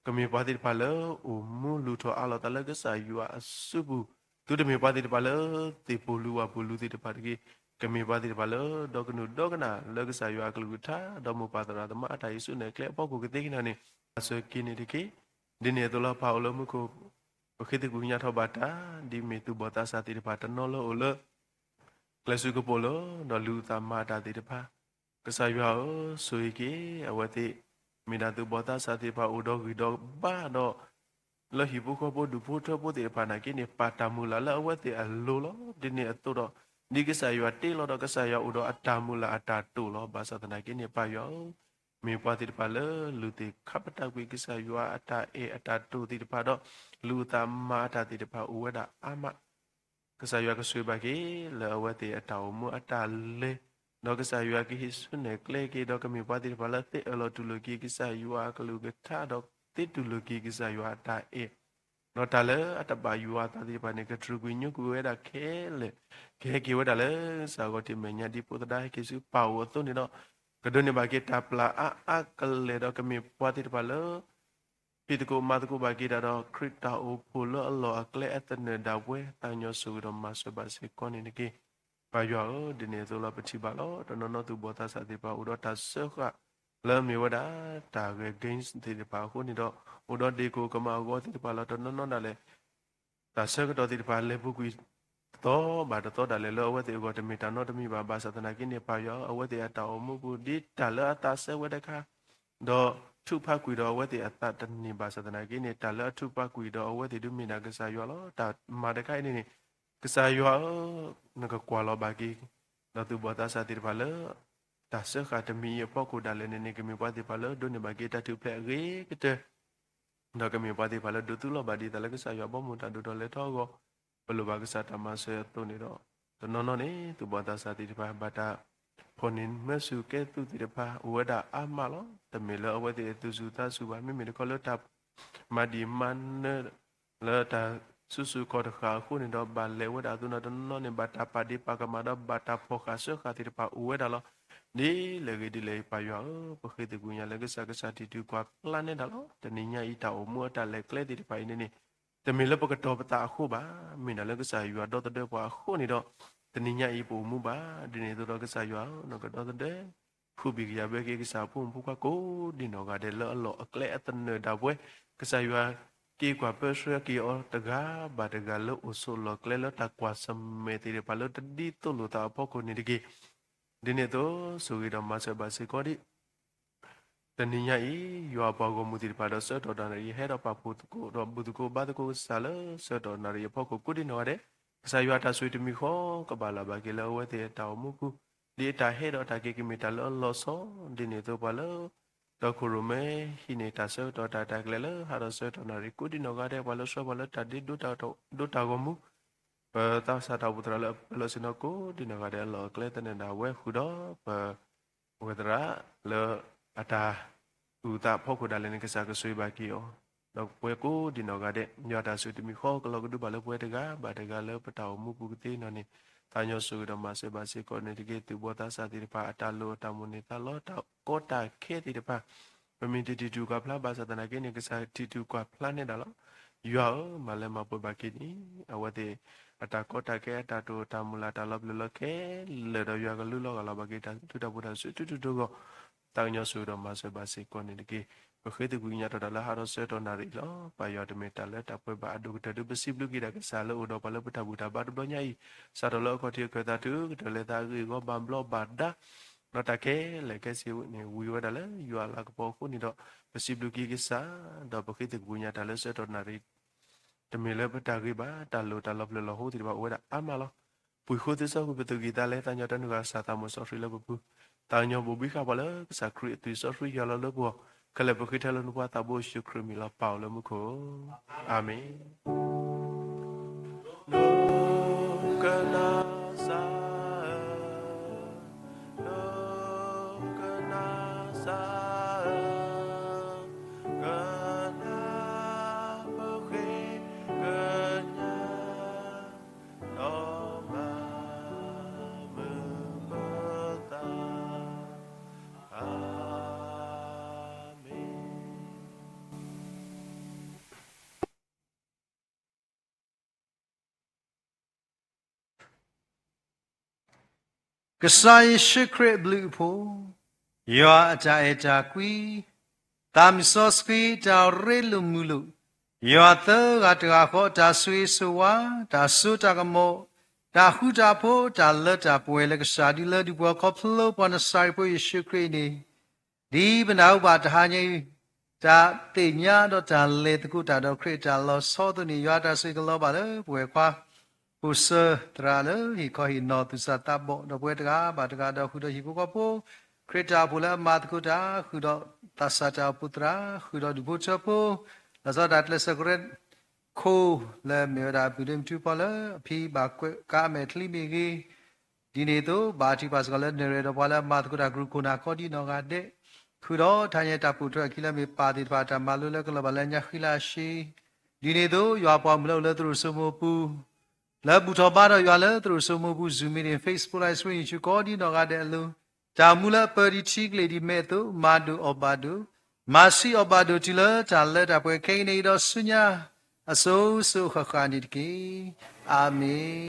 ကမ့ၢ်ပှၤသ့ၣ်တဖၣ်လၢအိၣ်မူလုၢ်ထီၣ်အါလီၤသးလၢကစၢ်ယွၤအစုပူၤ, သုတမ့ၢ်ပှၤသ့ၣ်တဖၣ်လၢသ့ၣ်ပိာ်လူဝၣ်ပိာ်လူသ့ၣ်တဖၣ်တဂ့ၤ, ကမ့ၢ်ပှၤသ့ၣ်တဖၣ်လၢဒီကနူာ်ဒီကနၣ်လၢကစၢ်ယွၤအကလုၢ်ကထါ ဒီးမိၢ်ပၢ်သရၣ်သမါအတၢ်ဟံးစုနဲၣ်ကျဲအဖီခိၣ်ကသ့ကညးန့ၣ် မၤစၢၤက့ၤန့ၣ်တက့ၢ်. ဒ်န့ၣ်အသိးလီၤ ပၢ်အိၣ်လၢမူခိၣ် ပဃ့သကွံာ်ကညးထီၣ်ဘၣ်တၢ် ဒ်မ့ၢ်သူၣ်ဘီၣ်သးစၢ်သ့ၣ်တဖၣ်တနီၤလၢအိၣ်လၢ ကျဲစုကပိာ်လၢ ဒီးလူၤအသးမၤအတၢ်သ့ၣ်တဖၣ်, ကစၢ်ယွၤဧၢ, ဆိၣ်ဂ့ၤက့ၤအဝဲသ့ၣ် မ့ၢ်ဒၣ်သူၣ်ဘီၣ်သးစၢ်သ့ၣ်တဖၣ်အိၣ်ဒီးဂံၢ်ဒီးဘါဒီး လၢဟံၣ်ဖိဃီဖိဒူၣ်ဖိထၢဖိသ့ၣ်တဖၣ်နာ်က့န့ၣ် ပာ်တၢ်မုၢ်လၢ်လၢအဝဲသ့ၣ်အလိၤလီၤ. ဒ်န့ၣ်အသိးဒီး ဒ်ကစၢ်ယွၤတ့လီၤဒီးကစၢ်ယွၤအိၣ်ဒီးအတၢ်မုၢ်လၢ်အတၢ်တိာ်လီၤ. ဘၣ်ဆၣ်သနာ်က့န့ၣ် ပၢ်ယွၤဧၢ, မ့ၢ်ပှၤသ့ၣ်တဖၣ်လၢ လူၤသ့ၣ်ခါပတာ်ကွံာ်ကစၢ်ယွၤအတၢ်အဲၣ်အတၢ်တိာ်သ့ၣ်တဖၣ်ဒီး လူၤအသးမၤအတၢ်သ့ၣ်တဖၣ်အိၣ်ဝဲဒၣ်အါမး ကစၢ်ယွၤကဆိၣ်ဂ့ၤဘၣ်က့ၤ လၢအဝဲသ့ၣ်အတၢ်အိၣ်မူအတၢ်လဲၤ, ဒီးကစၢ်ယွၤကဟံးစုနဲၣ်ကျဲက့ၤ ဒီးကမ့ၢ်ပှၤသ့ၣ်တဖၣ်လၢသ့အၢၣ်လီၤတူၢ်လိာ်က့ၤကစၢ်ယွၤအကလုၢ်ကထါ ဒီးသ့တူၢ်လိာ်က့ၤကစၢ်ယွၤအတၢ်အဲၣ်, ဒီးတၢ်လၢအတဘၣ်ယွၤအသးသ့ၣ်တဖၣ်န့ၣ် ကတြူာ်ကွံာ်ညိကွံာ်ဝဲဒၣ်ခဲလၢာ်, ကဟဲက့ၤဝဲဒၣ်လၢ ကစၢ်အဂီၢ်တမံၤညါဒ်ဖိသဒါဟဲက့ၤဆူပၢ်အအိၣ်အသိးန့ၣ်ဒီး, ကဒိးန့ၢ်ဘၣ်က့ၤတၢ်ပျၢ်အါအါကလဲာ်ဒီးကမ့ၢ်ပှၤသ့ၣ်တဖၣ်လၢ ဖံးသကိးမၤသကိးဘၣ်က့ၤတၢ်ဒီး ခရံာ်တၢ်အိၣ်ဖှိၣ်လၢအလီၢ်အကျဲအသနၢၣ်ဒၣ်ဝဲ သးကညီၤဆိၣ်ဂ့ၤဒီးမၤစၢၤဘၣ်စ့ၢ်ကီးန့ၣ်တက့ၢ်. ပၢ်ယွၤဧၢ, ဒ်န့ၣ်အသိးလီၤ ပထံၣ်ဘၣ်လီၤ တနီၤနီၤသူၣ်ဘီၣ်သးစၢ်သ့ၣ်တဖၣ်အိၣ်ဒီးတၢ်စၢဃာ် လၢအမ့ၢ်ဝဲဒၣ် တၢ်ဂဲၤ games သ့ၣ်တဖၣ်အဃိန့ၣ်ဒီး အိၣ်ဒီးဒ့ၣ်ကိၣ်ကမၣ်အဂီၢ်သ့ၣ်တဖၣ်လီၤ တနီၤနီၤဒၣ်လဲာ် တၢ်ဆၢကတီၢ်သ့ၣ်တဖၣ် လဲၤပူၤကွံာ်တသီဘၣ်တသီဒၣ်လဲာ်လၢအဝဲသ့ၣ်အဂီၢ်တမ့ၢ်တၢ်နီတမံၤဘၣ်. ဘၣ်ဆၣ်သနာ်က့န့ၣ် ပၢ်ယွၤဧၢ, အဝဲသ့ၣ်အတၢ်အိၣ်မူပူၤ ဒ်တၢ်လၢအသးစဲဝဲတခါ ဒီးထုကဖၣ်ကွံာ်ဒီးအဝဲသ့ၣ်အသးတန့ၢ်ဘၣ်ဆၣ်သနာ်က့န့ၣ် တၢ်လၢအထုကဖၣ်ကွံာ်ဒီးအဝဲသ့ၣ်ဒုးမ့ၢ်ဒၣ်ကစၢ်ယွၤလီၤ. တၢ်မၤတခါအံၤန့ၣ်န့ၣ် ကစၢ်ယွၤဧၢ, နကကွၢ်လီၤဘၣ်က့ၤ ဒီးသူၣ်ဘီၣ်သးစၢ်သ့ၣ်တဖၣ်လၢ တၢ်စၢဃာ်တမံၤအံၤအဖီခိၣ်ဒၣ်လဲာ်န့ၣ်န့ၣ် ကမ့ၢ်ပှၤသ့ၣ်တဖၣ်လၢဒိးန့ၢ်ဘၣ်က့ၤတၢ်ထူၣ်ဖျဲးအဂ့ၤကတၢၢ် ဒီးကမ့ၢ်ပှၤသ့ၣ်တဖၣ်လၢဒိးသူလီၤဘၣ်ဒ်သိးလၢကစၢ်ယွၤဘီမုၢ်တၢ်ဒိၣ်ထီၣ်လဲၤထီၣ်အဂီၢ် ပလိၣ်ဘၣ်ကစၢ်တၢ်မၤစၢၤအသိးန့ၣ်ဒီး တနီၤနီၤန့ၣ် သူၣ်ဘီၣ်သးစၢ်သ့ၣ်တဖၣ် ဘၣ်တၢ်ဖီၣ်န့ၢ်မၢဆူၣ်ကဲသုးသ့ၣ်တဖၣ် အိၣ်ဝဲဒၣ်အါမးလီၤ. တမ့ၢ်လၢအဝဲသ့ၣ်အသူၣ်စူၤသးစူၤဘၣ် မ့မ့ၢ်တခီလၢတၢ်မၤဒံၣ်မၤနၢၤ လၢတၢ်စုဆူၣ်ခီၣ်တဃာ်အဃိန့ၣ်ဒီး ဘၣ်လဲၤဝဲဒၣ်အသိးန့ၣ် တနီၤနီၤန့ၣ် ဘၣ်တၢ်ပာ်ဒ့ၣ်ပာ်ကမၣ်ဒီး ဘၣ်တၢ်ဖီၣ်ဃာ်စၢဃာ်သ့ၣ်တဖၣ်အိၣ်ဝဲဒၣ်လီၤ. ဒ်လဲၣ်ဂ့ၤဒ်လဲၣ်ဂ့ၤ ပၢ်ယွၤဧၢ, ပဃ့သကွံာ်ညါလၢကစၢ် ကစၢ်ထံၣ်တုၤကွၢ်ဖျါနဲဒၣ်လီၤ. တနံၤညါအံၤတၢ်အိၣ်မူအတၢ်လဲၤကျဲသ့ၣ်တဖၣ်အံၤန့ၣ်န့ၣ် တမ့ၢ်လၢပကတီၤပသးအဃိဘၣ်, မ့ၢ်ဒၣ်လၢကစၢ်ယွၤဒီသဒၢပှၤအဃိန့ၣ်ဒီး တနံၤညါအံၤပအိၣ်မူဘၣ်. ဒ်န့ၣ်အသိးဒီးကစၢ်ယွၤဧၢ, နကဒီသဒၢ ဟူးဘံၣ်ကယၤဘၢက့ၤကစၢ်အဖိမုၣ်ဖိခွါကိးဒံနီၢ်ဂၤဒဲးလၢအလီၢ်အကျဲအသနၢၣ်ဒၣ်ဝဲ, ကစၢ်ယွၤက့ၤကွၢ်ပၢဆှၢက့ၤအီၤတဂၤဘၣ်တဂၤလၢအိၣ်ဆိးလီၢ်ကျဲလၢတၢ်ကွၢ်ဆၢၣ်မဲာ်သ့ၣ်တဖၣ်လၢတဒ်သိးလိာ်သးအဖီခိၣ်န့ၣ်တက့ၢ်. ဒ်န့ၣ်အသိး ဆိၣ်ဂ့ၤဒီးမၤစၢၤဘၣ်စ့ၢ်ကီးဒံး တနံၤညါအံၤ ယွၤအပှၤဂီၢ်မုၢ်သ့ၣ်တဖၣ်ဒီးဆၢကတီၢ်နၣ်ရံၣ် ဟဲဒီးပာ်ဖှိၣ်သကိးဒီးဘူၣ်သကိးဘါသကိးကစၢ်လၢဆၢကတီၢ်နၣ်ရံၣ်အဖီခိၣ်ကိးဒံနီၢ်ဂၤဒဲး, ကစၢ်ယွၤအတၢ်ဆိၣ်ဂ့ၤတမံၤဃီ ကဘၣ်လၢ်ဘၣ်က့ၤလၢအဝဲသ့ၣ်အတၢ်အိၣ်မူပူၤ, ဒ်အတၢ်ဟဲဒီးတၢ်က့ၤကမ့ၢ်တၢ်လၢအလီၤဆီ, ဒ်န့ၣ်အသိးပှၤလၢ တီခိၣ်ရိၣ်မဲဟံးန့ၢ်တၢ်ဆၢကတီၢ်တၢ်ရဲၣ်တၢ်ကျဲၤလၢဟးဒီးဆၢကတီၢ်နၣ်ရံၣ်ကိးဒံနီၢ်ဂၤဒဲး ပှၤလၢဆှၢပှၤလၢတၢ်ဒ့ဒိၣ်တၢ်ဂီၤမူ, ပသးစၢ်တၢ်အိၣ်ဖှိၣ်သရၣ်လၢအပၢလီၢ်ဆ့ၣ်နီၤကိးဒံနီၢ်ဂၤဒဲးအလီၢ်အကျဲသနၢၣ်ဒၣ်ဝဲဃုာ်ဒီး ပ ပဝဲသရၣ်လၢအတၢ် သူၣ်သးဖီခိၣ်ဒၣ်လဲာ်န့ၣ် ကစၢ်ကဆိၣ်ဂ့ၤဘၣ်က့ၤအီၤ, ဒီးပဝဲကိးဒံးနီၢ်ဂၤဒဲး ယွၤတၢ်ဆိၣ်တမံၤဃီကလီၤကဒုဘၣ်လၢပဝဲတဂၤဘၣ်တဂၤလၢပတၢ်အိၣ်မူပူၤကသ့နီၢ်န့ၣ်, သးကညီၤဆိၣ်ဂ့ၤဒီးမၤစၢၤဘၣ်စ့ၢ်ကီးန့ၣ်တက့ၢ်. သူၣ်ဘီၣ်သးစၢ်သ့ၣ်တဖၣ် အတၢ်လိၣ်အတၢ်မိၣ်န့ၢ်သးလီတၢ်ကီတၢ်ခဲသ့ၣ်တဖၣ် ပမ့ၢ်တထံၣ်ထူၣ်ကွၢ်ဖျါဘၣ်ဆၣ်သနာ်က့န့ၣ် ကစၢ်ထံၣ်ထူၣ်ကွၢ်ဖျါန့ၢ်ဒၣ်လီၤ. ယွၤဧၢ, မၤလၢမၤပှဲၤဘၣ်က့ၤန့ၣ် အဝဲသ့ၣ်အတၢ်ကီတၢ်ခဲ အတၢ်တိာ်တၢ်မုၢ်လၢ် တၢ်လီၤပျံၤလီၤကဲလၢာ်ဒီး ယွၤကလူလီၤဂာ်လီၤဘၣ်က့ၤ တၢ်သူတၢ်ပှဲၤတၢ်ဆူထူထူတီတီဂီၢ်, သးကညီၤဆိၣ်ဂ့ၤဒီးမၤစၢၤဘၣ်စ့ၢ်ကီးန့ၣ်တက့ၢ်. ပဃ့သကွံၢ်ကညးထီၣ်တၢ်လၢဟးထီၣ်ဆၢကတီၢ်နၣ်ရံၣ်အံၤလီၤ. ပၢ်ယွၤတမ့ၢ်တၢ်လၢတၢ်ပှဲၤဘၣ်အဒိၣ်ကတၢၢ်ဒီး ပစံးဘျုးက့ၤဒၣ်ကစၢ်လၢအိၣ်ဒီးပှၤလၢပတၢ်ဘူၣ်တၢ်ဘါတဘျီညါအံၤ, စးထီၣ်လၢအခီၣ်ထံးအခၢၣ်သးတုၤကတၢၢ်လၢသးအဂ့ၢ်အဂီၢ်ဘၣ်ဘျီးဘၣ်ဒါ ဒီးတၢ်ခဲလၢာ်ခဲဆ့န့ၣ် ဝံၤဝဲဒၣ်လၢယွၤအလၤကပီၤအဃိန့ၣ်ဒီး ပစံးဘျုးက့ၤကစၢ်, ဒီးပဃ့သကွံၢ်ကညးတၢ်လၢဆၢကတီၢ်နၣ်ရံၣ် တမ့ၢ်လၢပတၢ်ဂ့ၤဘၣ်, တၢ်လိၣ်တၢ်လီၤပျံၤလီၤဟိသ့ၣ်တဖၣ်အိၣ်ဝဲဒၣ်အါမးလီၤ. ပှ့ၤဃိသ့စီကွံာ်ပသူၣ်ကံၢ်သးလဲ သးကညီၤတၢ်နုာ်ဂၤကစၢ်သးမုၢ်စီဆှံလၢပပူၤ, သးကညီၤဘိၣ်ဘံဃာ်ပှၤလၢကစၢ်ခရံာ်အသွံၣ်စီဆှံယွၤလီၤလၢပဂီၢ်, ခဲလၢာ်ပဃ့ထဲလၢနဖိသးဘိယ့ၣ်ၡူးခရံာ်အမံၤလီၤ. ပၢ်အိၣ်လၢမူခိၣ်, အၤမ့ၣ်. ကနၣ်စၢ်ဧၢ, ကနၣ်စၢ်ဧၢ, ကနၢ်ပဃ့ကညး ဒီးမၤမုာ်ပသး, အၤမ့ၣ်. ကစၢ်ယ့ၣ်ၡူးခရံာ်အဘျုးအဖှိၣ်, ယွၤအတၢ်အဲၣ်တၢ်ကွံ, သးမုၢ်စီဆှံတၢ်ရ့လိာ်မုာ်လိာ်, ယွၤသၢဂၤတဂၤဃီအတၢ်ဆိၣ်ဂ့ၤဆိၣ်ဝါ, တၢ်စိတၢ်ကမီၤ, တၢ်ဃူတၢ်ဖိး, တၢ်လၢတၢ်ပှဲၤလၢကစၢ်ဒုးလၢဒုးပှၤခီဖျိပှၤနစၤရ့းဖိယ့ၣ်ၡူးခရံာ်အံၤန့ၣ်, ဒ်ပနၢ်ဟူဘၣ်တဟါညါအံၤ, တၢ်သ့ၣ်ညါဒီးတၢ်လဲၤသကိးတၢ်ဒီးခရံာ်အတၢ်လီၤဆီအသိးန့ၣ်, ယွၤအတၢ်ဆိၣ်ဂ့ၤကလီၤဘၣ်လၢပဝဲၢ်ခွါ ဖိၣ်စၢသရၣ်လၢဟ့ၣ်ခီဟ့ၣ်နီၤသူၣ်စၢ်သးဘီၣ်, ဒီးပဝဲတဂၤဘၣ်တဂၤဒီးဃုာ်ဒီးဟံၣ်ဖိဃီဖိ, ခရံာ်တၢ်အိၣ်ဖှိၣ်လၢအမၤသကိးတၢ်, ဃုာ်ဒီးသးစၢ်တၢ်အိၣ်ဖှိၣ်သရၣ်, ဃုာ်ဒီးဒူၣ်ဖိထၢဖိ, လီၤဆီဒၣ်တၢ်ကျဲးစၢးကရၢခိၣ်လၢမ့ၢ်ဝဲဒၣ်အပုၢ်ဒ့မုၣ်ထူဖီလၢအဖံဘၣ်ကွဲးကါမဲာ်ချံမ့ၢ်ဂ့ၤ, ဒ်န့ၣ်အသိး ဘၣ်ထံးပာ်စ့ၢ်ကီးလၢနဲၣ်ရွဲၣ်ဒီးပှၤလၢအမၤသကိးတၢ်ကရူၢ်ခိၣ်နၢ်ကိးဒံနီၢ်ဂၤဒဲး, ဃုာ်ဒီးတၢ်ညါတၢ်ပိာ်ထွဲအခံလၢမ့ၢ်ပၢ်သ့ၣ်တဖၣ်အတၢ်မၤလိလၢကလီၤဘၣ်လၢညါဃံလၤအရှ့, ဒ်န့ၣ်အသိး ယွၤပှၤမုၣ်လၢအိၣ်လၢသရိာ်စိမိၤပူၤ လၢဘူၣ်ထီၣ်ဘါထီၣ်ယွၤလၢသရိာ်စိမိၤပူၤ Zoom meeting, Facebook Live Stream ယ့ၣ်ၡူးကိးဒံနီၢ်ဂၤဒဲးအလိၤ, တၢ်မူလၢအပၢၤဒံးထံကလ့ၢ်ဒံးမဲာ်အသိး မၤဒိၣ်အီၣ်ဘၣ်ဒိၣ်, မၤဆံးအီၣ်ဘၣ်ဒိၣ်တုၤလၢတၢ်လၢတၢ်ပှဲၤခဲကနံၣ်အံၤဒီးဆူညါ အစိၤစိၤအဃၣ်ဃၣ်န့ၣ်တက့ၢ်. အၤမ့ၣ်.